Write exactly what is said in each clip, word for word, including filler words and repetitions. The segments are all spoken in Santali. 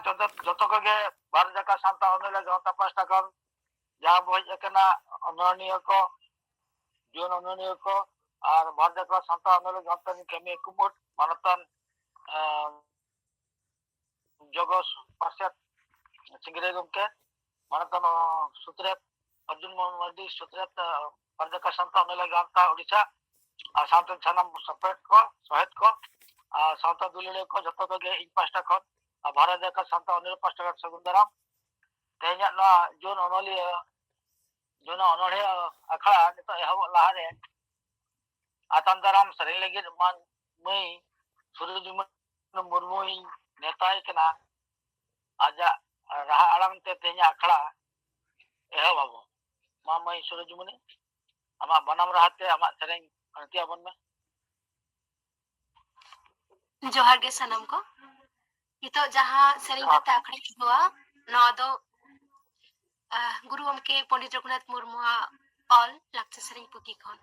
ᱡᱚᱛᱚ, ᱡᱚᱛᱚ ᱠᱚᱜᱮ ᱵᱷᱟᱨᱚᱛ ᱡᱟᱠᱟᱛ ᱥᱟᱱᱛᱟᱲ ᱚᱱᱚᱞᱤᱭᱟᱹ ᱜᱟᱶᱛᱟ ᱯᱟᱦᱴᱟ ᱠᱷᱚᱱ ᱡᱟᱦᱟᱸ ᱵᱚ ᱦᱮᱡ ᱟᱠᱟᱱᱟ, ᱚᱱᱚᱞᱤᱭᱟᱹ ᱠᱚ, ᱡᱩᱣᱟᱹᱱ ᱚᱱᱚᱞᱤᱭᱟᱹ ᱠᱚ ᱟᱨ ᱵᱷᱟᱨᱚᱛ ᱡᱟᱠᱟᱛ ᱥᱟᱱᱛᱟᱲ ᱚᱱᱚᱞᱤᱭᱟᱹ ᱜᱟᱶᱛᱟ ᱨᱤᱱ ᱠᱟᱹᱢᱤᱭᱟᱹ ᱠᱩᱢᱩᱴ ᱢᱟᱱᱚᱛᱟᱱ, ᱮᱸ, ᱡᱚᱜᱚ ᱯᱟᱨᱥᱮᱛ ᱥᱤᱝᱨᱟᱹᱭ ᱜᱚᱢᱠᱮ, ᱢᱟᱱᱚᱛᱟᱱ ᱥᱩᱛᱨᱮᱛ ᱚᱨᱡᱩᱱ ᱢᱳᱦᱚᱱ ᱢᱟᱨᱰᱤ, ᱥᱩᱛᱨᱮᱛ, ᱮᱸ, ᱵᱷᱟᱨᱚᱛ ᱡᱟᱠᱟᱛ ᱥᱟᱱᱛᱟᱲ ᱚᱱᱚᱞᱤᱭᱟᱹ ᱜᱟᱶᱛᱟ ᱳᱰᱤᱥᱟ, ᱟᱨ ᱥᱟᱶᱛᱮ ᱥᱟᱱᱟᱢ ᱥᱚᱯᱨᱮᱛ ᱠᱚ, ᱥᱚᱦᱮᱫ ᱠᱚ ᱟᱨ ᱥᱟᱶᱛᱟ ᱫᱩᱞᱟᱹᱲᱤᱭᱟᱹ ᱠᱚ, ᱡᱷᱚᱛᱚ ᱠᱚᱜᱮ ᱤᱧ ᱯᱟᱦᱴᱟ ᱠᱷᱚᱱ ᱟᱨ ᱵᱷᱟᱨᱚᱛ ᱡᱟᱠᱟᱛ ᱥᱟᱱᱛᱟᱲ ᱚᱱᱚᱞᱤᱭᱟᱹ ᱯᱟᱦᱴᱟ ᱠᱷᱚᱱ ᱥᱟᱹᱜᱩᱱ ᱫᱟᱨᱟᱢ᱾ ᱛᱮᱦᱮᱧᱟᱜ ᱱᱚᱣᱟ ᱡᱩᱣᱟᱹᱱ ᱚᱱᱚᱞᱤᱭᱟᱹ, ᱡᱩᱣᱟᱹᱱ ᱚᱱᱚᱬᱦᱮ ᱟᱠᱷᱲᱟ ᱱᱤᱛᱚᱜ ᱮᱦᱚᱵᱚᱜ ᱞᱟᱦᱟᱨᱮ ᱟᱛᱟᱝ ᱫᱟᱨᱟᱢ ᱥᱮᱨᱮᱧ ᱞᱟᱹᱜᱤᱫ ᱢᱟᱹᱱ ᱢᱟᱹᱭ ᱥᱩᱨᱚᱡᱽᱢᱩᱱᱤ ᱢᱩᱨᱢᱩᱧ ᱱᱮᱣᱛᱟᱭ ᱠᱟᱱᱟ᱾ ᱟᱡᱟᱜ ᱨᱟᱦᱟ ᱟᱲᱟᱝ ᱛᱮ ᱛᱮᱦᱮᱧᱟᱜ ᱟᱠᱷᱲᱟ ᱮᱦᱚᱵ ᱟᱵᱚ᱾ ᱢᱟ ᱢᱟᱹᱭ ᱥᱩᱨᱚᱡᱽᱢᱩᱱᱤ, ᱟᱢᱟᱜ ᱵᱟᱱᱟᱢ ᱨᱟᱦᱟ ᱛᱮ ᱟᱢᱟᱜ ᱥᱮᱨᱮᱧ ᱟᱹᱬᱛᱤ ᱟᱵᱚᱱ ᱢᱮ᱾ ᱡᱚᱦᱟᱨ ᱜᱮ ᱥᱟᱱᱟᱢ ᱠᱚ᱾ ᱱᱤᱛᱚᱜ ᱡᱟᱦᱟᱸ ᱥᱮᱨᱮᱧ ᱡᱚᱦᱟᱨ᱾ ᱠᱟᱛᱮ ᱟᱠᱷᱲᱟᱧ ᱮᱦᱚᱵᱟ, ᱱᱚᱣᱟ ᱫᱚ, ᱟᱦ, ᱜᱩᱨᱩ ᱜᱚᱢᱠᱮ ᱯᱚᱱᱰᱤᱛ ᱨᱚᱜᱷᱩᱱᱟᱛᱷ ᱢᱩᱨᱢᱩᱣᱟᱜ ᱚᱞ ᱞᱟᱠᱪᱟᱨ ᱥᱮᱨᱮᱧ ᱯᱩᱛᱷᱤ ᱠᱷᱚᱱ᱾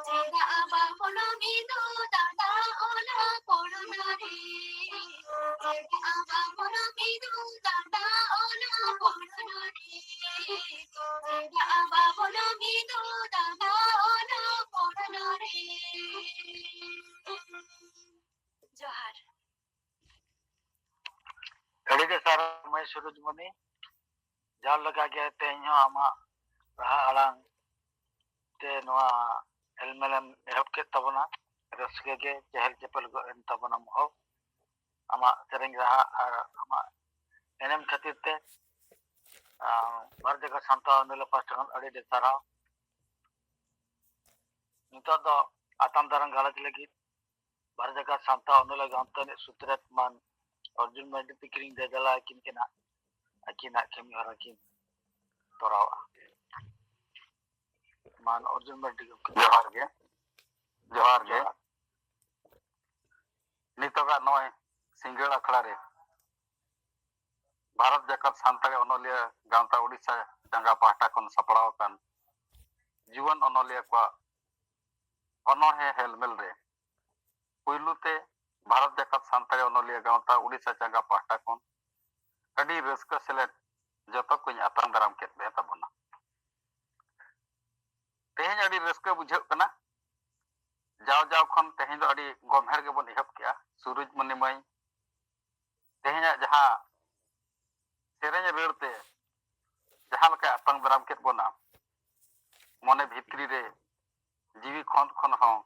ᱪᱮᱫᱟᱜ ᱵᱟᱵᱚᱱ ᱢᱤᱫᱚᱜ ᱫᱟᱫᱟ ᱚᱱᱟ ᱯᱚᱲᱱᱟ ᱨᱮ? ᱪᱮᱫᱟᱜ ᱵᱟᱵᱚᱱ ᱢᱤᱫᱚᱜ ᱫᱟᱫᱟ ᱚᱱᱟ ᱯᱚᱲᱱᱟ ᱨᱮ? ᱪᱮᱫᱟᱜ ᱵᱟᱵᱚᱱ ᱢᱤᱫᱚᱜ ᱫᱟᱫᱟ ᱚᱱᱟ ᱯᱚᱲᱱᱟ ᱨᱮ? ᱡᱚᱦᱟᱨ᱾ ᱟᱹᱰᱤ ᱜᱮ ᱥᱟᱨᱦᱟᱣ ᱢᱟᱹᱭ ᱥᱩᱨᱚᱡᱽᱢᱚᱱᱤ᱾ ᱡᱟᱣ ᱞᱮᱠᱟ ᱜᱮ ᱛᱮᱦᱮᱧ ᱦᱚᱸ ᱟᱢᱟᱜ ᱨᱟᱦᱟ ᱟᱲᱟᱝ ᱛᱮ ᱱᱚᱣᱟ ᱮᱞᱢᱮᱞᱮᱢ ᱮᱦᱚᱵ ᱠᱮᱫ ᱛᱟᱵᱚᱱᱟ᱾ ᱨᱟᱹᱥᱠᱟᱹ ᱜᱮ ᱪᱮᱦᱮᱞ ᱪᱮᱯᱮᱞ ᱜᱚᱫ ᱮᱱ ᱛᱟᱵᱚᱱᱟ ᱢᱚᱦᱚᱠ᱾ ᱟᱢᱟᱜ ᱥᱮᱨᱮᱧ ᱨᱟᱦᱟ ᱟᱨ ᱟᱢᱟᱜ ᱮᱱᱮᱢ ᱠᱷᱟᱹᱛᱤᱨ ᱛᱮ, ᱟᱸ, ᱵᱷᱟᱨᱚᱛ ᱡᱟᱠᱟᱛ ᱥᱟᱱᱛᱟᱲ ᱚᱱᱚᱞᱤᱭᱟᱹ ᱯᱟᱦᱴᱟ ᱠᱷᱚᱱ ᱟᱹᱰᱤ ᱟᱹᱰᱤ ᱥᱟᱨᱦᱟᱣ᱾ ᱱᱤᱛᱚᱜ ᱫᱚ ᱟᱛᱟᱝ ᱫᱟᱨᱟᱢ ᱜᱟᱞᱚᱪ ᱞᱟᱹᱜᱤᱫ ᱵᱷᱟᱨᱚᱛ ᱡᱟᱠᱟᱛ ᱥᱟᱱᱛᱟᱲ ᱚᱱᱚᱞᱤᱭᱟᱹ ᱜᱟᱶᱛᱟ ᱨᱤᱱᱤᱡ ᱥᱩᱛᱨᱮᱛ ᱢᱟᱱ ᱚᱨᱡᱩᱱ ᱢᱟᱨᱰᱤ ᱛᱤᱠᱤᱱ ᱫᱮᱫᱟᱞᱟ ᱟᱹᱠᱤᱱ ᱠᱤᱱᱟᱜ ᱟᱹᱠᱤᱱᱟᱜ ᱠᱟᱹᱢᱤ ᱦᱚᱨᱟ ᱠᱤᱱ ᱛᱚᱨᱟᱣᱟ᱾ ᱢᱟᱱ ᱚᱨᱡᱩᱱ ᱢᱟᱨᱰᱤ ᱜᱚᱢᱠᱮ, ᱡᱚᱦᱟᱨ ᱜᱮ᱾ ᱡᱚᱦᱟᱨ ᱜᱮ᱾ ᱡᱚᱦᱟᱨ᱾ ᱱᱤᱛᱚᱜᱟᱜ ᱱᱚᱜᱼᱚᱭ ᱥᱤᱸᱜᱟᱹᱲ ᱟᱠᱷᱲᱟ ᱨᱮ ᱵᱷᱟᱨᱚᱛ ᱡᱟᱠᱟᱛ ᱥᱟᱱᱛᱟᱲᱤ ᱚᱱᱚᱞᱤᱭᱟᱹ ᱜᱟᱶᱛᱟ ᱩᱰᱤᱥᱟ ᱪᱟᱸᱜᱟ ᱯᱟᱦᱴᱟ ᱠᱷᱚᱱ ᱥᱟᱯᱲᱟᱣ ᱟᱠᱟᱱ ᱡᱩᱣᱟᱹᱱ ᱚᱱᱚᱞᱤᱭᱟᱹ ᱠᱚᱣᱟᱜ ᱚᱱᱚᱬᱦᱮ ᱦᱮᱞᱢᱮᱞ ᱨᱮ ᱯᱩᱭᱞᱩ ᱛᱮ ᱵᱷᱟᱨᱚᱛ ᱡᱟᱠᱟᱛ ᱥᱟᱱᱛᱟᱲᱤ ᱚᱱᱚᱞᱤᱭᱟᱹ ᱜᱟᱶᱛᱟ ᱩᱰᱤᱥᱟ ᱪᱟᱸᱜᱟ ᱯᱟᱦᱴᱟ ᱠᱷᱚᱱ ᱟᱹᱰᱤ ᱨᱟᱹᱥᱠᱟᱹ ᱥᱮᱞᱮᱫ ᱡᱚᱛᱚ ᱠᱚᱧ ᱟᱛᱟᱝ ᱫᱟᱨᱟᱢ ᱠᱮᱫ ᱯᱮ ᱛᱟᱵᱚᱱᱟ᱾ ᱛᱮᱦᱮᱧ ᱟᱹᱰᱤ ᱨᱟᱹᱥᱠᱟᱹ ᱵᱩᱡᱷᱟᱹᱜ ᱠᱟᱱᱟ᱾ ᱡᱟᱣ ᱡᱟᱣ ᱠᱷᱚᱱ ᱛᱮᱦᱮᱧ ᱫᱚ ᱟᱹᱰᱤ ᱜᱚᱢᱦᱮᱲ ᱜᱮᱵᱚᱱ ᱮᱦᱚᱵ ᱠᱮᱜᱼᱟ᱾ ᱥᱩᱨᱩᱡᱽ ᱢᱩᱱᱤ ᱢᱟᱹᱭ, ᱛᱮᱦᱮᱧᱟᱜ ᱡᱟᱦᱟᱸ ᱥᱮᱨᱮᱧ ᱨᱟᱹᱲ ᱛᱮ ᱡᱟᱦᱟᱸ ᱞᱮᱠᱟᱭ ᱟᱛᱟᱝ ᱫᱟᱨᱟᱢ ᱠᱮᱫ ᱵᱚᱱᱟ, ᱢᱚᱱᱮ ᱵᱷᱤᱛᱨᱤ ᱨᱮ ᱡᱤᱣᱤ ᱠᱷᱚᱸᱫ ᱠᱷᱚᱱ ᱦᱚᱸ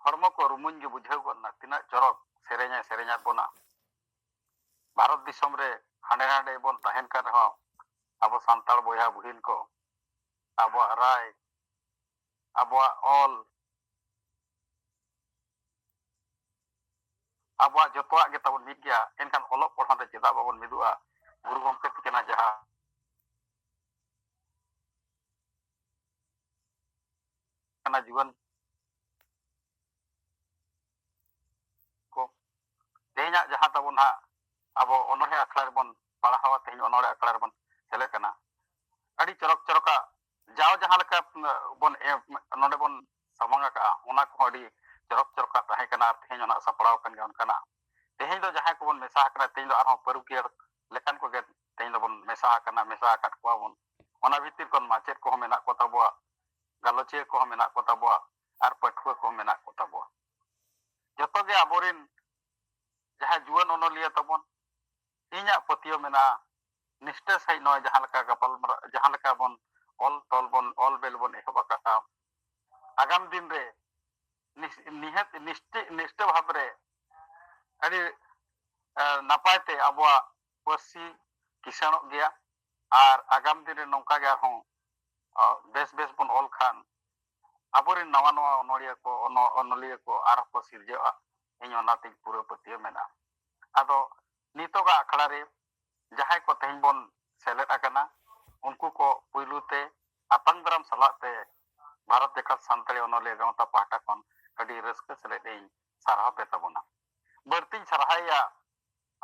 ᱦᱚᱲᱢᱚ ᱠᱚ ᱨᱩᱢᱩᱧ ᱜᱮ ᱵᱩᱡᱷᱟᱹᱣ ᱜᱚᱫ ᱮᱱᱟ᱾ ᱛᱤᱱᱟᱹᱜ ᱪᱚᱨᱚᱠ ᱥᱮᱨᱮᱧᱮ ᱥᱮᱨᱮᱧᱟᱫ ᱵᱚᱱᱟ᱾ ᱵᱷᱟᱨᱚᱛ ᱫᱤᱥᱚᱢ ᱨᱮ ᱦᱟᱸᱰᱮ ᱱᱟᱰᱮ ᱵᱚᱱ ᱛᱟᱦᱮᱱ ᱠᱟᱱ ᱨᱮᱦᱚᱸ, ᱟᱵᱚ ᱥᱟᱱᱛᱟᱲ ᱵᱚᱭᱦᱟ ᱵᱩᱦᱤᱱ ᱠᱚ ᱟᱵᱚᱣᱟᱜ ᱨᱟᱭ, ᱟᱵᱚᱣᱟᱜ ᱚᱞ, ᱟᱵᱚᱣᱟᱜ ᱡᱚᱛᱚᱣᱟᱜ ᱜᱮ ᱛᱟᱵᱚᱱ ᱢᱤᱫ ᱜᱮᱭᱟ, ᱮᱱᱠᱷᱟᱱ ᱚᱞᱚᱜ ᱯᱟᱲᱦᱟᱣ ᱨᱮ ᱪᱮᱫᱟᱜ ᱵᱟᱵᱚᱱ ᱢᱤᱫᱚᱜᱼᱟ? ᱜᱩᱨᱩ ᱜᱚᱢᱠᱮ ᱛᱤᱠᱤᱱᱟᱜ ᱡᱟᱦᱟᱸ ᱠᱟᱱᱟ ᱡᱩᱣᱟᱹᱱ ᱠᱚ, ᱛᱮᱦᱮᱧᱟᱜ ᱡᱟᱦᱟᱸ ᱛᱟᱵᱚᱱ ᱦᱟᱸᱜ ᱟᱵᱚ ᱚᱱᱚᱬᱦᱮ ᱟᱠᱷᱲᱟ ᱨᱮᱵᱚᱱ ᱯᱟᱲᱦᱟᱣᱟ, ᱛᱮᱦᱮᱧ ᱚᱱᱚᱬᱦᱮ ᱟᱠᱷᱲᱟ ᱨᱮᱵᱚᱱ ᱥᱮᱞᱮᱫ ᱠᱟᱱᱟ᱾ ᱟᱹᱰᱤ ᱪᱚᱨᱚᱠ ᱪᱚᱨᱚᱠᱟᱜ ᱡᱟᱣ ᱡᱟᱦᱟᱸ ᱞᱮᱠᱟ ᱵᱚᱱ ᱮᱢ, ᱱᱚᱰᱮ ᱵᱚᱱ ᱥᱟᱢᱟᱝ ᱟᱠᱟᱫᱼᱟ, ᱚᱱᱟ ᱠᱚᱦᱚᱸ ᱟᱹᱰᱤ ᱪᱚᱨᱚᱠ ᱪᱚᱨᱚᱠᱟᱜ ᱛᱟᱦᱮᱸ ᱠᱟᱱᱟ ᱟᱨ ᱛᱮᱦᱮᱧ ᱚᱱᱟ ᱥᱟᱯᱲᱟᱣ ᱟᱠᱟᱱ ᱜᱮᱭᱟ ᱚᱱᱠᱟᱱᱟᱜ᱾ ᱛᱮᱦᱮᱧ ᱫᱚ ᱡᱟᱦᱟᱸᱭ ᱠᱚᱵᱚᱱ ᱢᱮᱥᱟ ᱟᱠᱟᱱᱟ, ᱛᱮᱦᱮᱧ ᱫᱚ ᱟᱨᱦᱚᱸ ᱯᱟᱹᱨᱩᱠᱷᱤᱭᱟᱹ ᱞᱮᱠᱟᱱ ᱠᱚᱜᱮ ᱛᱮᱦᱮᱧ ᱫᱚᱵᱚᱱ ᱢᱮᱥᱟ ᱟᱠᱟᱱᱟ, ᱢᱮᱥᱟ ᱟᱠᱟᱫ ᱠᱚᱣᱟ ᱵᱚᱱ᱾ ᱚᱱᱟ ᱵᱷᱤᱛᱤᱨ ᱠᱷᱚᱱ ᱢᱟᱪᱮᱫ ᱠᱚᱦᱚᱸ ᱢᱮᱱᱟᱜ ᱠᱚ ᱛᱟᱵᱚᱣᱟ, ᱜᱟᱞᱚᱪᱤᱭᱟᱹ ᱠᱚᱦᱚᱸ ᱢᱮᱱᱟᱜ ᱠᱚ ᱛᱟᱵᱚᱣᱟ, ᱟᱨ ᱯᱟᱹᱴᱷᱩᱣᱟᱹ ᱠᱚᱦᱚᱸ ᱢᱮᱱᱟᱜ ᱠᱚ ᱛᱟᱵᱚᱣᱟ᱾ ᱡᱚᱛᱚ ᱜᱮ ᱟᱵᱚᱨᱮᱱ ᱡᱟᱦᱟᱸᱭ ᱡᱩᱣᱟᱹᱱ ᱚᱱᱚᱞᱤᱭᱟᱹ ᱛᱟᱵᱚᱱ, ᱤᱧᱟᱹᱜ ᱯᱟᱹᱛᱭᱟᱹᱣ ᱢᱮᱱᱟᱜᱼᱟ, ᱱᱤᱥᱴᱟᱹ ᱥᱟᱺᱦᱤᱡ ᱱᱚᱜᱼᱚᱭ ᱡᱟᱦᱟᱸ ᱞᱮᱠᱟ ᱜᱟᱯᱟᱞᱢᱟᱨᱟᱣ, ᱡᱟᱦᱟᱸ ᱞᱮᱠᱟ ᱵᱚᱱ ᱚᱞ ᱛᱚᱞ ᱵᱚᱱ, ᱚᱞ ᱵᱮᱞ ᱵᱚᱱ ᱮᱦᱚᱵ ᱟᱠᱟᱫᱼᱟ, ᱟᱜᱟᱢ ᱫᱤᱱ ᱨᱮ ᱱᱤᱥ-, ᱱᱤᱦᱟᱹᱛ ᱱᱤᱥᱴᱤ-, ᱱᱤᱥᱴᱟᱹ ᱵᱷᱟᱵᱽ ᱨᱮ ᱟᱹᱰᱤ, ᱮ, ᱱᱟᱯᱟᱭ ᱛᱮ ᱟᱵᱚᱣᱟᱜ ᱯᱟᱹᱨᱥᱤ ᱠᱤᱥᱟᱹᱬᱚᱜ ᱜᱮᱭᱟ᱾ ᱟᱨ ᱟᱜᱟᱢ ᱫᱤᱱ ᱨᱮ ᱱᱚᱝᱠᱟ ᱜᱮ ᱟᱨᱦᱚᱸ, ᱟ, ᱵᱮᱥ ᱵᱮᱥ ᱵᱚᱱ ᱚᱞ ᱠᱷᱟᱱ ᱟᱵᱚᱨᱮᱱ ᱱᱟᱣᱟ ᱱᱟᱣᱟ ᱚᱱᱚᱞᱤᱭᱟᱹ ᱠᱚ, ᱚᱱᱚ-, ᱚᱱᱚᱞᱤᱭᱟᱹ ᱠᱚ ᱟᱨᱦᱚᱸ ᱠᱚ ᱥᱤᱨᱡᱟᱹᱜᱼᱟ᱾ ᱤᱧ ᱚᱱᱟᱛᱤᱧ ᱯᱩᱨᱟᱹ ᱯᱟᱹᱛᱭᱟᱹᱣ ᱢᱮᱱᱟᱜᱼᱟ᱾ ᱟᱫᱚ ᱱᱤᱛᱚᱜᱟᱜ ᱟᱠᱷᱲᱟ ᱨᱮ ᱡᱟᱦᱟᱸᱭ ᱠᱚ ᱛᱮᱦᱮᱧ ᱵᱚᱱ ᱥᱮᱞᱮᱫ ᱟᱠᱟᱱᱟ, ᱩᱱᱠᱩ ᱠᱚ ᱯᱩᱭᱞᱩ ᱛᱮ ᱟᱛᱟᱝ ᱫᱟᱨᱟᱢ ᱥᱟᱞᱟᱜ ᱛᱮ ᱵᱷᱟᱨᱚᱛ ᱡᱟᱠᱟᱛ ᱥᱟᱱᱛᱟᱲᱤ ᱚᱱᱚᱞᱤᱭᱟᱹ ᱜᱟᱶᱛᱟ ᱯᱟᱦᱴᱟ ᱠᱷᱚᱱ ᱟᱹᱰᱤ ᱨᱟᱹᱥᱠᱟᱹ ᱥᱮᱞᱮᱫ ᱤᱧ ᱥᱟᱨᱦᱟᱣ ᱯᱮ ᱛᱟᱵᱚᱱᱟ᱾ ᱵᱟᱹᱲᱛᱤᱧ ᱥᱟᱨᱦᱟᱣᱮᱭᱟ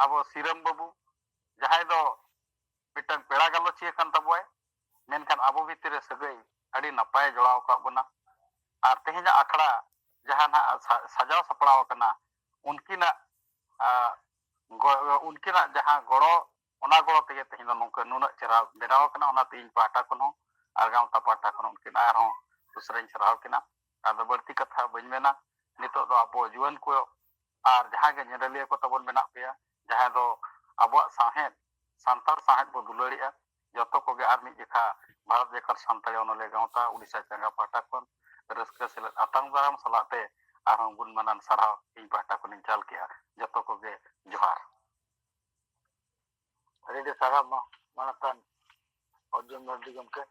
ᱟᱵᱚ ᱥᱤᱨᱟᱢ ᱵᱟᱹᱵᱩ, ᱡᱟᱦᱟᱸᱭ ᱫᱚ ᱢᱤᱫᱴᱟᱝ ᱯᱮᱲᱟ ᱜᱟᱞᱚᱪᱤᱭᱟᱹ ᱠᱟᱱ ᱛᱟᱵᱚᱣᱟᱭ, ᱢᱮᱱᱠᱷᱟᱱ ᱟᱵᱚ ᱵᱷᱤᱛᱤᱨ ᱨᱮ ᱥᱟᱹᱜᱟᱹᱭ ᱟᱹᱰᱤ ᱱᱟᱯᱟᱭ ᱡᱚᱲᱟᱣ ᱟᱠᱟᱫ ᱵᱚᱱᱟ᱾ ᱟᱨ ᱛᱮᱦᱮᱧᱟᱜ ᱟᱠᱷᱲᱟ ᱡᱟᱦᱟᱸ ᱱᱟᱦᱟᱜ ᱥᱟ-, ᱥᱟᱡᱟᱣ ᱥᱟᱯᱲᱟᱣ ᱟᱠᱟᱱᱟ, ᱩᱱᱠᱤᱱᱟᱜ, ᱟ, ᱜᱚ-, ᱩᱱᱠᱤᱱᱟᱜ ᱡᱟᱦᱟᱸ ᱜᱚᱲᱚ, ᱚᱱᱟ ᱜᱚᱲᱚ ᱛᱮᱜᱮ ᱛᱮᱦᱮᱧ ᱫᱚ ᱱᱚᱝᱠᱟ ᱱᱩᱱᱟᱹᱜ ᱪᱮᱦᱨᱟ ᱵᱮᱱᱟᱣ ᱟᱠᱟᱱᱟ᱾ ᱚᱱᱟᱛᱮ ᱤᱧ ᱯᱟᱦᱴᱟ ᱠᱷᱚᱱ ᱦᱚᱸ ᱟᱨ ᱜᱟᱶᱛᱟ ᱯᱟᱦᱴᱟ ᱠᱷᱚᱱ ᱩᱱᱠᱤᱱ ᱟᱨᱦᱚᱸ ᱩᱥᱟᱹᱨᱟᱧ ᱥᱟᱨᱦᱟᱣ ᱠᱤᱱᱟ᱾ ᱟᱫᱚ ᱵᱟᱹᱲᱛᱤ ᱠᱟᱛᱷᱟ ᱵᱟᱹᱧ ᱢᱮᱱᱟ᱾ ᱱᱤᱛᱚᱜ ᱫᱚ ᱟᱵᱚ ᱡᱩᱣᱟᱹᱱ ᱠᱚ ᱟᱨ ᱡᱟᱦᱟᱸ ᱜᱮ ᱧᱮᱞᱮᱞᱤᱭᱟᱹ ᱠᱚ ᱛᱟᱵᱚᱱ ᱢᱮᱱᱟᱜ ᱯᱮᱭᱟ, ᱡᱟᱦᱟᱸᱭ ᱫᱚ ᱟᱵᱚᱣᱟᱜ ᱥᱟᱶᱦᱮᱫ, ᱥᱟᱱᱛᱟᱲ ᱥᱟᱶᱦᱮᱫ ᱵᱚ ᱫᱩᱞᱟᱹᱲᱮᱜᱼᱟ, ᱡᱚᱛᱚ ᱠᱚᱜᱮ ᱟᱨ ᱢᱤᱫ ᱡᱮᱠᱷᱟ ᱵᱷᱟᱨᱚᱛ ᱡᱟᱠᱟᱛ ᱥᱟᱱᱛᱟᱲᱤ ᱚᱱᱚᱞᱤᱭᱟᱹ ᱜᱟᱶᱛᱟ ᱩᱰᱤᱥᱟ ᱪᱟᱸᱜᱟ ᱯᱟᱦᱴᱟ ᱠᱷᱚᱱ ᱨᱟᱹᱥᱠᱟᱹ ᱥᱮᱞᱮᱫ ᱟᱛᱟᱝ ᱫᱟᱨᱟᱢ ᱥᱟᱞᱟᱜ ᱛᱮ ᱟᱨᱦᱚᱸ ᱜᱩᱱ ᱢᱟᱱᱟᱱ ᱥᱟᱨᱦᱟᱣ ᱤᱧ ᱯᱟᱦᱴᱟ ᱠᱷᱚᱱᱤᱧ ᱪᱟᱞ ᱠᱮᱜᱼᱟ᱾ ᱡᱚᱛᱚ ᱠᱚᱜᱮ ᱡᱚᱦᱟᱨ᱾ ᱟᱹᱰᱤ ᱟᱹᱰᱤ ᱥᱟᱨᱦᱟᱣ ᱢᱟ ᱢᱟᱱᱚᱛᱟᱱ ᱚᱨᱡᱩᱱ ᱢᱟᱨᱰᱤ ᱜᱚᱢᱠᱮ᱾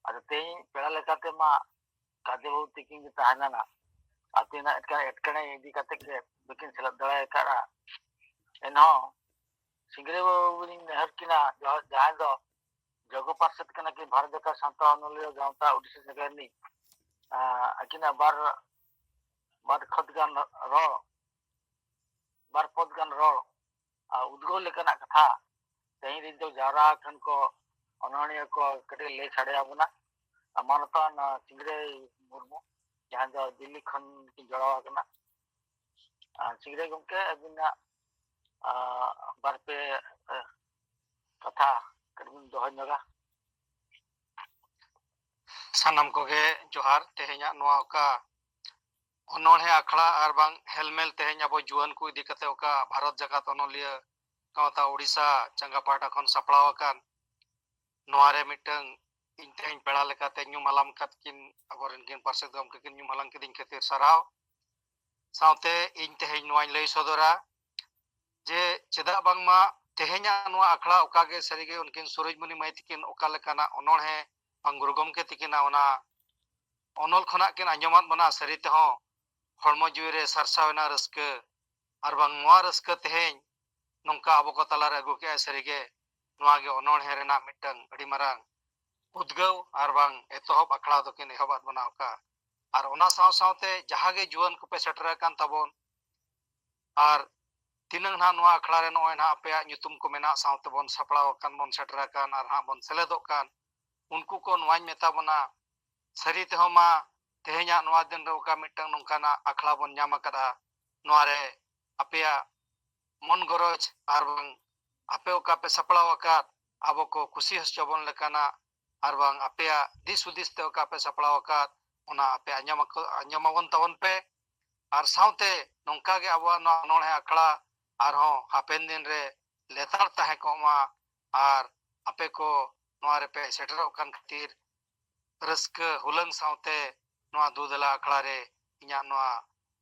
ᱟᱫᱚ ᱛᱮᱦᱮᱧ ᱯᱮᱲᱟ ᱞᱮᱠᱟᱛᱮ ᱢᱟ ᱠᱟᱡᱮ ᱵᱟᱹᱵᱩ ᱛᱤᱠᱤᱱ ᱜᱮ ᱛᱟᱦᱮᱸ ᱞᱮᱱᱟ᱾ ᱟᱹᱠᱤᱱᱟᱜ ᱮᱴᱠᱮ-, ᱮᱴᱠᱮᱴᱚᱬᱮ ᱤᱫᱤ ᱠᱟᱛᱮ ᱜᱮ ᱵᱟᱹᱠᱤᱱ ᱥᱮᱞᱮᱫ ᱫᱟᱲᱮ ᱟᱠᱟᱫᱼᱟ᱾ ᱮᱱᱦᱚᱸ ᱥᱤᱝᱨᱟᱹᱭ ᱵᱟᱹᱵᱩ ᱞᱤᱧ ᱱᱮᱦᱚᱨ ᱠᱤᱱᱟ, ᱡᱟᱦᱟᱸ, ᱡᱟᱦᱟᱸᱭ ᱫᱚ ᱡᱚᱜᱚ ᱯᱟᱨᱥᱮᱛ ᱠᱟᱱᱟ ᱠᱤᱱ ᱵᱷᱟᱨᱚᱛ ᱡᱟᱠᱟᱛ ᱥᱟᱱᱛᱟᱲ ᱚᱱᱚᱞᱤᱭᱟᱹ ᱜᱟᱶᱛᱟ ᱩᱰᱤᱥᱟ ᱡᱟᱭᱜᱟ ᱨᱤᱱᱤᱡ᱾ ᱟᱸ, ᱟᱹᱠᱤᱱᱟᱜ ᱵᱟᱨ, ᱵᱟᱨ ᱠᱷᱚᱛ ᱜᱟᱱ ᱨᱚᱲ, ᱵᱟᱨ ᱯᱚᱫ ᱜᱟᱱ ᱨᱚᱲ, ᱟᱨ ᱩᱫᱽᱜᱟᱹᱣ ᱞᱮᱠᱟᱱᱟᱜ ᱠᱟᱛᱷᱟ ᱛᱮᱦᱮᱧ ᱨᱤᱱ ᱫᱚ ᱡᱟᱣᱨᱟ ᱟᱠᱟᱱ ᱠᱚ ᱚᱱᱚᱬᱦᱤᱭᱟᱹ ᱠᱚ ᱠᱟᱹᱴᱤᱡ ᱞᱟᱹᱭ ᱥᱟᱰᱮ ᱟᱵᱚᱱᱟ᱾ ᱟᱨ ᱢᱟᱱᱚᱛᱟᱱ, ᱟᱸ, ᱥᱤᱝᱨᱟᱹᱭ ᱢᱩᱨᱢᱩ, ᱡᱟᱦᱟᱸ ᱫᱚ ᱫᱤᱞᱞᱤ ᱠᱷᱚᱱ ᱠᱤᱱ ᱡᱚᱲᱟᱣ ᱟᱠᱟᱱᱟ᱾ ᱟᱨ ᱥᱤᱝᱨᱟᱹᱭ ᱜᱚᱢᱠᱮ, ᱟᱹᱵᱤᱱᱟᱜ, ᱟᱸ, ᱵᱟᱨ ᱯᱮ, ᱟᱸ, ᱠᱟᱛᱷᱟ ᱠᱟᱹᱴᱤᱡ ᱵᱤᱱ ᱫᱚᱦᱚ ᱧᱚᱜᱟ᱾ ᱥᱟᱱᱟᱢ ᱠᱚᱜᱮ ᱡᱚᱦᱟᱨ᱾ ᱛᱮᱦᱮᱧᱟᱜ ᱱᱚᱣᱟ ᱚᱠᱟ ᱚᱱᱚᱬᱦᱮ ᱟᱠᱷᱲᱟ ᱟᱨ ᱵᱟᱝ ᱦᱮᱞᱢᱮᱞ ᱛᱮᱦᱮᱧ ᱟᱵᱚ ᱡᱩᱣᱟᱹᱱ ᱠᱚ ᱤᱫᱤ ᱠᱟᱛᱮ ᱚᱠᱟ ᱵᱷᱟᱨᱚᱛ ᱡᱟᱠᱟᱛ ᱚᱱᱚᱞᱤᱭᱟᱹ ᱜᱟᱶᱛᱟ ᱳᱰᱤᱥᱟ ᱪᱟᱸᱜᱟ ᱯᱟᱦᱴᱟ ᱠᱷᱚᱱ ᱥᱟᱯᱲᱟᱣ ᱟᱠᱟᱱ ᱱᱚᱣᱟ ᱨᱮ ᱢᱤᱫᱴᱟᱝ ᱤᱧ ᱛᱮᱦᱮᱧ ᱯᱮᱲᱟ ᱞᱮᱠᱟᱛᱮ ᱧᱩᱢ ᱦᱟᱞᱟᱝ ᱠᱟᱛ ᱠᱤᱱ ᱟᱵᱚᱨᱮᱱ ᱠᱤᱱ ᱯᱟᱨᱥᱮᱛ ᱜᱚᱢᱠᱮ ᱠᱤᱱ ᱧᱩᱢ ᱦᱟᱞᱟᱝ ᱠᱤᱫᱤᱧ ᱠᱷᱟᱹᱛᱤᱨ ᱥᱟᱨᱦᱟᱣ᱾ ᱥᱟᱶᱛᱮ ᱤᱧ ᱛᱮᱦᱮᱧ ᱱᱚᱣᱟᱧ ᱞᱟᱹᱭ ᱥᱚᱫᱚᱨᱟ ᱡᱮ ᱪᱮᱫᱟᱜ ᱵᱟᱝᱢᱟ ᱛᱮᱦᱮᱧᱟᱜ ᱱᱚᱣᱟ ᱟᱠᱷᱲᱟ ᱚᱠᱟᱜᱮ ᱥᱟᱹᱨᱤᱜᱮ ᱩᱱᱠᱤᱱ ᱥᱩᱨᱚᱡᱽᱢᱩᱱᱤ ᱢᱟᱹᱭ ᱛᱤᱠᱤᱱ ᱚᱠᱟ ᱞᱮᱠᱟᱱᱟᱜ ᱚᱱᱚᱬᱦᱮ ᱵᱟᱝ ᱜᱩᱨᱩ ᱜᱚᱢᱠᱮ ᱛᱤᱠᱤᱱᱟᱜ ᱚᱱᱟ ᱚᱱᱚᱞ ᱠᱷᱚᱱᱟᱜ ᱠᱤᱱ ᱟᱸᱡᱚᱢᱟᱫ ᱵᱚᱱᱟ, ᱥᱟᱹᱨᱤ ᱛᱮᱦᱚᱸ ᱦᱚᱲᱢᱚ ᱡᱤᱣᱤ ᱨᱮ ᱥᱟᱨᱥᱟᱣ ᱮᱱᱟ ᱨᱟᱹᱥᱠᱟᱹ᱾ ᱟᱨ ᱵᱟᱝ ᱱᱚᱣᱟ ᱨᱟᱹᱥᱠᱟᱹ ᱛᱮᱦᱮᱧ ᱱᱚᱝᱠᱟ ᱟᱵᱚ ᱠᱚ ᱛᱟᱞᱟᱨᱮ ᱟᱹᱜᱩ ᱠᱮᱜᱼᱟᱭ, ᱥᱟᱹᱨᱤᱜᱮ ᱱᱚᱣᱟ ᱜᱮ ᱚᱱᱚᱬᱦᱮ ᱨᱮᱱᱟᱜ ᱢᱤᱫᱴᱟᱝ ᱟᱹᱰᱤ ᱢᱟᱨᱟᱝ ᱩᱫᱽᱜᱟᱹᱣ ᱟᱨ ᱵᱟᱝ ᱮᱛᱚᱦᱚᱵ ᱟᱠᱷᱲᱟ ᱫᱚᱠᱤᱱ ᱮᱦᱚᱵᱟᱫ ᱵᱚᱱᱟ ᱚᱠᱟ᱾ ᱟᱨ ᱚᱱᱟ ᱥᱟᱶ ᱥᱟᱶᱛᱮ ᱡᱟᱦᱟᱸ ᱜᱮ ᱡᱩᱣᱟᱹᱱ ᱠᱚᱯᱮ ᱥᱮᱴᱮᱨ ᱟᱠᱟᱱ ᱛᱟᱵᱚᱱ, ᱟᱨ ᱛᱤᱱᱟᱹᱝ ᱱᱟᱦᱟᱜ ᱱᱚᱣᱟ ᱟᱠᱷᱲᱟ ᱨᱮ ᱱᱚᱜᱼᱚᱭ ᱱᱟᱦᱟᱜ ᱟᱯᱮᱭᱟᱜ ᱧᱩᱛᱩᱢ ᱠᱚ ᱢᱮᱱᱟᱜ ᱥᱟᱶᱛᱮ ᱵᱚᱱ ᱥᱟᱯᱲᱟᱣ ᱟᱠᱟᱱ, ᱵᱚᱱ ᱥᱮᱴᱮᱨ ᱟᱠᱟᱱ ᱟᱨ ᱦᱟᱸᱜ ᱵᱚᱱ ᱥᱮᱞᱮᱫᱚᱜ ᱠᱟᱱ, ᱩᱱᱠᱩ ᱠᱚ ᱱᱚᱣᱟᱧ ᱢᱮᱛᱟ ᱵᱚᱱᱟ, ᱥᱟᱹᱨᱤ ᱛᱮᱦᱚᱸ ᱢᱟ ᱛᱮᱦᱮᱧᱟᱜ ᱱᱚᱣᱟ ᱫᱤᱱ ᱨᱮ ᱚᱠᱟ ᱢᱤᱫᱴᱟᱝ ᱱᱚᱝᱠᱟᱱᱟᱜ ᱟᱠᱷᱲᱟ ᱵᱚᱱ ᱧᱟᱢ ᱟᱠᱟᱫᱼᱟ, ᱱᱚᱣᱟ ᱨᱮ ᱟᱯᱮᱭᱟᱜ ᱢᱚᱱ ᱜᱚᱨᱚᱡᱽ ᱟᱨ ᱵᱟᱝ ᱟᱯᱮ ᱚᱠᱟ ᱯᱮ ᱥᱟᱯᱲᱟᱣ ᱟᱠᱟᱫ, ᱟᱵᱚ ᱠᱚ ᱠᱩᱥᱤ ᱦᱚᱪᱚ ᱵᱚᱱ ᱞᱮᱠᱟᱱᱟᱜ ᱟᱨ ᱵᱟᱝ ᱟᱯᱮᱭᱟᱜ ᱫᱤᱥ ᱦᱩᱫᱤᱥ ᱛᱮ ᱚᱠᱟ ᱯᱮ ᱥᱟᱯᱲᱟᱣ ᱟᱠᱟᱫ, ᱚᱱᱟ ᱟᱯᱮ ᱟᱸᱡᱚᱢ ᱟᱠᱚ-, ᱟᱸᱡᱚᱢ ᱟᱵᱚᱱ ᱛᱟᱵᱚᱱ ᱯᱮ᱾ ᱟᱨ ᱥᱟᱶᱛᱮ ᱱᱚᱝᱠᱟ ᱜᱮ ᱟᱵᱚᱣᱟᱜ ᱱᱚᱣᱟ ᱚᱱᱚᱬᱦᱮ ᱟᱠᱷᱲᱟ ᱟᱨᱦᱚᱸ ᱦᱟᱯᱮᱱ ᱫᱤᱱ ᱨᱮ ᱞᱮᱛᱟᱲ ᱛᱟᱦᱮᱸ ᱠᱚᱜ ᱢᱟ᱾ ᱟᱨ ᱟᱯᱮ ᱠᱚ ᱱᱚᱣᱟ ᱨᱮᱯᱮ ᱥᱮᱴᱮᱨᱚᱜ ᱠᱟᱱ ᱠᱷᱟᱹᱛᱤᱨ ᱨᱟᱹᱥᱠᱟᱹ ᱦᱩᱞᱟᱹᱝ ᱥᱟᱶᱛᱮ ᱱᱚᱣᱟ ᱫᱩᱫᱮᱞᱟ ᱟᱠᱷᱲᱟ ᱨᱮ ᱤᱧᱟᱹᱜ ᱱᱚᱣᱟ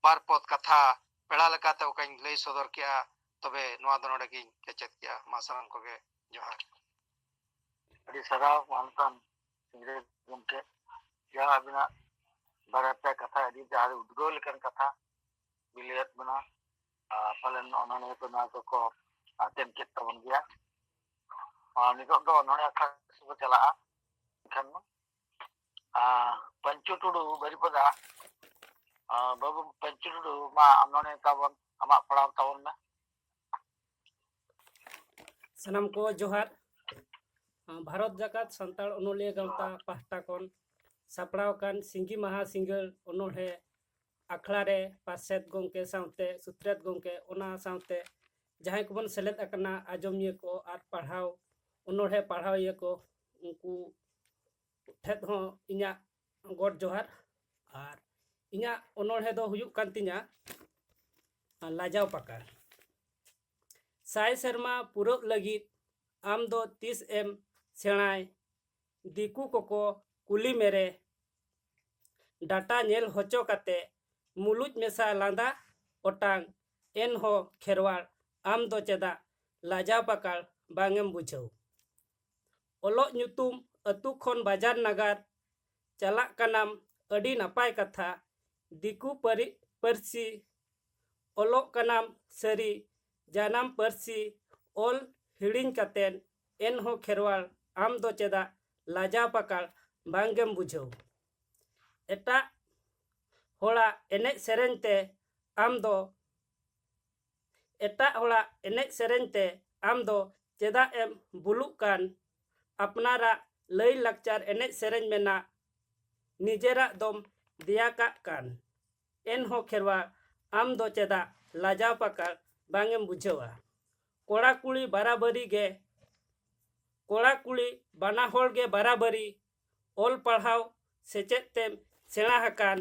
ᱵᱟᱨ ᱯᱚᱫ ᱠᱟᱛᱷᱟ ᱯᱮᱲᱟ ᱞᱮᱠᱟᱛᱮ ᱚᱠᱟᱧ ᱞᱟᱹᱭ ᱥᱚᱫᱚᱨ ᱠᱮᱜᱼᱟ, ᱛᱚᱵᱮ ᱱᱚᱣᱟ ᱫᱚ ᱱᱚᱰᱮ ᱜᱤᱧ ᱠᱮᱪᱮᱫ ᱠᱮᱜᱼᱟ᱾ ᱢᱟ ᱥᱟᱱᱟᱢ ᱠᱚᱜᱮ ᱡᱚᱦᱟᱨ᱾ ᱟᱹᱰᱤ ᱥᱟᱨᱦᱟᱣ ᱢᱟᱱᱚᱛᱟᱱ ᱥᱤᱝᱨᱟᱹᱭ ᱜᱚᱢᱠᱮ, ᱡᱟᱦᱟᱸ ᱟᱹᱵᱤᱱᱟᱜ ᱵᱟᱨᱭᱟ ᱯᱮᱭᱟ ᱠᱟᱛᱷᱟ ᱟᱹᱰᱤ ᱡᱟᱦᱟᱸ ᱩᱫᱽᱜᱟᱹᱣ ᱞᱮᱠᱟᱱ ᱠᱟᱛᱷᱟ ᱵᱤᱱ ᱞᱟᱹᱭᱟᱫ ᱵᱚᱱᱟ᱾ ᱟᱨ ᱯᱟᱞᱮᱱ ᱚᱱᱚᱬᱦᱤᱭᱟᱹ ᱠᱚ ᱱᱚᱣᱟ ᱫᱚᱠᱚ ᱟᱛᱮᱱ ᱠᱮᱫ ᱛᱟᱵᱚᱱ ᱜᱮᱭᱟ᱾ ᱟᱨ ᱱᱤᱛᱚᱜ ᱫᱚ ᱚᱱᱚᱬᱦᱮ ᱟᱠᱷᱲᱟ ᱥᱮᱫ ᱵᱚ ᱪᱟᱞᱟᱜᱼᱟ᱾ ᱮᱱᱠᱷᱟᱱ ᱢᱟ, ᱟᱨ ᱯᱟᱧᱪᱩ ᱴᱩᱰᱩ ᱵᱟᱹᱨᱤᱯᱟᱫᱟ, ᱟᱨ ᱵᱟᱹᱵᱩ ᱯᱟᱧᱪᱩ ᱴᱩᱰᱩ, ᱢᱟ ᱟᱢ ᱱᱚᱰᱮ ᱛᱟᱵᱚᱱ, ᱟᱢᱟᱜ ᱯᱟᱲᱟᱣ ᱛᱟᱵᱚᱱ ᱢᱮ᱾ ᱥᱟᱱᱟᱢ ᱠᱚ ᱡᱚᱦᱟᱨ᱾ ᱵᱷᱟᱨᱚᱛ ᱡᱟᱠᱟᱛ ᱥᱟᱱᱛᱟᱲ ᱚᱱᱚᱞᱤᱭᱟᱹ ᱜᱟᱶᱛᱟ ᱯᱟᱦᱴᱟ ᱠᱷᱚᱱ ᱥᱟᱯᱲᱟᱣ ᱟᱠᱟᱱ ᱥᱤᱸᱜᱤ ᱢᱟᱦᱟ ᱥᱤᱸᱜᱟᱹᱲ ᱚᱱᱚᱬᱦᱮ ᱟᱠᱷᱲᱟ ᱨᱮ ᱯᱟᱨᱥᱮᱛ ᱜᱚᱢᱠᱮ ᱥᱟᱶᱛᱮ ᱥᱩᱛᱨᱮᱛ ᱜᱚᱢᱠᱮ, ᱚᱱᱟ ᱥᱟᱶᱛᱮ ᱡᱟᱦᱟᱸᱭ ᱠᱚᱵᱚᱱ ᱥᱮᱞᱮᱫ ᱟᱠᱟᱱᱟ ᱟᱸᱡᱚᱢᱤᱭᱟᱹ ᱠᱚ ᱟᱨ ᱯᱟᱲᱦᱟᱣ, ᱚᱱᱚᱬᱦᱮ ᱯᱟᱲᱦᱟᱣᱤᱭᱟᱹ ᱠᱚ, ᱩᱱᱠᱩ ᱴᱷᱮᱱ ᱦᱚᱸ ᱤᱧᱟᱹᱜ ᱜᱚᱰ ᱡᱚᱦᱟᱨ᱾ ᱟᱨ ᱤᱧᱟᱹᱜ ᱚᱱᱚᱬᱦᱮ ᱫᱚ ᱦᱩᱭᱩᱜ ᱠᱟᱱ ᱛᱤᱧᱟ ᱞᱟᱡᱟᱣ ᱯᱟᱠᱟᱲ᱾ ᱥᱟᱭ ᱥᱮᱨᱢᱟ ᱯᱩᱨᱟᱹᱜ ᱞᱟᱹᱜᱤᱫ ᱟᱢ ᱫᱚ ᱛᱤᱥ ᱮᱢ ᱥᱮᱬᱟᱭ? ᱫᱤᱠᱩ ᱠᱚᱠᱚ ᱠᱩᱞᱤ ᱢᱮᱨᱮ᱾ ᱰᱟᱴᱟ ᱧᱮᱞ ᱦᱚᱪᱚ ᱠᱟᱛᱮ ᱢᱩᱞᱩᱡ ᱢᱮᱥᱟ ᱞᱟᱸᱫᱟ ᱚᱴᱟᱝ᱾ ᱮᱱᱦᱚᱸ ᱠᱷᱮᱨᱣᱟᱲ ᱟᱢ ᱫᱚ ᱪᱮᱫᱟᱜ ᱞᱟᱡᱟᱣ ᱯᱟᱠᱟᱲ ᱵᱟᱝ ᱮᱢ ᱵᱩᱡᱷᱟᱹᱣ? ᱚᱞᱚᱜ ᱧᱩᱛᱩᱢ ᱟᱹᱛᱩ ᱠᱷᱚᱱ ᱵᱟᱡᱟᱨ ᱱᱟᱜᱟᱨ ᱪᱟᱞᱟᱜ ᱠᱟᱱᱟᱢ, ᱟᱹᱰᱤ ᱱᱟᱯᱟᱭ ᱠᱟᱛᱷᱟ᱾ ᱫᱤᱠᱩ ᱯᱟᱹᱨᱤ-, ᱯᱟᱹᱨᱥᱤ ᱚᱞᱚᱜ ᱠᱟᱱᱟᱢ ᱥᱟᱹᱨᱤ, ᱡᱟᱱᱟᱢ ᱯᱟᱹᱨᱥᱤ ᱚᱞ ᱦᱤᱲᱤᱧ ᱠᱟᱛᱮᱱ᱾ ᱮᱱᱦᱚᱸ ᱠᱷᱮᱨᱣᱟᱲ ᱟᱢ ᱫᱚ ᱪᱮᱫᱟᱜ ᱞᱟᱡᱟᱣ ᱯᱟᱠᱟᱲ ᱵᱟᱝ ᱜᱮᱢ ᱵᱩᱡᱷᱟᱹᱣ? ᱮᱴᱟᱜ ᱦᱚᱲᱟᱜ ᱮᱱᱮᱡ ᱥᱮᱨᱮᱧ ᱛᱮ ᱟᱢ ᱫᱚ ᱮᱴᱟᱜ ᱦᱚᱲᱟᱜ ᱮᱱᱮᱡ ᱥᱮᱨᱮᱧ ᱛᱮ ᱟᱢ ᱫᱚ ᱪᱮᱫᱟᱜ ᱮᱢ ᱵᱩᱞᱩᱜ ᱠᱟᱱ? ᱟᱯᱱᱟᱨᱟᱜ ᱞᱟᱹᱭ ᱞᱟᱠᱪᱟᱨ ᱮᱱᱮᱡ ᱥᱮᱨᱮᱧ ᱢᱮᱱᱟᱜ, ᱱᱤᱡᱮᱨᱟᱜ ᱫᱚᱢ ᱫᱮᱭᱟ ᱠᱟᱜ ᱠᱟᱱ᱾ ᱮᱱᱦᱚᱸ ᱠᱷᱮᱨᱣᱟᱲ ᱟᱢ ᱫᱚ ᱪᱮᱫᱟᱜ ᱞᱟᱡᱟᱣ ᱯᱟᱠᱟᱲ ᱵᱟᱝ ᱮᱢ ᱵᱩᱡᱷᱟᱹᱣᱟ? ᱠᱚᱲᱟ ᱠᱩᱲᱤ ᱵᱟᱨᱟᱵᱟᱹᱨᱤ ᱜᱮ, ᱠᱚᱲᱟ ᱠᱩᱲᱤ ᱵᱟᱱᱟ ᱦᱚᱲ ᱜᱮ ᱵᱟᱨᱟᱵᱟᱹᱨᱤ, ᱚᱞ ᱯᱟᱲᱦᱟᱣ ᱥᱮᱪᱮᱫ ᱛᱮᱢ ᱥᱮᱬᱟ ᱟᱠᱟᱱ,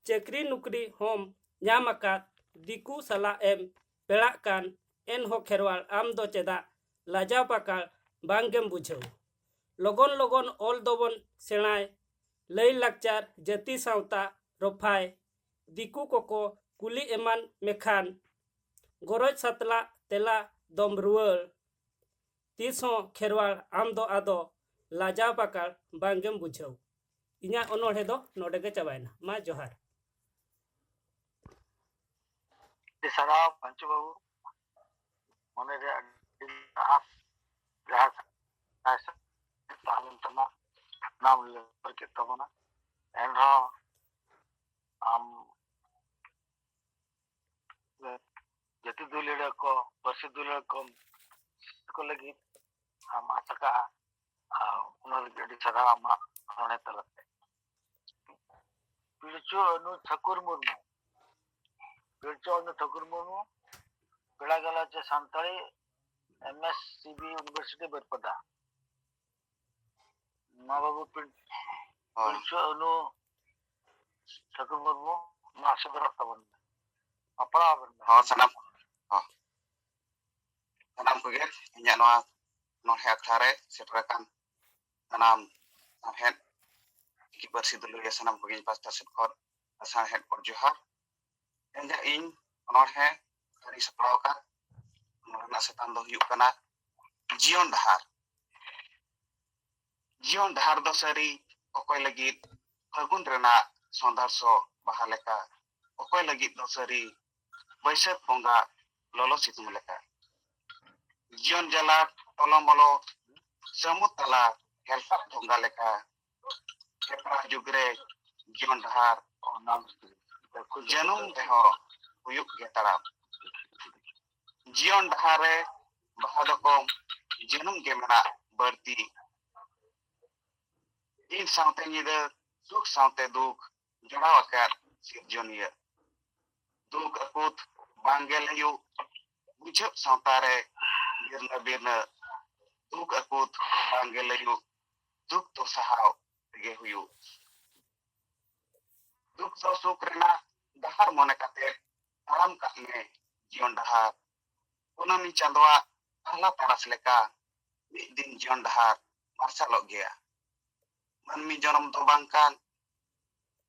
ᱪᱟᱹᱠᱨᱤ ᱱᱩᱠᱨᱤ ᱦᱚᱸᱢ ᱧᱟᱢ ᱟᱠᱟᱫ, ᱫᱤᱠᱩ ᱥᱟᱞᱟᱜ ᱮᱢ ᱯᱮᱲᱟᱜ ᱠᱟᱱ, ᱮᱱᱦᱚᱸ ᱠᱷᱮᱨᱣᱟᱲ ᱟᱢ ᱫᱚ ᱪᱮᱫᱟᱜ ᱞᱟᱡᱟᱣ ᱯᱟᱠᱟᱲ ᱵᱟᱝ ᱜᱮᱢ ᱵᱩᱡᱷᱟᱹᱣ? ᱞᱚᱜᱚᱱ ᱞᱚᱜᱚᱱ ᱚᱞ ᱫᱚᱵᱚᱱ ᱥᱮᱬᱟᱭ, ᱞᱟᱹᱭ ᱞᱟᱠᱪᱟᱨ ᱡᱟᱹᱛᱤ ᱥᱟᱶᱛᱟ ᱨᱚᱯᱷᱟᱭ, ᱫᱤᱠᱩ ᱠᱚᱠᱚ ᱠᱩᱞᱤ ᱮᱢᱟᱱ ᱢᱮᱠᱷᱟᱱ, ᱜᱚᱨᱚᱡᱽ ᱥᱟᱛᱞᱟᱜ ᱛᱮᱞᱟ ᱫᱚᱢ ᱨᱩᱣᱟᱹᱲ᱾ ᱛᱤᱥ ᱦᱚᱸ ᱠᱷᱮᱨᱣᱟᱲ ᱟᱢ ᱫᱚ ᱟᱫᱚ ᱞᱟᱡᱟᱣ ᱯᱟᱠᱟᱲ ᱵᱟᱝ ᱜᱮᱢ ᱵᱩᱡᱷᱟᱹᱣ᱾ ᱤᱧᱟᱹᱜ ᱚᱱᱚᱬᱦᱮ ᱫᱚ ᱱᱚᱰᱮ ᱜᱮ ᱪᱟᱵᱟᱭᱮᱱᱟ᱾ ᱢᱟ ᱡᱚᱦᱟᱨ᱾ ᱟᱹᱰᱤ ᱥᱟᱨᱦᱟᱣ ᱯᱟᱧᱪᱩ ᱵᱟᱹᱵᱩ, ᱢᱚᱱᱮ ᱨᱮ ᱟᱹᱰᱤ ᱟᱸᱥ ᱡᱟᱦᱟᱸ ᱛᱟᱦᱮᱸ ᱞᱮᱱ ᱛᱟᱢᱟ, ᱚᱱᱟᱢ ᱞᱟᱹᱭ ᱠᱮᱫ ᱛᱟᱵᱚᱱᱟ᱾ ᱮᱱᱨᱮᱦᱚᱸ ᱟᱢ ᱡᱟᱹᱛᱤ ᱫᱩᱞᱟᱹᱲᱤᱭᱟᱹ ᱠᱚ, ᱯᱟᱹᱨᱥᱤ ᱫᱩᱞᱟᱹᱲᱤᱭᱟᱹ ᱠᱚ, ᱠᱚ ᱞᱟᱹᱜᱤᱫ ᱟᱢ ᱟᱥ ᱟᱠᱟᱜᱼᱟ, ᱟᱹᱰᱤ ᱥᱟᱨᱦᱟᱣ ᱟᱢᱟᱜ ᱚᱱᱚᱬᱦᱮ ᱛᱟᱞᱟᱛᱮ᱾ ᱯᱤᱞᱪᱩ ᱟᱹᱱᱩ ᱴᱷᱟᱹᱠᱩᱨ ᱢᱩᱨᱢᱩ, ᱯᱤᱞᱪᱩ ᱟᱹᱱᱩ ᱴᱷᱟᱹᱠᱩᱨ ᱢᱩᱨᱢᱩ, ᱯᱮᱲᱟ ᱜᱟᱞᱟ ᱪᱮ Santali, M S C B University ᱵᱟᱹᱨᱯᱟᱫᱟ᱾ ᱢᱟ ᱵᱟᱹᱵᱩ ᱯᱤᱞ-, ᱦᱳᱭ᱾ ᱯᱤᱞᱪᱩ ᱟᱹᱱᱩ ᱴᱷᱟᱹᱠᱩᱨ ᱢᱩᱨᱢᱩ, ᱢᱟ ᱥᱚᱫᱚᱨᱚᱜ ᱛᱟᱵᱚᱱ ᱢᱮ, ᱢᱟ ᱯᱟᱲᱟᱣ ᱟᱵᱚᱱ ᱢᱮ᱾ ᱦᱚᱸ, ᱥᱟᱱᱟᱢ, ᱦᱚᱸ᱾ ᱥᱟᱱᱟᱢ ᱠᱚᱜᱮ ᱤᱧᱟᱹᱜ ᱱᱚᱣᱟ ᱚᱱᱚᱬᱦᱮ ᱟᱠᱷᱲᱟ ᱨᱮ ᱥᱮᱴᱮᱨ ᱟᱠᱟᱱ ᱥᱟᱱᱟᱢ ᱥᱟᱶᱦᱮᱫ ᱪᱤᱠᱤ ᱯᱟᱹᱨᱥᱤ ᱫᱩᱞᱟᱹᱲᱤᱭᱟᱹ ᱥᱟᱱᱟᱢ ᱠᱚᱜᱮ ᱤᱧ ᱯᱟᱥᱴᱟ ᱥᱮᱫ ᱠᱷᱚᱱ ᱥᱟᱶᱦᱮᱫ ᱠᱚ ᱡᱚᱦᱟᱨ᱾ ᱛᱮᱦᱮᱧᱟᱜ ᱤᱧ ᱚᱱᱚᱬᱦᱮ ᱠᱟᱹᱨᱤ ᱥᱟᱯᱲᱟᱣ ᱟᱠᱟᱫ ᱚᱱᱟ ᱨᱮᱱᱟᱜ ᱥᱟᱛᱟᱢ ᱫᱚ ᱦᱩᱭᱩᱜ ᱠᱟᱱᱟ ᱡᱤᱭᱚᱱ ᱰᱟᱦᱟᱨ᱾ ᱡᱤᱭᱚᱱ ᱰᱟᱦᱟᱨ ᱫᱚ ᱥᱟᱹᱨᱤ ᱚᱠᱚᱭ ᱞᱟᱹᱜᱤᱫ ᱯᱷᱟᱹᱜᱩᱱ ᱨᱮᱱᱟᱜ ᱥᱚᱸᱫᱷᱟᱲ ᱥᱚ ᱵᱟᱦᱟ ᱞᱮᱠᱟ, ᱚᱠᱚᱭ ᱞᱟᱹᱜᱤᱫ ᱫᱚ ᱥᱟᱹᱨᱤ ᱵᱟᱹᱭᱥᱟᱹᱠᱷ ᱵᱚᱸᱜᱟ ᱞᱚᱞᱚ ᱥᱤᱛᱩᱝ ᱞᱮᱠᱟ᱾ ᱡᱤᱭᱚᱱ ᱡᱟᱞᱟ ᱴᱚᱞᱚᱢᱚᱞᱚ ᱥᱟᱹᱢᱩᱫ ᱛᱟᱞᱟ ᱦᱮᱞᱠᱟᱣ ᱰᱷᱚᱸᱜᱟ ᱞᱮᱠᱟ᱾ ᱦᱮᱯᱨᱟᱣ ᱡᱩᱜᱽ ᱨᱮ ᱡᱤᱭᱚᱱ ᱰᱟᱦᱟᱨ ᱡᱟᱹᱱᱩᱢ ᱨᱮᱦᱚᱸ ᱦᱩᱭᱩᱜ ᱜᱮ ᱛᱟᱲᱟᱢ᱾ ᱡᱤᱭᱚᱱ ᱰᱟᱦᱟᱨ ᱨᱮ ᱵᱟᱦᱟ ᱫᱚ ᱠᱚᱢ, ᱡᱟᱹᱱᱩᱢ ᱜᱮ ᱢᱮᱱᱟᱜ ᱵᱟᱹᱲᱛᱤ᱾ ᱫᱤᱱ ᱥᱟᱶᱛᱮ ᱧᱤᱫᱟᱹ, ᱥᱩᱠ ᱥᱟᱶᱛᱮ ᱫᱩᱠ, ᱡᱚᱲᱟᱣ ᱟᱠᱟᱫ ᱥᱤᱨᱡᱚᱱᱤᱭᱟᱹ᱾ ᱫᱩᱠ ᱟᱹᱠᱩᱛ ᱵᱟᱝᱜᱮ ᱞᱟᱹᱭᱩᱜ, ᱵᱩᱡᱷᱟᱹᱜ ᱥᱟᱶᱛᱟ ᱨᱮ ᱵᱤᱨᱱᱟᱹ ᱵᱤᱨᱱᱟᱹ᱾ ᱫᱩᱠ ᱟᱹᱠᱩᱛ ᱵᱟᱝᱜᱮ ᱞᱟᱹᱭᱩᱜ, ᱫᱩᱠ ᱫᱚ ᱥᱟᱦᱟᱣ ᱛᱮᱜᱮ ᱦᱩᱭᱩᱜ᱾ ᱫᱩᱠ ᱫᱚ ᱥᱩᱠ ᱨᱮᱱᱟᱜ ᱰᱟᱦᱟᱨ ᱢᱚᱱᱮ ᱠᱟᱛᱮ ᱛᱟᱲᱟᱢ ᱠᱟᱜ ᱢᱮ ᱡᱤᱭᱚᱱ ᱰᱟᱦᱟᱨ᱾ ᱠᱩᱱᱟᱹᱢᱤ ᱪᱟᱸᱫᱳᱣᱟᱜ ᱟᱦᱞᱟ ᱛᱟᱨᱟᱥ ᱞᱮᱠᱟ ᱢᱤᱫ ᱫᱤᱱ ᱡᱤᱭᱚᱱ ᱰᱟᱦᱟᱨ ᱢᱟᱨᱥᱟᱞᱚᱜ ᱜᱮᱭᱟ᱾ ᱢᱟᱹᱱᱢᱤ ᱡᱚᱱᱚᱢ ᱫᱚ ᱵᱟᱝ ᱠᱟᱱ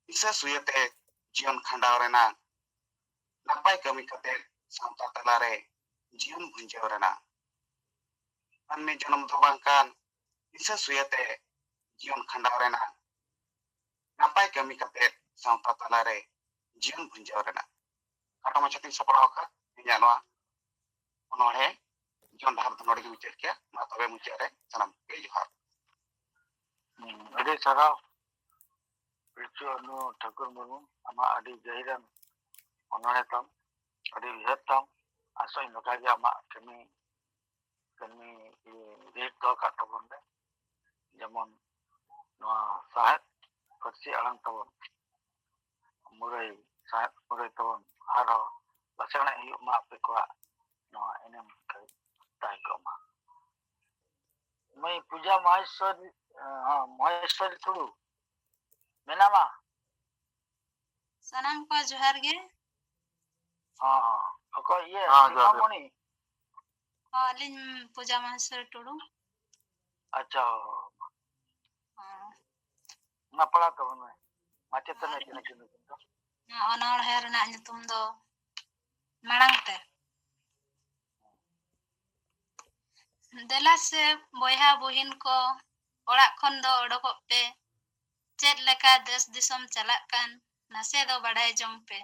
ᱫᱤᱥᱟᱹ ᱥᱩᱭᱟᱹᱛᱮ ᱡᱤᱭᱚᱱ ᱠᱷᱟᱸᱰᱟᱣ ᱨᱮᱱᱟᱜ, ᱱᱟᱯᱟᱭ ᱠᱟᱹᱢᱤ ᱠᱟᱛᱮ ᱥᱟᱶᱛᱟ ᱛᱟᱞᱟᱨᱮ ᱡᱤᱭᱚᱱ ᱵᱷᱩᱸᱡᱟᱹᱣ ᱨᱮᱱᱟᱜ᱾ ᱢᱟᱹᱱᱢᱤ ᱡᱚᱱᱚᱢ ᱫᱚ ᱵᱟᱝ ᱠᱟᱱ ᱫᱤᱥᱟᱹ ᱥᱩᱭᱟᱹᱛᱮ ᱡᱤᱭᱚᱱ ᱠᱷᱟᱸᱰᱟᱣ ᱨᱮᱱᱟᱜ, ᱱᱟᱯᱟᱭ ᱠᱟᱹᱢᱤ ᱠᱟᱛᱮ ᱥᱟᱶᱛᱟ ᱛᱟᱞᱟᱨᱮ ᱡᱤᱭᱚᱱ ᱵᱷᱩᱸᱡᱟᱹᱣ ᱨᱮᱱᱟᱜ᱾ ᱠᱷᱟᱴᱚ ᱢᱟᱪᱷᱟᱛᱤᱧ ᱥᱟᱯᱲᱟᱣ ᱟᱠᱟᱫ ᱤᱧᱟᱹᱜ ᱱᱚᱣᱟ ᱚᱱᱚᱬᱦᱮ ᱡᱚᱱ ᱰᱟᱦᱟᱨ ᱫᱚ ᱱᱚᱰᱮ ᱜᱮ ᱢᱩᱪᱟᱹᱫ ᱠᱮᱭᱟ᱾ ᱢᱟ ᱛᱚᱵᱮ ᱢᱩᱪᱟᱹᱫ ᱨᱮ ᱥᱟᱱᱟᱢ ᱠᱚᱜᱮ ᱡᱚᱦᱟᱨ᱾ ᱦᱩᱸ, ᱟᱹᱰᱤ ᱥᱟᱨᱦᱟᱣ ᱯᱤᱞᱪᱩ ᱟᱹᱱᱩ ᱴᱷᱟᱹᱠᱩᱨ ᱢᱩᱨᱢᱩ, ᱟᱢᱟᱜ ᱟᱹᱰᱤ ᱜᱟᱹᱦᱤᱨᱟᱱ ᱚᱱᱚᱬᱦᱮ ᱛᱟᱢ, ᱟᱹᱰᱤ ᱩᱭᱦᱟᱹᱨ ᱛᱟᱢ᱾ ᱟᱥᱚᱜ ᱟᱹᱧ ᱱᱚᱝᱠᱟ ᱜᱮ ᱟᱢᱟᱜ ᱠᱟᱹᱢᱤ, ᱠᱟᱹᱢᱤ ᱨᱤᱦᱤᱴ ᱫᱚᱦᱚ ᱠᱟᱜ ᱛᱟᱵᱚᱱ ᱢᱮ᱾ ᱡᱮᱢᱚᱱ ᱱᱚᱣᱟ ᱥᱟᱶᱦᱮᱫ ᱯᱟᱹᱨᱥᱤ ᱟᱲᱟᱝ ᱛᱟᱵᱚᱱ ᱢᱩᱨᱟᱹᱭ, ᱥᱟᱶᱦᱮᱫ ᱢᱩᱨᱟᱹᱭ ᱛᱟᱵᱚᱱ ᱟᱨᱦᱚᱸ ᱞᱟᱥᱮᱬᱮᱫ ᱦᱩᱭᱩᱜ ᱢᱟ ᱟᱯᱮ ᱠᱚᱣᱟᱜ ᱱᱚᱣᱟ ᱮᱱᱮᱢ ᱛᱟᱦᱮᱸ ᱠᱚᱜ ᱢᱟ᱾ ᱢᱟᱹᱭ ᱯᱩᱡᱟ ᱢᱚᱦᱮᱥᱣᱚᱨᱤ, ᱦᱚᱸ, ᱢᱚᱦᱮᱥᱣᱚᱨᱤ ᱴᱩᱰᱩ ᱢᱮᱱᱟᱢᱟ? ᱥᱟᱱᱟᱢ ᱠᱚ ᱡᱚᱦᱟᱨ ᱜᱮ᱾ ᱦᱚᱸ, ᱦᱚᱸ᱾ ᱚᱠᱚᱭ ᱤᱭᱟᱹ, ᱦᱮᱸ, ᱡᱚᱦᱟᱨ ᱜᱮ᱾ ᱥᱤᱢᱟᱢᱚᱱᱤ? ᱦᱚᱸ, ᱟᱹᱞᱤᱧ ᱯᱩᱡᱟ ᱢᱚᱦᱮᱥᱣᱚᱨᱤ ᱴᱩᱰᱩ᱾ ᱟᱪᱪᱷᱟ, ᱦᱚᱸ, ᱦᱚᱸ᱾ ᱦᱚᱸ᱾ ᱢᱟ ᱯᱟᱲᱦᱟᱣ ᱛᱟᱵᱚᱱ ᱢᱮ᱾ ᱢᱟᱪᱮᱛᱟᱹᱱᱤ ᱟᱨ ᱠᱤᱱ ᱟᱹᱠᱤᱱ ᱫᱚᱠᱤᱱ ᱫᱚ᱾ ᱱᱚᱣᱟ ᱚᱱᱚᱬᱦᱮ ᱨᱮᱱᱟᱜ ᱧᱩᱛᱩᱢ ᱫᱚ ᱢᱟᱲᱟᱝ ᱛᱮ᱾ ᱫᱮᱞᱟ ᱥᱮ ᱵᱚᱭᱦᱟ ᱵᱩᱦᱤᱱ ᱠᱚ, ᱚᱲᱟᱜ ᱠᱷᱚᱱ ᱫᱚ ᱚᱰᱚᱠᱚᱜ ᱯᱮ᱾ ᱪᱮᱫ ᱞᱮᱠᱟ ᱫᱮᱥ ᱫᱤᱥᱚᱢ ᱪᱟᱞᱟᱜ ᱠᱟᱱ, ᱱᱟᱥᱮ ᱫᱚ ᱵᱟᱰᱟᱭ ᱡᱚᱝ ᱯᱮ᱾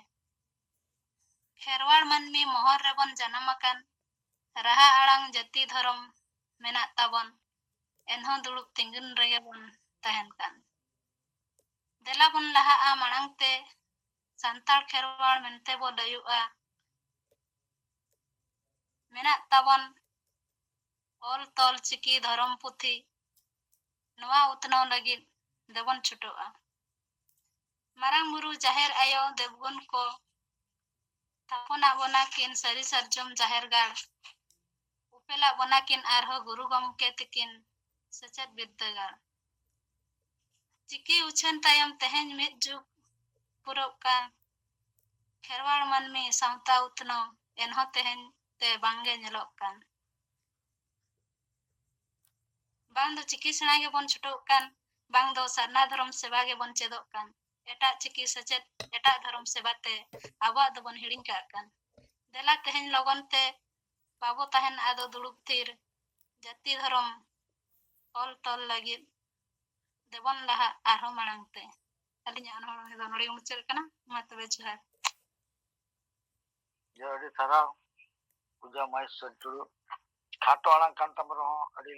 ᱠᱷᱮᱨᱣᱟᱲ ᱢᱟᱹᱱᱢᱤ ᱢᱚᱦᱚᱨ ᱨᱮᱵᱚᱱ ᱡᱟᱱᱟᱢ ᱟᱠᱟᱱ, ᱨᱟᱦᱟ ᱟᱲᱟᱝ ᱡᱟᱹᱛᱤ ᱫᱷᱚᱨᱚᱢ ᱢᱮᱱᱟᱜ ᱛᱟᱵᱚᱱ, ᱮᱱᱦᱚᱸ ᱫᱩᱲᱩᱵ ᱛᱤᱸᱜᱩᱱ ᱨᱮᱜᱮ ᱵᱚᱱ ᱛᱟᱦᱮᱱ ᱠᱟᱱ᱾ ᱫᱮᱞᱟ ᱵᱚᱱ ᱞᱟᱦᱟᱜᱼᱟ ᱢᱟᱲᱟᱝ ᱛᱮ, ᱥᱟᱱᱛᱟᱲ ᱠᱷᱮᱨᱣᱟᱲ ᱢᱮᱱᱛᱮ ᱵᱚ ᱞᱟᱹᱭᱚᱜᱼᱟ᱾ ᱢᱮᱱᱟᱜ ᱛᱟᱵᱚᱱ ᱚᱞ ᱛᱚᱞ ᱪᱤᱠᱤ ᱫᱷᱚᱨᱚᱢ ᱯᱩᱛᱷᱤ, ᱱᱚᱣᱟ ᱩᱛᱱᱟᱹᱣ ᱞᱟᱹᱜᱤᱫ ᱫᱮᱵᱚᱱ ᱪᱷᱩᱴᱟᱹᱜᱼᱟ᱾ ᱢᱟᱨᱟᱝ ᱵᱩᱨᱩ ᱡᱟᱦᱮᱨ ᱟᱭᱳ ᱫᱮᱵᱜᱩᱱ ᱠᱚ ᱛᱷᱟᱯᱚᱱᱟᱜ ᱵᱚᱱᱟ ᱠᱤᱱ ᱥᱟᱹᱨᱤ ᱥᱟᱨᱡᱚᱢ ᱡᱟᱦᱮᱨ ᱜᱟᱲ, ᱩᱯᱮᱞᱟᱜ ᱵᱚᱱᱟ ᱠᱤᱱ ᱟᱨᱦᱚᱸ ᱜᱩᱨᱩ ᱜᱚᱢᱠᱮ ᱛᱤᱠᱤᱱ ᱥᱮᱪᱮᱫ ᱵᱤᱨᱫᱟᱹᱜᱟᱲ᱾ ᱪᱤᱠᱤ ᱩᱪᱷᱟᱹᱱ ᱛᱟᱭᱚᱢ ᱛᱮᱦᱮᱧ ᱢᱤᱫ ᱡᱩᱜᱽ ᱯᱩᱨᱟᱹᱜ ᱠᱟᱱ ᱠᱷᱮᱨᱣᱟᱲ ᱢᱟᱹᱱᱢᱤ ᱥᱟᱶᱛᱟ ᱩᱛᱱᱟᱹᱣ ᱮᱱᱦᱚᱸ ᱛᱮᱦᱮᱧ ᱛᱮ ᱵᱟᱝᱜᱮ ᱧᱮᱞᱚᱜ ᱠᱟᱱ᱾ ᱵᱟᱝ ᱫᱚ ᱪᱤᱠᱤ ᱥᱮᱬᱟ ᱜᱮᱵᱚᱱ ᱪᱷᱩᱴᱟᱹᱜ ᱠᱟᱱ, ᱵᱟᱝ ᱫᱚ ᱥᱟᱨᱱᱟ ᱫᱷᱚᱨᱚᱢ ᱥᱮᱵᱟ ᱜᱮᱵᱚᱱ ᱪᱮᱫᱚᱜ ᱠᱟᱱ, ᱮᱴᱟᱜ ᱪᱤᱠᱤ ᱥᱮᱪᱮᱫ, ᱮᱴᱟᱜ ᱫᱷᱚᱨᱚᱢ ᱥᱮᱵᱟ ᱛᱮ ᱟᱵᱚᱣᱟᱜ ᱫᱚᱵᱚᱱ ᱦᱤᱲᱤᱧ ᱠᱟᱜ ᱠᱟᱱ᱾ ᱫᱮᱞᱟ ᱛᱮᱦᱮᱧ ᱞᱚᱜᱚᱱ ᱛᱮ ᱵᱟᱵᱚ ᱛᱟᱦᱮᱱ ᱟᱫᱚ ᱫᱩᱲᱩᱵ ᱛᱷᱤᱨ, ᱡᱟᱹᱛᱤ ᱫᱷᱚᱨᱚᱢ ᱚᱞ ᱛᱚᱞ ᱞᱟᱹᱜᱤᱫ ᱫᱮᱵᱚᱱ ᱞᱟᱦᱟᱜ ᱟᱨᱦᱚᱸ ᱢᱟᱲᱟᱝ ᱛᱮ᱾ ᱟᱹᱞᱤᱧᱟᱜ ᱚᱱᱚᱬᱦᱮ ᱫᱚ ᱱᱚᱰᱮ ᱜᱮ ᱢᱩᱪᱟᱹᱫ ᱠᱟᱱᱟ᱾ ᱢᱟ ᱛᱚᱵᱮ ᱡᱚᱦᱟᱨ᱾ ᱡᱚᱦᱟᱨ, ᱟᱹᱰᱤ ᱥᱟᱨᱦᱟᱣ ᱯᱩᱡᱟ ᱢᱚᱦᱮᱥᱣᱚᱨᱤ ᱴᱩᱰᱩ᱾ ᱠᱷᱟᱴᱚ ᱟᱲᱟᱝ ᱠᱟᱱ ᱛᱟᱢ ᱨᱮᱦᱚᱸ ᱟᱹᱰᱤ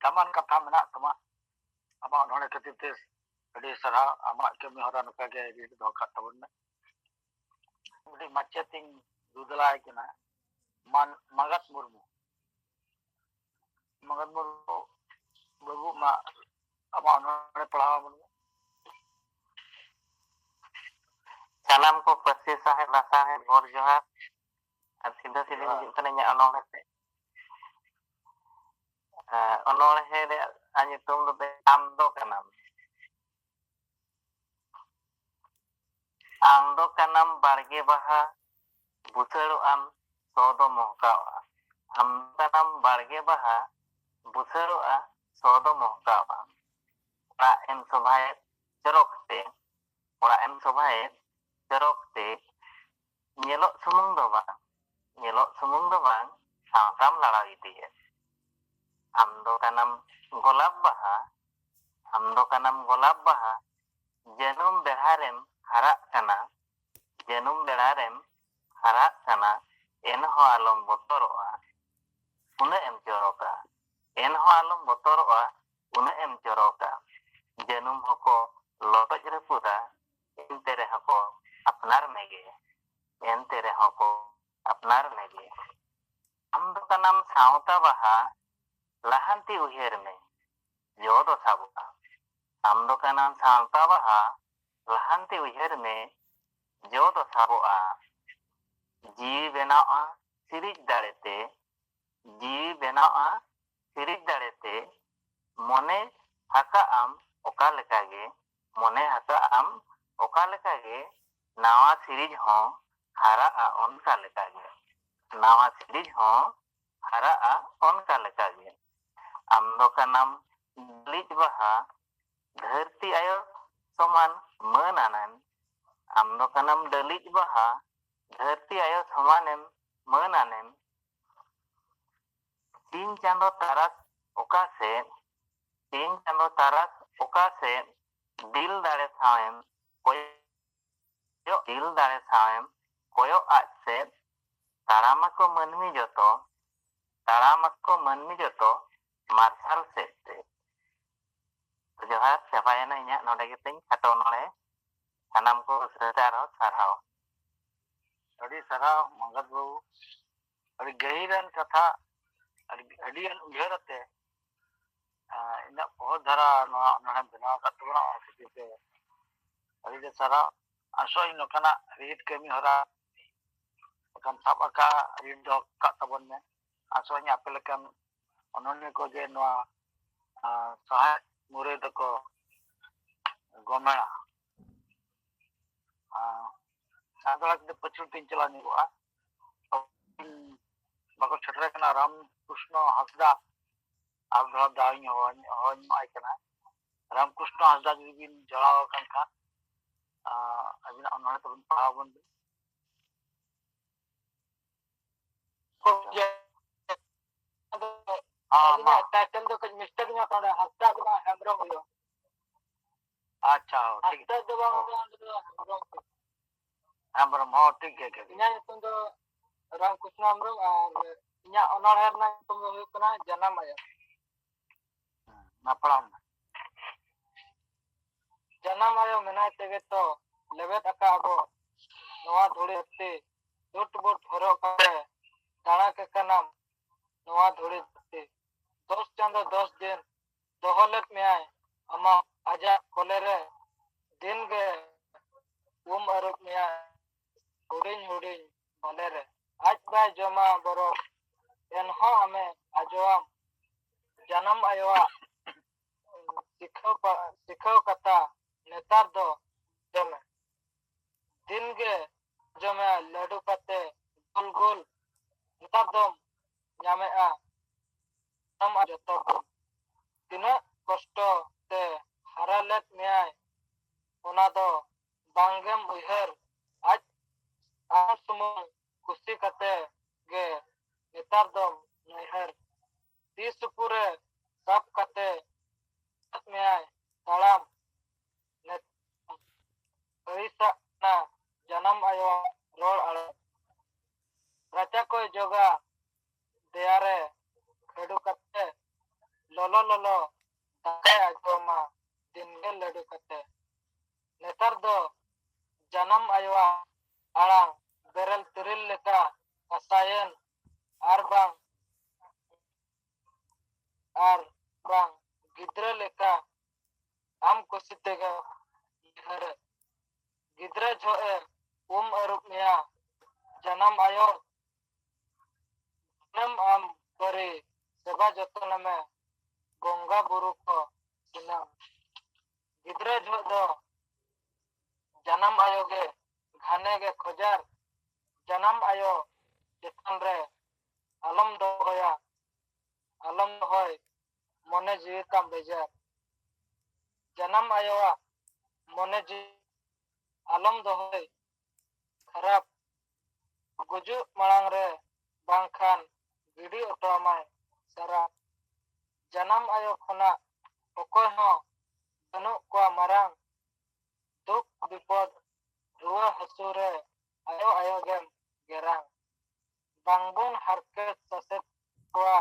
ᱫᱟᱢᱟᱱ ᱠᱟᱛᱷᱟ ᱢᱮᱱᱟᱜ ᱛᱟᱢᱟ᱾ ᱟᱢᱟᱜ ᱚᱱᱚᱬᱦᱮ ᱠᱷᱟᱹᱛᱤᱨ ᱛᱮ ᱟᱹᱰᱤ ᱥᱟᱨᱦᱟᱣ᱾ ᱟᱢᱟᱜ ᱠᱟᱹᱢᱤ ᱦᱚᱨᱟ ᱱᱚᱝᱠᱟ ᱜᱮ ᱟᱹᱰᱤ ᱫᱚᱦᱚ ᱠᱟᱜ ᱛᱟᱵᱚᱱ ᱢᱮ᱾ ᱢᱤᱫᱴᱤᱡ ᱢᱟᱪᱮᱛ ᱤᱧ ᱫᱩ ᱫᱮᱞᱟᱭ ᱠᱟᱱᱟ, ᱢᱟᱱ-, ᱢᱟᱸᱜᱟᱛ ᱢᱩᱨᱢᱩ᱾ ᱢᱟᱸᱜᱟᱛ ᱢᱩᱨᱢᱩ ᱵᱟᱹᱵᱩ, ᱢᱟ ᱟᱢᱟᱜ ᱚᱱᱚᱬᱦᱮ ᱯᱟᱲᱦᱟᱣ ᱟᱵᱚᱱ ᱢᱮ᱾ ᱥᱟᱱᱟᱢ ᱠᱚ ᱯᱟᱹᱨᱥᱤ ᱥᱟᱶᱦᱮᱫ ᱞᱟᱥᱟᱲᱦᱮᱫ ᱜᱚᱰ ᱡᱚᱦᱟᱨ᱾ ᱟᱨ ᱥᱤᱫᱷᱟᱹ ᱥᱤᱫᱷᱟᱹ ᱡᱚᱦᱟᱨ᱾ ᱦᱤᱡᱩᱜ ᱠᱟᱱᱟ ᱤᱧᱟᱹᱜ ᱚᱱᱚᱬᱦᱮ ᱥᱮᱫ᱾ ᱮᱸ, ᱚᱱᱚᱬᱦᱮ ᱨᱮᱭᱟᱜ ᱧᱩᱛᱩᱢ ᱫᱚ ᱟᱢ ᱫᱚ ᱠᱟᱱᱟᱢ᱾ ᱟᱢ ᱫᱚ ᱠᱟᱱᱟᱢ ᱵᱟᱲᱜᱮ ᱵᱟᱦᱟ, ᱵᱩᱥᱟᱹᱲᱚᱜ ᱟᱢ ᱥᱚ ᱫᱚ ᱢᱚᱦᱠᱟᱣᱜᱼᱟ᱾ ᱟᱢ ᱫᱚ ᱠᱟᱱᱟᱢ ᱵᱟᱲᱜᱮ ᱵᱟᱦᱟ, ᱵᱩᱥᱟᱹᱲᱚᱜᱼᱟ ᱥᱚ ᱫᱚ ᱢᱚᱦᱠᱟᱣᱜᱼᱟ᱾ ᱚᱲᱟᱜ ᱮᱢ ᱥᱚᱵᱷᱟᱭᱮᱫ ᱪᱚᱨᱚᱠ ᱛᱮ, ᱚᱲᱟᱜ ᱮᱢ ᱥᱚᱵᱷᱟᱭᱮᱫ ᱪᱚᱨᱚᱠ ᱛᱮ, ᱧᱮᱞᱚᱜ ᱥᱩᱢᱩᱝ ᱫᱚ ᱵᱟᱝ, ᱧᱮᱞᱚᱜ ᱥᱩᱢᱩᱝ ᱫᱚ ᱵᱟᱝ, ᱥᱟᱶᱛᱟᱢ ᱞᱟᱲᱟᱣ ᱤᱫᱤᱭᱮᱫ᱾ ᱟᱢ ᱫᱚ ᱠᱟᱱᱟᱢ ᱜᱳᱞᱟᱯ ᱵᱟᱦᱟ, ᱟᱢ ᱫᱚ ᱠᱟᱱᱟᱢ ᱜᱳᱞᱟᱯ ᱵᱟᱦᱟ, ᱡᱟᱹᱱᱩᱢ ᱵᱮᱲᱦᱟ ᱨᱮᱢ ᱦᱟᱨᱟᱜ ᱠᱟᱱᱟ, ᱡᱟᱹᱱᱩᱢ ᱵᱮᱲᱦᱟ ᱨᱮᱢ ᱦᱟᱨᱟᱜ ᱠᱟᱱᱟ, ᱮᱱᱦᱚᱸ ᱟᱞᱚᱢ ᱵᱚᱛᱚᱨᱚᱜᱼᱟ, ᱩᱱᱟᱹᱜ ᱮᱢ ᱪᱚᱨᱚᱠᱟ᱾ ᱮᱱᱦᱚᱸ ᱟᱞᱚᱢ ᱵᱚᱛᱚᱨᱚᱜᱼᱟ, ᱩᱱᱟᱹᱜ ᱮᱢ ᱪᱚᱨᱚᱠᱟ᱾ ᱡᱟᱹᱱᱩᱢ ᱦᱚᱸᱠᱚ ᱞᱚᱴᱚᱡ ᱨᱟᱹᱯᱩᱫᱟ, ᱮᱱᱛᱮ ᱨᱮᱦᱚᱸ ᱠᱚ ᱟᱯᱱᱟᱨ ᱢᱮᱜᱮ, ᱮᱱᱛᱮ ᱨᱮᱦᱚᱸ ᱠᱚ ᱟᱯᱱᱟᱨ ᱢᱮᱜᱮ᱾ ᱟᱢ ᱫᱚ ᱠᱟᱱᱟᱢ ᱥᱟᱶᱛᱟ ᱵᱟᱦᱟ, ᱞᱟᱦᱟᱱᱛᱤ ᱩᱭᱦᱟᱹᱨ ᱢᱮ, ᱡᱚ ᱫᱚ ᱥᱟᱵᱚᱜᱼᱟ᱾ ᱟᱢ ᱫᱚ ᱠᱟᱱᱟᱢ ᱥᱟᱶᱛᱟ ᱵᱟᱦᱟ, ᱞᱟᱦᱟᱱᱛᱤ ᱩᱭᱦᱟᱹᱨ ᱢᱮ, ᱡᱚ ᱫᱚ ᱥᱟᱵᱚᱜᱼᱟ᱾ ᱡᱤᱣᱤ ᱵᱮᱱᱟᱣᱼᱟ ᱥᱤᱨᱤᱡ ᱫᱟᱲᱮᱛᱮ, ᱡᱤᱣᱤ ᱵᱮᱱᱟᱣᱼᱟ ᱥᱤᱨᱤᱡ ᱫᱟᱲᱮᱛᱮ, ᱢᱚᱱᱮ ᱦᱟᱠᱟᱜ ᱟᱢ ᱚᱠᱟ ᱞᱮᱠᱟᱜᱮ, ᱢᱚᱱᱮ ᱦᱟᱠᱟᱜ ᱟᱢ ᱚᱠᱟ ᱞᱮᱠᱟᱜᱮ, ᱱᱟᱣᱟ ᱥᱤᱨᱤᱡ ᱦᱚᱸ ᱦᱟᱨᱟᱜᱼᱟ ᱚᱱᱠᱟ ᱞᱮᱠᱟᱜᱮ, ᱱᱟᱣᱟ ᱥᱤᱨᱤᱡ ᱦᱚᱸ ᱦᱟᱨᱟᱜᱼᱟ ᱚᱱᱠᱟ ᱞᱮᱠᱟᱜᱮ᱾ ᱟᱢ ᱫᱚ ᱠᱟᱱᱟᱢ ᱰᱟᱹᱞᱤᱡ ᱵᱟᱦᱟ, ᱫᱷᱟᱹᱨᱛᱤ ᱟᱭᱳ ᱥᱚᱢᱟᱱ ᱢᱟᱹᱱ ᱟᱱᱮᱢ᱾ ᱟᱢ ᱫᱚ ᱠᱟᱱᱟᱢ ᱰᱟᱹᱞᱤᱡ ᱵᱟᱦᱟ, ᱫᱷᱟᱹᱨᱛᱤ ᱟᱭᱳ ᱥᱚᱢᱟᱱᱮᱢ ᱢᱟᱹᱱ ᱟᱱᱮᱢ᱾ ᱥᱤᱧ ᱪᱟᱸᱫᱚ ᱛᱟᱨᱟᱥ ᱚᱠᱟ ᱥᱮᱫ, ᱥᱤᱧ ᱪᱟᱸᱫᱚ ᱛᱟᱨᱟᱥ ᱚᱠᱟ ᱥᱮᱫ, ᱫᱤᱞ ᱫᱟᱲᱮ ᱥᱟᱶᱮᱢ ᱠᱚᱭᱚᱜ, ᱫᱤᱞ ᱫᱟᱲᱮ ᱥᱟᱶᱮᱢ ᱠᱚᱭᱚᱜ ᱟᱡ ᱥᱮᱫ, ᱛᱟᱲᱟᱢᱟᱠᱚ ᱢᱟᱹᱱᱢᱤ ᱡᱚᱛᱚ, ᱛᱟᱲᱟᱢᱟᱠᱚ ᱢᱟᱹᱱᱢᱤ ᱡᱚᱛᱚ ᱢᱟᱨᱥᱟᱞ ᱥᱮᱫ ᱛᱮ᱾ ᱡᱚᱦᱟᱨ, ᱪᱟᱵᱟᱭᱮᱱᱟ ᱤᱧᱟᱹᱜ ᱱᱚᱰᱮ ᱜᱮᱛᱤᱧ ᱠᱷᱟᱴᱚ ᱚᱱᱚᱬᱦᱮ᱾ ᱥᱟᱱᱟᱢ ᱠᱚ ᱩᱥᱟᱹᱨᱟ ᱛᱮ ᱟᱨᱦᱚᱸ ᱥᱟᱨᱦᱟᱣ᱾ ᱟᱹᱰᱤ ᱥᱟᱨᱦᱟᱣ ᱢᱚᱝᱜᱚᱞ ᱵᱟᱹᱵᱩ, ᱟᱹᱰᱤ ᱜᱟᱹᱦᱤᱨᱟᱱ ᱠᱟᱛᱷᱟ, ᱟᱹᱰᱤ, ᱟᱹᱰᱤᱜᱟᱱ ᱩᱭᱦᱟᱹᱨ ᱟᱛᱮ ᱟᱨ ᱤᱱᱟᱹᱜ ᱯᱚᱦᱚᱛ ᱫᱷᱟᱨᱟ ᱱᱚᱣᱟ ᱚᱱᱚᱬᱦᱮᱢ ᱵᱮᱱᱟᱣ ᱟᱠᱟᱫ ᱛᱟᱵᱚᱱᱟ, ᱚᱱᱟ ᱠᱷᱟᱹᱛᱤᱨ ᱛᱮ ᱟᱹᱰᱤ ᱜᱮ ᱥᱟᱨᱦᱟᱣ᱾ ᱟᱥᱚᱜ ᱟᱹᱧ ᱱᱚᱝᱠᱟᱱᱟᱜ ᱨᱤᱦᱤᱴ ᱠᱟᱹᱢᱤ ᱦᱚᱨᱟ ᱞᱮᱠᱟᱢ ᱥᱟᱵ ᱟᱠᱟᱫ, ᱨᱤᱦᱤᱴ ᱫᱚᱦᱚ ᱠᱟᱜ ᱛᱟᱵᱚᱱ ᱢᱮ᱾ ᱟᱥᱚᱜ ᱟᱹᱧ ᱟᱯᱮ ᱞᱮᱠᱟᱱ ᱚᱱᱚᱞᱤᱭᱟᱹ ᱠᱚ ᱡᱮ ᱱᱚᱣᱟ, ᱟᱸ, ᱥᱟᱶᱦᱮᱫ ᱢᱩᱨᱟᱹᱭ ᱫᱚᱠᱚ ᱜᱚᱢᱮᱲᱟ᱾ ᱟᱸ, ᱥᱟᱱᱛᱟᱲ ᱠᱟᱛᱮ ᱯᱟᱹᱪᱷᱩᱲ ᱛᱤᱧ ᱪᱟᱞᱟᱣ ᱧᱚᱜᱚᱜᱼᱟ᱾ ᱵᱟᱠᱚ ᱥᱮᱴᱮᱨ ᱠᱟᱱᱟ ᱨᱟᱢ ᱠᱨᱤᱥᱱᱚ ᱦᱟᱸᱥᱫᱟ, ᱟᱨ ᱫᱷᱟᱣ ᱫᱟᱣ ᱤᱧ ᱦᱚᱦᱚ-, ᱦᱚᱦᱚᱧ ᱮᱢᱟᱭ ᱠᱟᱱᱟ᱾ ᱨᱟᱢ ᱠᱨᱤᱥᱱᱚ ᱦᱟᱸᱥᱫᱟ ᱡᱩᱫᱤ ᱵᱤᱱ ᱡᱚᱲᱟᱣ ᱟᱠᱟᱱ ᱠᱷᱟᱱ, ᱟᱸ, ᱟᱹᱵᱤᱱᱟᱜ ᱚᱱᱚᱬᱦᱮ ᱛᱟᱵᱚᱱ ᱯᱟᱲᱦᱟᱣ ᱵᱚᱱ ᱵᱤᱱ᱾ ᱦᱚᱸ, ᱢᱟ᱾ ᱟᱹᱞᱤᱧᱟᱜ title ᱫᱚ ᱠᱟᱹᱡ mistake ᱧᱚᱜ ᱠᱟᱱᱟ, ᱦᱟᱸᱥᱫᱟ ᱫᱚ ᱵᱟᱝ, ᱦᱮᱢᱵᱨᱚᱢ ᱦᱩᱭᱩᱜᱼᱟ᱾ ᱟᱪᱪᱷᱟ, ᱦᱚᱸ, ᱴᱷᱤᱠ᱾ ᱦᱟᱸᱥᱫᱟ ᱫᱚ ᱵᱟᱝ ᱦᱚᱸ᱾ ᱦᱩᱭᱩᱜᱼᱟ, ᱚᱸᱰᱮ ᱫᱚ ᱦᱮᱢᱵᱨᱚᱢ ᱦᱩᱭᱩᱜᱼᱟ᱾ ᱦᱮᱢᱵᱨᱚᱢ, ᱦᱚᱸ, ᱴᱷᱤᱠ ᱜᱮᱭᱟ, ᱴᱷᱤᱠ ᱜᱮᱭᱟ᱾ ᱤᱧᱟᱹᱜ ᱧᱩᱛᱩᱢ ᱫᱚ ᱨᱟᱢᱠᱨᱤᱥᱱᱚ ᱦᱮᱢᱵᱨᱚᱢ ᱟᱨ ᱤᱧᱟᱹᱜ ᱚᱱᱚᱬᱦᱮ ᱨᱮᱱᱟᱜ ᱧᱩᱛᱩᱢ ᱫᱚ ᱦᱩᱭᱩᱜ ᱠᱟᱱᱟ ᱡᱟᱱᱟᱢ ᱟᱭᱳ᱾ ᱦᱮᱸ, ᱢᱟ ᱯᱟᱲᱦᱟᱣ ᱢᱮ᱾ ᱡᱟᱱᱟᱢ ᱟᱭᱳ ᱢᱮᱱᱟᱭ ᱛᱮᱜᱮ ᱛᱚ ᱞᱮᱵᱮᱫ ᱟᱠᱟᱫ ᱟᱵᱚ ᱱᱚᱣᱟ ᱫᱷᱩᱲᱤ ᱫᱷᱟᱹᱨᱛᱤ᱾ ᱥᱩᱴ ᱵᱩᱴ ᱦᱚᱨᱚᱜ ᱠᱟᱛᱮ ᱫᱟᱬᱟ ᱠᱮ ᱠᱟᱱᱟᱢ ᱱᱚᱣᱟ ᱫᱷᱩᱲᱤ ᱫᱷᱟᱹᱨᱛᱤ᱾ ᱫᱚᱥ ᱪᱟᱸᱫᱚ ᱫᱚᱥ ᱫᱤᱱ ᱫᱚᱦᱚ ᱞᱮᱫ ᱢᱮᱭᱟᱭ ᱟᱢᱟᱜ ᱟᱡᱟᱜ ᱠᱚᱞᱮ ᱨᱮ᱾ ᱫᱤᱱ ᱜᱮ ᱩᱢ ᱟᱹᱨᱩᱵ ᱢᱮᱭᱟᱭ ᱦᱩᱰᱤᱧ ᱦᱩᱰᱤᱧ ᱵᱟᱞᱮ ᱨᱮ᱾ ᱟᱡ ᱵᱟᱭ ᱡᱚᱢᱟ ᱵᱚᱨᱚᱝ ᱮᱱᱦᱚᱸ ᱟᱢᱮ ᱟᱡᱚᱣᱟᱢ᱾ ᱡᱟᱱᱟᱢ ᱟᱭᱳᱣᱟᱜ ᱥᱤᱠᱷᱟᱹᱣ ᱯᱟ-, ᱥᱤᱠᱷᱟᱹᱣ ᱠᱟᱛᱷᱟ ᱱᱮᱛᱟᱨ ᱫᱚ ᱡᱚᱢᱮ᱾ ᱫᱤᱱ ᱜᱮ ᱡᱚᱢᱮ ᱞᱟᱹᱰᱩ ᱠᱟᱛᱮ ᱜᱳᱞ ᱜᱳᱞ ᱱᱮᱛᱟᱨ ᱫᱚᱢ ᱧᱟᱢᱮᱜᱼᱟ᱾ ᱥᱟᱱᱟᱢᱟᱜ ᱡᱚᱛᱚ ᱠᱚ᱾ ᱛᱤᱱᱟᱹᱜ ᱠᱚᱥᱴᱚ ᱛᱮ ᱦᱟᱨᱟ ᱞᱮᱫ ᱢᱮᱭᱟᱭ, ᱚᱱᱟ ᱫᱚ ᱵᱟᱝᱜᱮᱢ ᱩᱭᱦᱟᱹᱨ᱾ ᱟᱡ ᱟᱢ ᱥᱩᱢᱩᱝ ᱠᱩᱥᱤ ᱠᱟᱛᱮ ᱜᱮ ᱱᱮᱛᱟᱨ ᱫᱚᱢ ᱱᱟᱹᱭᱦᱟᱹᱨ᱾ ᱛᱤ ᱥᱩᱯᱩᱨ ᱨᱮ ᱥᱟᱵ ᱠᱟᱛᱮ ᱢᱮᱭᱟᱭ ᱛᱟᱲᱟᱢ᱾ ᱱᱮᱛᱟᱨ ᱟᱹᱲᱤᱥᱟᱜ ᱠᱟᱱᱟ ᱡᱟᱱᱟᱢ ᱟᱭᱳᱣᱟᱜ ᱨᱚᱲ ᱟᱲᱟᱝ᱾ ᱨᱟᱪᱟ ᱠᱚᱭ ᱡᱚᱜᱟ ᱫᱮᱭᱟ ᱨᱮ ᱠᱷᱟᱹᱰᱩ ᱠᱟᱛᱮ, ᱞᱚᱞᱚ ᱞᱚᱞᱚ ᱫᱟᱠᱟᱭ ᱟᱡᱚᱢᱟ ᱫᱤᱱᱜᱮ ᱞᱟᱹᱰᱩ ᱠᱟᱛᱮ᱾ ᱱᱮᱛᱟᱨ ᱫᱚ ᱡᱟᱱᱟᱢ ᱟᱭᱳᱣᱟᱜ ᱟᱲᱟᱝ ᱵᱮᱨᱮᱞ ᱛᱤᱨᱤᱞ ᱞᱮᱠᱟ ᱠᱟᱥᱟᱭᱮᱱ, ᱟᱨ ᱵᱟᱝ ᱟᱨ ᱵᱟᱝ ᱜᱤᱫᱽᱨᱟᱹ ᱞᱮᱠᱟ ᱟᱢ ᱠᱩᱥᱤ ᱛᱮᱜᱮ ᱩᱭᱦᱟᱹᱨᱮᱫ᱾ ᱜᱤᱫᱽᱨᱟᱹ ᱡᱚᱦᱚᱜ ᱮ ᱩᱢ ᱟᱹᱨᱩᱵ ᱢᱮᱭᱟ ᱡᱟᱱᱟᱢ ᱟᱭᱳ, ᱫᱤᱱᱟᱹᱢ ᱟᱢ ᱯᱟᱹᱨᱤ ᱥᱮᱵᱟ ᱡᱚᱛᱚᱱ ᱢᱮ ᱵᱚᱸᱜᱟ ᱵᱩᱨᱩ ᱠᱚ ᱫᱤᱱᱟᱹᱢ᱾ ᱜᱤᱫᱽᱨᱟᱹ ᱡᱚᱦᱚᱜ ᱫᱚ ᱡᱟᱱᱟᱢ ᱟᱭᱳ ᱜᱮ ᱜᱷᱟᱱᱮ ᱜᱮ ᱠᱷᱚᱡᱟᱨ᱾ ᱡᱟᱱᱟᱢ ᱟᱭᱳ ᱪᱮᱛᱟᱱ ᱨᱮ ᱟᱞᱚᱢ ᱫᱚᱦᱚᱭᱟ, ᱟᱞᱚᱢ ᱫᱚᱦᱚᱭ ᱢᱚᱱᱮ ᱡᱤᱣᱤ ᱛᱟᱢ ᱵᱮᱡᱟᱨ᱾ ᱡᱟᱱᱟᱢ ᱟᱭᱳᱣᱟᱜ ᱢᱚᱱᱮ ᱡᱤᱣᱤ ᱟᱞᱚᱢ ᱫᱚᱦᱚᱭ ᱠᱷᱟᱨᱟᱯ᱾ ᱜᱩᱡᱩᱜ ᱢᱟᱲᱟᱝ ᱨᱮ ᱵᱟᱝᱠᱷᱟᱱ ᱜᱤᱰᱤ ᱚᱴᱚ ᱟᱢᱟᱭ ᱥᱟᱨᱟᱯ᱾ ᱡᱟᱱᱟᱢ ᱟᱭᱳ ᱠᱷᱚᱱᱟᱜ ᱚᱠᱚᱭ ᱦᱚᱸ ᱵᱟᱹᱱᱩᱜ ᱠᱚᱣᱟ ᱢᱟᱨᱟᱝ᱾ ᱫᱩᱠ ᱵᱤᱯᱚᱫ ᱨᱩᱣᱟᱹ ᱦᱟᱹᱥᱩ ᱨᱮ ᱟᱭᱳ ᱟᱭᱳ ᱜᱮᱢ ᱜᱮᱨᱟᱝ᱾ ᱵᱟᱝᱵᱚᱱ ᱦᱟᱨᱠᱮᱛ ᱥᱟᱥᱮᱛ ᱠᱚᱣᱟ᱾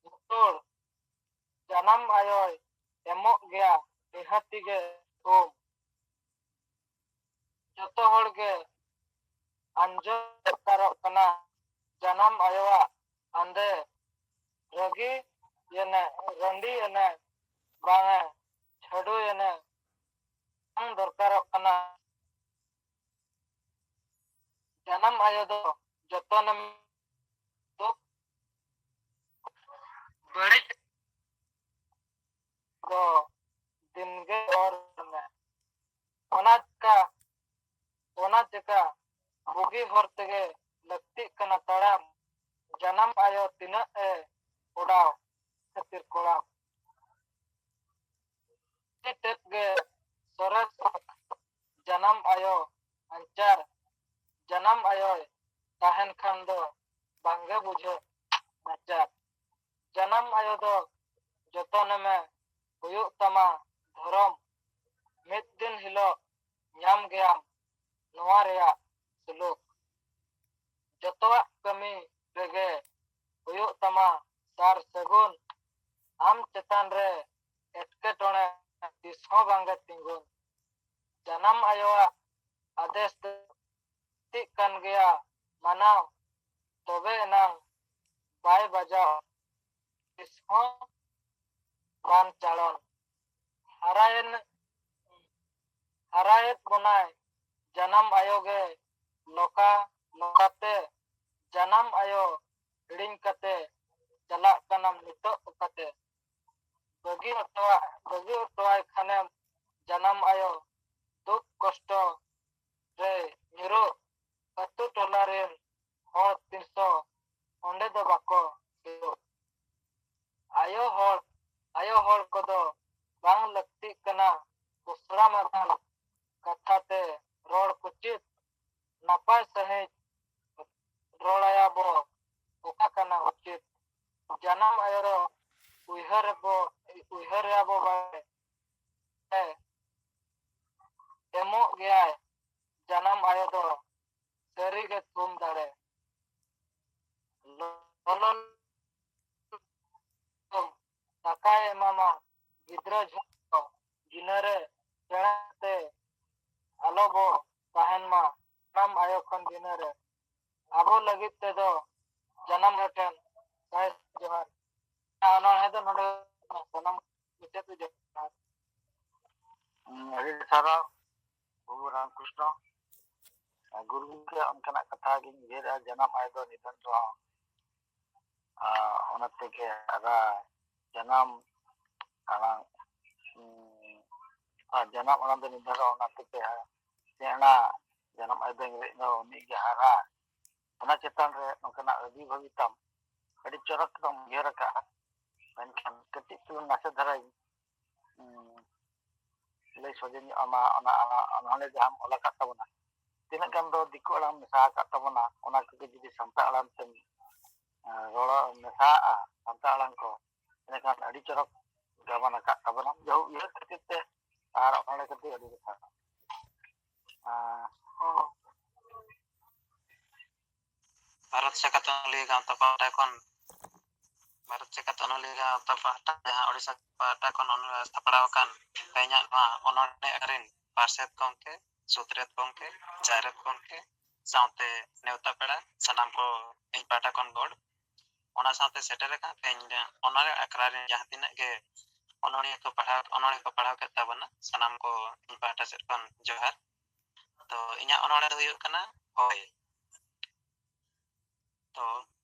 ᱵᱩᱛᱟᱹᱲ ᱡᱟᱱᱟᱢ ᱟᱭᱳᱭ ᱮᱢᱚᱜ ᱜᱮᱭᱟ ᱱᱤᱦᱟᱹᱛᱤ ᱜᱮ ᱛᱷᱩᱢ᱾ ᱡᱚᱛᱚ ᱦᱚᱲ ᱜᱮ ᱟᱸᱡᱚᱢ ᱫᱚᱨᱠᱟᱨᱚᱜ ᱠᱟᱱᱟ ᱡᱟᱱᱟᱢ ᱟᱭᱳᱣᱟᱜ ᱟᱸᱫᱮ᱾ ᱨᱟᱹᱜᱤ ᱮᱱᱮ, ᱨᱟᱺᱰᱤ ᱮᱱᱮ, ᱵᱟᱝᱮ ᱪᱷᱟᱹᱰᱩ ᱮᱱᱮ, ᱵᱟᱝ ᱫᱚᱨᱠᱟᱨᱚᱜ ᱠᱟᱱᱟ᱾ ᱡᱟᱱᱟᱢ ᱟᱭᱳ ᱫᱚ ᱡᱚᱛᱚᱱᱮᱢ ᱫᱩᱠ ᱵᱟᱹᱲᱤᱡ ᱫᱚ ᱫᱤᱱᱜᱮ ᱚᱨ ᱢᱮ᱾ ᱚᱱᱟ ᱪᱮᱠᱟ, ᱚᱱᱟ ᱪᱮᱠᱟ ᱵᱩᱜᱤ ᱦᱚᱨ ᱛᱮᱜᱮ ᱞᱟᱹᱠᱛᱤᱜ ᱠᱟᱱᱟ ᱛᱟᱲᱟᱢ᱾ ᱡᱟᱱᱟᱢ ᱟᱭᱳ ᱛᱤᱱᱟᱹᱜ ᱮ ᱚᱰᱟᱣ ᱠᱷᱟᱹᱛᱤᱨ ᱠᱚᱲᱟᱢ᱾ ᱟᱹᱰᱤ ᱛᱮᱫ ᱜᱮ ᱥᱚᱨᱮᱥ ᱡᱟᱱᱟᱢ ᱟᱭᱳ ᱟᱧᱪᱟᱨ᱾ ᱡᱟᱱᱟᱢ ᱟᱭᱳᱭ ᱛᱟᱦᱮᱱ ᱠᱷᱟᱱ ᱫᱚ ᱵᱟᱝᱜᱮ ᱵᱩᱡᱷᱟᱹᱜ ᱱᱟᱪᱟᱨ᱾ ᱡᱟᱱᱟᱢ ᱟᱭᱳ ᱫᱚ ᱡᱚᱛᱚᱱᱮᱢᱮ ᱦᱩᱭᱩᱜ ᱛᱟᱢᱟ ᱫᱷᱚᱨᱚᱢ᱾ ᱢᱤᱫ ᱫᱤᱱ ᱦᱤᱞᱳᱜ ᱧᱟᱢ ᱜᱮᱭᱟᱢ ᱱᱚᱣᱟ ᱨᱮᱭᱟᱜ ᱥᱩᱞᱩᱠ᱾ ᱡᱚᱛᱚᱣᱟᱜ ᱠᱟᱹᱢᱤ ᱨᱮᱜᱮ ᱦᱩᱭᱩᱜ ᱛᱟᱢᱟ ᱥᱟᱨ ᱥᱟᱹᱜᱩᱱ᱾ ᱟᱢ ᱪᱮᱛᱟᱱ ᱨᱮ ᱮᱴᱠᱮᱴᱚᱬᱮ ᱛᱤᱥ ᱦᱚᱸ ᱵᱟᱝᱜᱮ ᱛᱤᱸᱜᱩᱱ᱾ ᱡᱟᱱᱟᱢ ᱟᱭᱳᱣᱟᱜ ᱟᱫᱮᱥ ᱫᱚ ᱞᱟᱹᱠᱛᱤᱜ ᱠᱟᱱ ᱜᱮᱭᱟ ᱢᱟᱱᱟᱣ, ᱛᱚᱵᱮ ᱮᱱᱟᱝ ᱵᱟᱭ ᱵᱟᱡᱟᱣ ᱦᱚᱸ ᱵᱟᱝ ᱪᱟᱲᱚᱱ᱾ ᱦᱟᱨᱟᱭᱮᱱ, ᱦᱟᱨᱟᱭᱮᱫ ᱵᱚᱱᱟᱭ ᱡᱟᱱᱟᱢ ᱟᱭᱳ ᱜᱮ ᱱᱚᱠᱟ ᱱᱚᱠᱟᱛᱮ, ᱡᱟᱱᱟᱢ ᱟᱭᱳ ᱦᱤᱲᱤᱧ ᱠᱟᱛᱮ ᱪᱟᱞᱟᱜ ᱠᱟᱱᱟᱢ ᱱᱤᱛᱚᱜ ᱚᱠᱟᱛᱮ? ᱵᱟᱹᱜᱤ ᱦᱚᱴᱚᱣᱟᱜ, ᱵᱟᱹᱜᱤ ᱦᱚᱴᱚᱣᱟᱭ ᱠᱷᱟᱱᱮᱢ ᱡᱟᱱᱟᱢ ᱟᱭᱳ ᱫᱩᱠ ᱠᱚᱥᱴᱚ ᱨᱮ ᱧᱩᱨᱩᱜ᱾ ᱟᱹᱛᱩ ᱴᱚᱞᱟ ᱨᱮᱱ ᱦᱚᱲ ᱛᱤᱥ ᱦᱚᱸ ᱚᱸᱰᱮ ᱫᱚ ᱵᱟᱠᱚ ᱥᱮᱱᱚᱜ᱾ ᱟᱭᱳ ᱦᱚᱲ, ᱟᱭᱳ ᱦᱚᱲ ᱠᱚᱫᱚ ᱵᱟᱝ ᱞᱟᱹᱠᱛᱤᱜ ᱠᱟᱱᱟ ᱯᱚᱥᱲᱟ ᱢᱟᱨᱟᱝ ᱠᱟᱛᱷᱟ ᱛᱮ ᱨᱚᱲ ᱠᱚ ᱪᱮᱫ᱾ ᱱᱟᱯᱟᱭ ᱥᱟᱺᱦᱤᱡ ᱨᱚᱲ ᱟᱭᱟ ᱵᱚ ᱚᱠᱟ ᱠᱟᱱᱟ ᱩᱪᱤᱛ᱾ ᱡᱟᱱᱟᱢ ᱟᱭᱳ ᱫᱚ ᱩᱭᱦᱟᱹᱨ ᱵᱚ, ᱩᱭᱦᱟᱹᱨ ᱟᱵᱚ ᱵᱟᱭ ᱮᱢᱚᱜ ᱜᱮᱭᱟᱭ᱾ ᱡᱟᱱᱟᱢ ᱟᱭᱳ ᱫᱚ ᱥᱟᱹᱨᱤ ᱜᱮ ᱛᱷᱩᱢ ᱫᱟᱲᱮ᱾ ᱞᱚᱞᱚ ᱫᱟᱠᱟᱭ ᱮᱢᱟᱢᱟ ᱜᱤᱫᱽᱨᱟᱹ ᱡᱷᱚᱛᱚ ᱜᱤᱱᱟᱹᱨᱮ ᱪᱮᱬᱮ ᱛᱮ ᱟᱞᱚ ᱵᱚ ᱛᱟᱦᱮᱱ ᱢᱟ ᱡᱟᱱᱟᱢ ᱟᱭᱳ ᱠᱷᱚᱱ ᱜᱤᱱᱟᱹᱨᱮ᱾ ᱟᱵᱚ ᱞᱟᱹᱜᱤᱫ ᱛᱮᱫᱚ ᱡᱟᱱᱟᱢ ᱟᱭᱳ ᱴᱷᱮᱱ ᱥᱟᱭ ᱡᱚᱦᱟᱨ᱾ ᱚᱱᱚᱬᱦᱮ ᱫᱚ ᱱᱚᱰᱮ ᱥᱟᱱᱟᱢ ᱢᱩᱪᱟᱹᱫ ᱨᱮ ᱡᱚᱦᱟᱨ᱾ ᱦᱩᱸ, ᱟᱹᱰᱤ ᱥᱟᱨᱦᱟᱣ ᱵᱟᱹᱵᱩ ᱨᱟᱢᱠᱨᱤᱥᱱᱚ᱾ ᱟᱨ ᱜᱩᱨᱩ ᱜᱚᱢᱠᱮ ᱚᱱᱠᱟᱱᱟᱜ ᱠᱟᱛᱷᱟ ᱜᱤᱧ ᱩᱭᱦᱟᱹᱨᱟ, ᱡᱟᱱᱟᱢ ᱟᱭᱳ ᱫᱚ ᱱᱤᱫᱷᱟᱹᱱ ᱨᱮᱦᱚᱸ, ᱟᱨ ᱚᱱᱟ ᱛᱮᱜᱮ ᱦᱟᱨᱟ ᱡᱟᱱᱟᱢ ᱟᱲᱟᱝ, ᱩᱸ, ᱟᱨ ᱡᱟᱱᱟᱢ ᱟᱲᱟᱝ ᱫᱚ ᱱᱤᱫᱷᱟᱹᱱ ᱨᱮᱦᱚᱸ ᱚᱱᱟ ᱛᱮᱜᱮ ᱥᱮᱬᱟ, ᱡᱟᱱᱟᱢ ᱟᱭᱳ ᱫᱚ ᱨᱮᱸᱜᱮᱡ ᱫᱚ ᱩᱱᱤ ᱜᱮ ᱦᱟᱨᱟ᱾ ᱚᱱᱟ ᱪᱮᱛᱟᱱ ᱨᱮ ᱱᱚᱝᱠᱟᱱᱟᱜ ᱟᱹᱰᱤ ᱵᱷᱟᱹᱜᱤ ᱛᱟᱢ, ᱟᱹᱰᱤ ᱪᱚᱨᱚᱠ ᱛᱮᱢ ᱩᱭᱦᱟᱹᱨ ᱟᱠᱟᱫᱼᱟ᱾ ᱢᱮᱱᱠᱷᱟᱱ ᱠᱟᱹᱴᱤᱡ ᱪᱩᱞᱩᱝ ᱱᱟᱥᱮ ᱫᱷᱟᱨᱟᱧ, ᱩᱸ, ᱞᱟᱹᱭ ᱥᱚᱡᱷᱮ ᱧᱚᱜ ᱟᱢᱟ, ᱚᱱᱟ, ᱚᱱᱟ ᱚᱱᱚᱬᱦᱮ ᱡᱟᱦᱟᱸᱢ ᱚᱞ ᱟᱠᱟᱫ ᱛᱟᱵᱚᱱᱟ, ᱛᱤᱱᱟᱹᱜ ᱜᱟᱱ ᱫᱚ ᱫᱤᱠᱩ ᱟᱲᱟᱝ ᱢᱮᱥᱟ ᱟᱠᱟᱫ ᱛᱟᱵᱚᱱᱟ, ᱚᱱᱟ ᱠᱚᱜᱮ ᱡᱩᱫᱤ ᱥᱟᱱᱛᱟᱲ ᱟᱲᱟᱝ ᱛᱮᱢ, ᱮᱸ, ᱨᱚᱲ ᱢᱮᱥᱟᱣᱟᱜᱼᱟ, ᱥᱟᱱᱛᱟᱲ ᱟᱲᱟᱝ ᱠᱚ, ᱮᱸᱰᱮᱠᱷᱟᱱ ᱟᱹᱰᱤ ᱪᱚᱨᱚᱠ ᱜᱟᱵᱟᱱ ᱟᱠᱟᱫ ᱛᱟᱵᱚᱱᱟᱢ᱾ ᱡᱟᱭᱦᱳᱠ, ᱩᱭᱦᱟᱹᱨ ᱠᱷᱟᱹᱛᱤᱨ ᱛᱮ ᱟᱨ ᱚᱱᱚᱬᱦᱮ ᱠᱷᱟᱹᱛᱤᱨ ᱟᱹᱰᱤ ᱟᱹᱰᱤ ᱥᱟᱨᱦᱟᱣ᱾ ᱟᱸ, ᱵᱷᱟᱨᱚᱛ ᱡᱟᱠᱟᱛ ᱚᱱᱚᱞᱤᱭᱟᱹ ᱜᱟᱶᱛᱟ ᱯᱟᱦᱴᱟ ᱠᱷᱚᱱ, ᱵᱷᱟᱨᱚᱛ ᱡᱟᱠᱟᱛ ᱚᱱᱚᱞᱤᱭᱟᱹ ᱜᱟᱶᱛᱟ ᱯᱟᱦᱴᱟ, ᱡᱟᱦᱟᱸ ᱳᱰᱤᱥᱟ ᱯᱟᱦᱴᱟ ᱠᱷᱚᱱ ᱚᱱᱚᱞᱤᱭᱟᱹ ᱥᱟᱯᱲᱟᱣ ᱟᱠᱟᱱ ᱛᱮᱦᱮᱧᱟᱜ ᱱᱚᱣᱟ ᱚᱱᱚᱬᱦᱮ ᱟᱠᱷᱲᱟ ᱨᱤᱱ ᱯᱟᱨᱥᱮᱛ ᱜᱚᱢᱠᱮ, ᱥᱩᱛᱨᱮᱛ ᱜᱚᱢᱠᱮ, ᱪᱟᱨᱮᱛ ᱜᱚᱢᱠᱮ, ᱥᱟᱶᱛᱮ ᱱᱮᱣᱛᱟ ᱯᱮᱲᱟ ᱥᱟᱱᱟᱢ ᱠᱚ ᱤᱧ ᱯᱟᱦᱴᱟ ᱠᱷᱚᱱ ᱜᱚᱰ᱾ ᱚᱱᱟ ᱥᱟᱶᱛᱮ ᱥᱮᱴᱮᱨ ᱟᱠᱟᱱ ᱛᱮᱦᱮᱧ ᱚᱱᱚᱬᱦᱮ ᱟᱠᱷᱲᱟ ᱨᱮᱱ ᱡᱟᱦᱟᱸ ᱛᱤᱱᱟᱹᱜ ᱜᱮ ᱚᱱᱚᱬᱦᱮ ᱠᱚ ᱯᱟᱲᱦᱟᱣ, ᱚᱱᱚᱬᱦᱮ ᱠᱚ ᱯᱟᱲᱦᱟᱣ ᱠᱮᱫ ᱛᱟᱵᱚᱱᱟ, ᱥᱟᱱᱟᱢ ᱠᱚ ᱤᱧ ᱯᱟᱦᱴᱟ ᱥᱮᱫ ᱠᱷᱚᱱ ᱡᱚᱦᱟᱨ᱾ ᱛᱚ ᱤᱧᱟᱹᱜ ᱚᱱᱚᱬᱦᱮ ᱫᱚ ᱦᱩᱭᱩᱜ ᱠᱟᱱᱟ ᱦᱚᱭ᱾ ᱛᱚ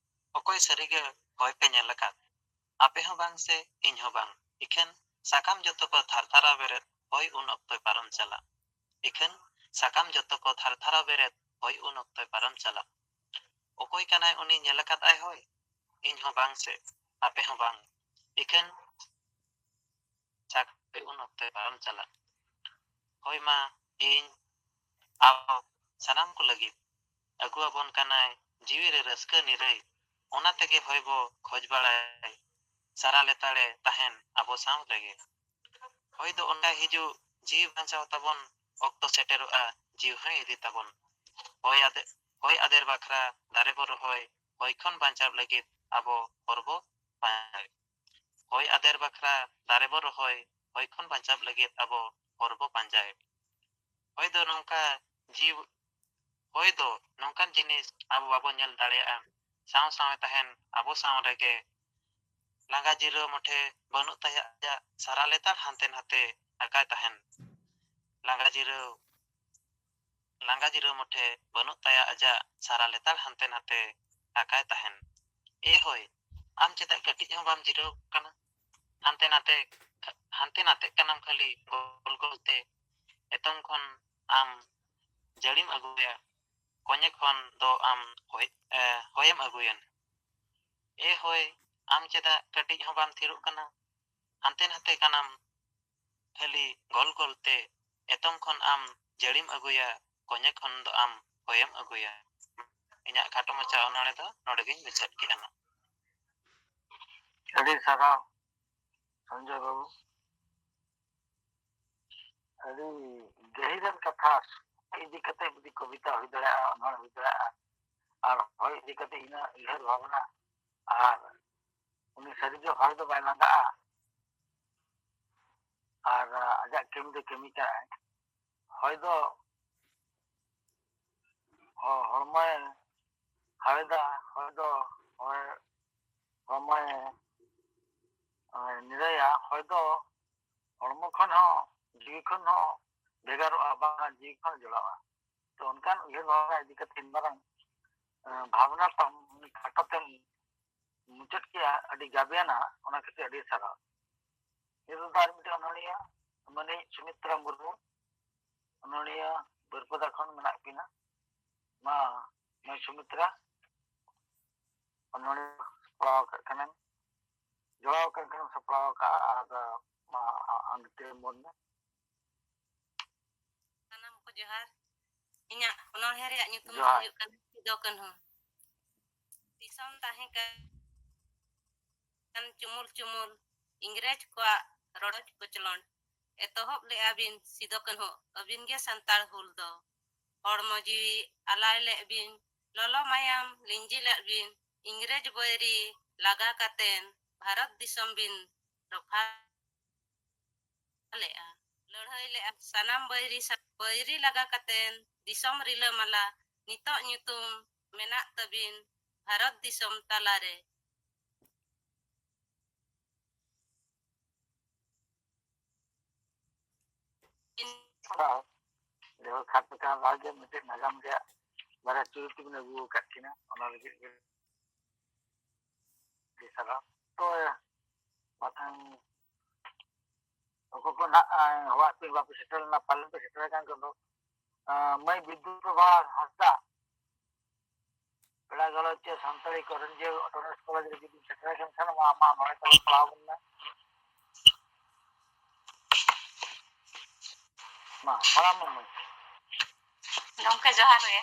ᱚᱠᱚᱭ ᱥᱟᱹᱨᱤᱜᱮ ᱦᱚᱭ ᱯᱮ ᱧᱮᱞ ᱟᱠᱟᱫ? ᱟᱯᱮ ᱦᱚᱸ ᱵᱟᱝ ᱥᱮ ᱤᱧ ᱦᱚᱸ ᱵᱟᱝ, ᱤᱠᱷᱟᱹᱱ ᱥᱟᱠᱟᱢ ᱡᱚᱛᱚ ᱠᱚ ᱛᱷᱟᱨᱛᱷᱟᱨᱟᱣ ᱵᱮᱨᱮᱫ, ᱦᱚᱭ ᱩᱱ ᱚᱠᱛᱚᱭ ᱯᱟᱨᱚᱢ ᱪᱟᱞᱟᱜ᱾ ᱤᱠᱷᱟᱹᱱ ᱥᱟᱠᱟᱢ ᱡᱚᱛᱚ ᱠᱚ ᱛᱷᱟᱨᱛᱷᱟᱨᱟᱣ ᱵᱮᱨᱮᱫ, ᱦᱚᱭ ᱩᱱ ᱚᱠᱛᱚᱭ ᱯᱟᱨᱚᱢ ᱪᱟᱞᱟᱜ᱾ ᱚᱠᱚᱭ ᱠᱟᱱᱟᱭ ᱩᱱᱤ ᱧᱮᱞ ᱟᱠᱟᱫ ᱟᱭ ᱦᱚᱭ? ᱤᱧ ᱦᱚᱸ ᱵᱟᱝ ᱥᱮ ᱟᱯᱮ ᱦᱚᱸ ᱵᱟᱝ, ᱤᱠᱷᱟᱹᱱ ᱥᱟᱠᱟᱢ ᱦᱚᱭ ᱩᱱ ᱚᱠᱛᱚᱭ ᱯᱟᱨᱚᱢ ᱪᱟᱞᱟᱜ᱾ ᱦᱚᱭ ᱢᱟ ᱤᱧ ᱟᱵᱚ ᱥᱟᱱᱟᱢ ᱠᱚ ᱞᱟᱹᱜᱤᱫ ᱟᱹᱜᱩ ᱟᱵᱚᱱ ᱠᱟᱱᱟᱭ ᱡᱤᱣᱤ ᱨᱮ ᱨᱟᱹᱥᱠᱟᱹ ᱱᱤᱨᱟᱹᱭ᱾ ᱚᱱᱟ ᱛᱮᱜᱮ ᱦᱚᱭ ᱵᱚ ᱠᱷᱚᱡᱽ ᱵᱟᱲᱟᱭ, ᱥᱟᱨᱟ ᱞᱮᱛᱟᱲᱮ ᱛᱟᱦᱮᱱ ᱟᱵᱚ ᱥᱟᱶ ᱨᱮᱜᱮ᱾ ᱦᱚᱭ ᱫᱚ ᱚᱱᱠᱟ ᱦᱤᱡᱩᱜ, ᱡᱤᱣᱤ ᱵᱟᱧᱪᱟᱣ ᱛᱟᱵᱚᱱ, ᱚᱠᱛᱚ ᱥᱮᱴᱮᱨᱚᱜᱼᱟ, ᱡᱤᱣᱤ ᱦᱚᱸᱭ ᱤᱫᱤ ᱛᱟᱵᱚᱱ᱾ ᱦᱚᱭ ᱟᱫᱮ-, ᱦᱚᱭ ᱟᱫᱮᱨ ᱵᱟᱠᱷᱨᱟ ᱫᱟᱨᱮ ᱵᱚ ᱨᱚᱦᱚᱭ, ᱦᱚᱭ ᱠᱷᱚᱱ ᱵᱟᱧᱪᱟᱣ ᱞᱟᱹᱜᱤᱫ ᱟᱵᱚ ᱦᱚᱨ ᱵᱚ ᱯᱟᱸᱡᱟᱭ᱾ ᱦᱚᱭ ᱟᱫᱮᱨ ᱵᱟᱠᱷᱨᱟ ᱫᱟᱨᱮ ᱵᱚ ᱨᱚᱦᱚᱭ, ᱦᱚᱭ ᱠᱷᱚᱱ ᱵᱟᱧᱪᱟᱣ ᱞᱟᱹᱜᱤᱫ ᱟᱵᱚ ᱦᱚᱨ ᱵᱚ ᱯᱟᱸᱡᱟᱭ᱾ ᱦᱚᱭ ᱫᱚ ᱱᱚᱝᱠᱟ ᱡᱤᱣᱤ, ᱦᱚᱭ ᱫᱚ ᱱᱚᱝᱠᱟᱱ ᱡᱤᱱᱤᱥ ᱟᱵᱚ ᱵᱟᱵᱚ ᱧᱮᱞ ᱫᱟᱲᱮᱭᱟᱜᱼᱟ, ᱥᱟᱶ ᱥᱟᱶᱮ ᱛᱟᱦᱮᱱ ᱟᱵᱚ ᱥᱟᱶ ᱨᱮᱜᱮ᱾ ᱞᱟᱸᱜᱟ ᱡᱤᱨᱟᱹᱣ ᱢᱩᱴᱷᱮ ᱵᱟᱹᱱᱩᱜ ᱛᱟᱭᱟ ᱟᱡᱟᱜ, ᱥᱟᱨᱟ ᱞᱮᱛᱟᱲ ᱦᱟᱱᱛᱮ ᱱᱟᱛᱮ ᱟᱠᱟᱭ ᱛᱟᱦᱮᱱ᱾ ᱞᱟᱸᱜᱟ ᱡᱤᱨᱟᱹᱣ, ᱞᱟᱸᱜᱟ ᱡᱤᱨᱟᱹᱣ ᱢᱩᱴᱷᱮ ᱵᱟᱹᱱᱩᱜ ᱛᱟᱭᱟ ᱟᱡᱟᱜ, ᱥᱟᱨᱟ ᱞᱮᱛᱟᱲ ᱦᱟᱱᱛᱮ ᱱᱟᱛᱮ ᱟᱠᱟᱭ ᱛᱟᱦᱮᱱ᱾ ᱮ ᱦᱚᱭ, ᱟᱢ ᱪᱮᱫᱟᱜ ᱠᱟᱹᱴᱤᱡ ᱦᱚᱸ ᱵᱟᱢ ᱡᱤᱨᱟᱹᱣ ᱠᱟᱱᱟ? ᱦᱟᱱᱛᱮ ᱱᱟᱛᱮ, ᱦᱟᱱᱛᱮ ᱱᱟᱛᱮᱜ ᱠᱟᱱᱟᱢ ᱠᱷᱟᱹᱞᱤ ᱜᱚᱞ ᱜᱚᱞ ᱛᱮ᱾ ᱮᱛᱚᱢ ᱠᱷᱚᱱ ᱟᱢ ᱡᱟᱹᱲᱤᱢ ᱟᱹᱜᱩᱭᱟ, ᱠᱚᱧᱮ ᱠᱷᱚᱱ ᱫᱚ ᱟᱢ ᱦᱚᱭ, ᱮ, ᱦᱚᱭᱮᱢ ᱟᱹᱜᱩᱭᱟ᱾ ᱮ ᱦᱚᱭ, ᱟᱢ ᱪᱮᱫᱟᱜ ᱠᱟᱹᱴᱤᱡ ᱦᱚᱸ ᱵᱟᱢ ᱛᱷᱤᱨᱚᱜ ᱠᱟᱱᱟ? ᱦᱟᱱᱛᱮ ᱱᱟᱛᱮ ᱠᱟᱱᱟᱢ ᱠᱷᱟᱹᱞᱤ ᱜᱚᱞ ᱜᱚᱞ ᱛᱮ᱾ ᱮᱛᱚᱢ ᱠᱷᱚᱱ ᱟᱢ ᱡᱟᱹᱲᱤᱢ ᱟᱹᱜᱩᱭᱟ, ᱠᱚᱧᱮ ᱠᱷᱚᱱ ᱫᱚ ᱟᱢ ᱦᱚᱭᱮᱢ ᱟᱹᱜᱩᱭᱟ᱾ ᱤᱧᱟᱹᱜ ᱠᱷᱟᱴᱚ ᱢᱟᱪᱷᱟ ᱚᱱᱚᱬᱦᱮ ᱫᱚ ᱱᱚᱰᱮ ᱜᱤᱧ ᱢᱩᱪᱟᱹᱫ ᱠᱮᱫᱟ ᱱᱟᱜ᱾ ᱟᱹᱰᱤ ᱥᱟᱨᱦᱟᱣ ᱥᱚᱧᱡᱚᱭ ᱵᱟᱹᱵᱩ᱾ ᱟᱹᱰᱤ ᱜᱟᱹᱦᱤᱨᱟᱱ ᱠᱟᱛᱷᱟ ᱤᱫᱤ ᱠᱟᱛᱮ ᱡᱩᱫᱤ ᱠᱚᱵᱤᱛᱟ ᱦᱩᱭ ᱫᱟᱲᱮᱭᱟᱜᱼᱟ, ᱚᱱᱚᱬᱦᱮ ᱦᱩᱭ ᱫᱟᱲᱮᱭᱟᱜᱼᱟ, ᱟᱨ ᱦᱚᱭ ᱤᱫᱤ ᱠᱟᱛᱮ ᱤᱧᱟᱹᱜ ᱩᱭᱦᱟᱹᱨ ᱵᱷᱟᱵᱽᱱᱟ, ᱟᱨ ᱩᱱᱤ ᱥᱟᱹᱨᱤᱜᱮ ᱦᱚᱭ ᱫᱚ ᱵᱟᱭ ᱞᱟᱸᱜᱟᱜᱼᱟ, ᱟᱨ ᱟᱡᱟᱜ ᱠᱟᱹᱢᱤ ᱫᱚ ᱠᱟᱹᱢᱤ ᱠᱟᱜᱼᱟᱭ᱾ ᱦᱚᱭ ᱫᱚ ᱦᱚ-, ᱦᱚᱲᱢᱚᱭ ᱦᱟᱣᱮᱫᱟ, ᱦᱚᱭ ᱫᱚ ᱦᱚᱭ ᱦᱚᱲᱢᱚᱭ, ᱮ, ᱱᱤᱨᱟᱹᱭᱟ, ᱦᱚᱭ ᱫᱚ ᱦᱚᱲᱢᱚ ᱠᱷᱚᱱ ᱦᱚᱸ, ᱡᱤᱣᱤ ᱠᱷᱚᱱ ᱦᱚᱸ ᱵᱷᱮᱜᱟᱨᱚᱜᱼᱟ, ᱵᱟᱝ ᱡᱤᱣᱤ ᱠᱷᱚᱱ ᱡᱚᱲᱟᱣᱟ᱾ ᱛᱚ ᱚᱱᱠᱟᱱ ᱩᱭᱦᱟᱹᱨ ᱵᱷᱟᱵᱽᱱᱟ ᱤᱫᱤ ᱠᱟᱛᱮ ᱤᱧ ᱢᱟᱨᱟᱝ, ᱮ, ᱵᱷᱟᱵᱽᱱᱟ ᱛᱟᱢ ᱩᱱᱤ ᱠᱷᱟᱴᱚ ᱛᱮᱢ ᱢᱩᱪᱟᱹᱫ ᱠᱮᱜᱼᱟ, ᱟᱹᱰᱤ ᱜᱟᱵᱮᱭᱟᱱᱟ, ᱚᱱᱟ ᱠᱷᱟᱹᱛᱤᱨ ᱟᱹᱰᱤ ᱥᱟᱨᱦᱟᱣ᱾ ᱱᱤᱛᱚᱜ ᱫᱚ ᱟᱨ ᱢᱤᱫᱴᱮᱱ ᱚᱱᱚᱞᱤᱭᱟᱹ ᱢᱟᱹᱱᱤᱡ ᱥᱩᱢᱤᱛᱨᱟ ᱢᱩᱨᱢᱩ, ᱚᱱᱚᱞᱤᱭᱟᱹ ᱵᱟᱹᱨᱯᱟᱫᱟ ᱠᱷᱚᱱ ᱢᱮᱱᱟᱜ ᱠᱤᱱᱟ᱾ ᱢᱟ, ᱢᱟᱹᱭ ᱥᱩᱢᱤᱛᱨᱟ, ᱚᱱᱚᱞᱤᱭᱟᱹ ᱥᱟᱯᱲᱟᱣ ᱟᱠᱟᱫ ᱠᱷᱟᱱᱮᱢ, ᱡᱚᱲᱟᱣ ᱟᱠᱟᱫ ᱠᱷᱟᱱᱮᱢ ᱥᱟᱯᱲᱟᱣ ᱟᱠᱟᱫᱼᱟ, ᱟᱨ ᱢᱟ, ᱟ-, ᱟᱢ ᱛᱤᱨᱮᱢ ᱢᱚᱱ ᱢᱮ᱾ ᱥᱟᱱᱟᱢ ᱠᱚ ᱡᱚᱦᱟᱨ᱾ ᱤᱧᱟᱹᱜ ᱚᱱᱚᱬᱦᱮ ᱨᱮᱭᱟᱜ ᱧᱩᱛᱩᱢ ᱫᱚ ᱡᱚᱦᱟᱨ᱾ ᱦᱩᱭᱩᱜ ᱠᱟᱱᱟ ᱥᱤᱫᱚ ᱠᱟᱹᱱᱦᱩ᱾ ᱫᱤᱥᱚᱢ ᱛᱟᱦᱮᱸ ᱠᱟᱱ ᱪᱩᱢᱩᱞ ᱪᱩᱢᱩᱞ ᱤᱝᱨᱮᱡᱽ ᱠᱚᱣᱟᱜ ᱨᱚᱰᱚᱡ ᱠᱚᱪᱞᱚᱱ ᱮᱛᱚᱦᱚᱵ ᱞᱮᱜᱼᱟ ᱵᱤᱱ ᱥᱤᱫᱚ ᱠᱟᱹᱱᱦᱩ, ᱟᱹᱵᱤᱱ ᱜᱮ ᱥᱟᱱᱛᱟᱲ ᱦᱩᱞ ᱫᱚ᱾ ᱦᱚᱲᱢᱚ ᱡᱤᱣᱤ ᱟᱞᱟᱭ ᱞᱮᱫ ᱵᱤᱱ, ᱞᱚᱞᱚ ᱢᱟᱭᱟᱢ ᱞᱤᱸᱡᱤ ᱞᱮᱫ ᱵᱤᱱ, ᱤᱝᱨᱮᱡᱽ ᱵᱟᱹᱭᱨᱤ ᱞᱟᱜᱟ ᱠᱟᱛᱮᱱ ᱵᱷᱟᱨᱚᱛ ᱫᱤᱥᱚᱢ ᱵᱤᱱ ᱨᱚᱯᱷᱟ ᱞᱮᱜᱼᱟ᱾ ᱞᱟᱹᱲᱦᱟᱹᱭ ᱞᱮᱜᱼᱟ ᱥᱟᱱᱟᱢ ᱵᱟᱹᱭᱨᱤ ᱥᱟ-, ᱵᱟᱹᱭᱨᱤ ᱞᱟᱜᱟ ᱠᱟᱛᱮᱱ ᱫᱤᱥᱚᱢ ᱨᱤᱞᱟᱹᱢᱟᱞᱟ ᱱᱤᱛᱚᱜ ᱧᱩᱛᱩᱢ ᱢᱮᱱᱟᱜ ᱛᱟᱹᱵᱤᱱ ᱵᱷᱟᱨᱚᱛ ᱫᱤᱥᱚᱢ ᱛᱟᱞᱟᱨᱮ᱾ ᱦᱳᱭ᱾ ᱡᱟᱭᱦᱳᱠ, ᱠᱷᱟᱴ ᱠᱟᱛᱷᱟ ᱚᱱᱟ ᱜᱮ ᱢᱤᱫᱴᱮᱡ ᱱᱟᱜᱟᱢ ᱨᱮᱭᱟᱜ ᱵᱟᱨᱭᱟ ᱪᱩᱨᱤᱛ ᱵᱤᱱ ᱟᱹᱜᱩ ᱟᱠᱟᱫ ᱠᱤᱱᱟ, ᱚᱱᱟ ᱞᱟᱹᱜᱤᱫ ᱜᱮ ᱟᱹᱰᱤ ᱥᱟᱨᱦᱟᱣ᱾ ᱛᱚ, ᱢᱟᱛᱷᱟᱝ ᱚᱠᱚᱭ ᱠᱚ ᱱᱟᱜ, ᱮᱸ, ᱦᱚᱦᱚᱣᱟᱫ ᱯᱮ ᱵᱟᱯᱮ ᱥᱮᱴᱮᱨ ᱞᱮᱱᱟ, ᱯᱟᱞᱮᱱ ᱯᱮ ᱥᱮᱴᱮᱨ ᱟᱠᱟᱱ ᱠᱚᱫᱚ, ᱮᱸ, ᱢᱟᱹᱭ ᱵᱤᱫᱽᱫᱩ ᱯᱨᱚᱵᱷᱟ ᱦᱟᱸᱥᱫᱟ, ᱯᱮᱲᱟ ᱜᱟᱞᱚᱪ ᱪᱮ ᱥᱟᱱᱛᱟᱲᱤ ᱠᱚᱨᱮᱱᱡᱤᱭᱟᱹ ᱚᱴᱳᱱᱚᱢᱟᱥ ᱠᱚᱞᱮᱡᱽ ᱨᱮ ᱡᱩᱫᱤᱢ ᱥᱮᱴᱮᱨ ᱟᱠᱟᱱ ᱠᱷᱟᱱ, ᱢᱟ, ᱟᱢᱟᱜ ᱱᱚᱰᱮ ᱛᱟᱵᱚᱱ ᱯᱟᱲᱦᱟᱣ ᱵᱚᱱ ᱢᱮ᱾ ᱢᱟ, ᱯᱟᱲᱦᱟᱣ ᱢᱮ, ᱢᱟᱹᱭ᱾ ᱜᱚᱢᱠᱮ, ᱡᱚᱦᱟᱨ ᱜᱮ᱾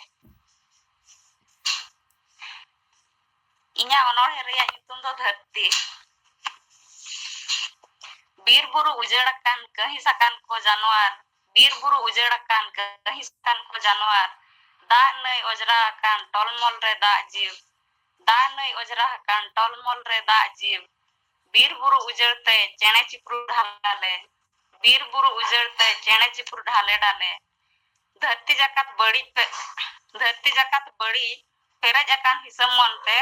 ᱤᱧᱟᱹᱜ ᱚᱱᱚᱬᱦᱮ ᱨᱮᱭᱟᱜ ᱧᱩᱛᱩᱢ ᱫᱚ ᱫᱷᱟᱹᱨᱛᱤ᱾ ᱵᱤᱨ ᱵᱩᱨᱩ ᱩᱡᱟᱹᱲ ᱟᱠᱟᱱ, ᱠᱟᱹᱦᱤᱥ ᱟᱠᱟᱱ ᱠᱚ ᱡᱟᱱᱣᱟᱨ, ᱵᱤᱨ ᱵᱩᱨᱩ ᱩᱡᱟᱹᱲ ᱟᱠᱟᱱ, ᱠᱟᱹᱦᱤᱥ ᱟᱠᱟᱱ ᱠᱚ ᱡᱟᱱᱣᱟᱨ, ᱫᱟᱜ ᱱᱟᱹᱭ ᱚᱡᱽᱨᱟ ᱟᱠᱟᱱ, ᱴᱚᱞᱢᱚᱞ ᱨᱮ ᱫᱟᱜ ᱡᱤᱞ, ᱫᱟᱜ ᱱᱟᱹᱭ ᱚᱡᱽᱨᱟ ᱟᱠᱟᱱ, ᱴᱚᱞᱢᱚᱞ ᱨᱮ ᱫᱟᱜ ᱡᱤᱞ, ᱵᱤᱨ ᱵᱩᱨᱩ ᱩᱡᱟᱹᱲ ᱛᱮ ᱪᱮᱬᱮ ᱪᱤᱯᱨᱩ ᱰᱷᱟᱞᱟᱞᱮ, ᱵᱤᱨ ᱵᱩᱨᱩ ᱩᱡᱟᱹᱲ ᱛᱮ ᱪᱮᱬᱮ ᱪᱤᱯᱨᱩ ᱰᱷᱟᱞᱮ ᱰᱷᱟᱞᱮ᱾ ᱫᱷᱟᱹᱨᱛᱤ ᱡᱟᱠᱟᱛ ᱵᱟᱹᱲᱤᱡ ᱯᱮ-, ᱫᱷᱟᱹᱨᱛᱤ ᱡᱟᱠᱟᱛ ᱵᱟᱹᱲᱤᱡ ᱯᱮᱨᱮᱡ ᱟᱠᱟᱱ ᱦᱤᱥᱟᱹᱢ ᱢᱚᱱᱛᱮ,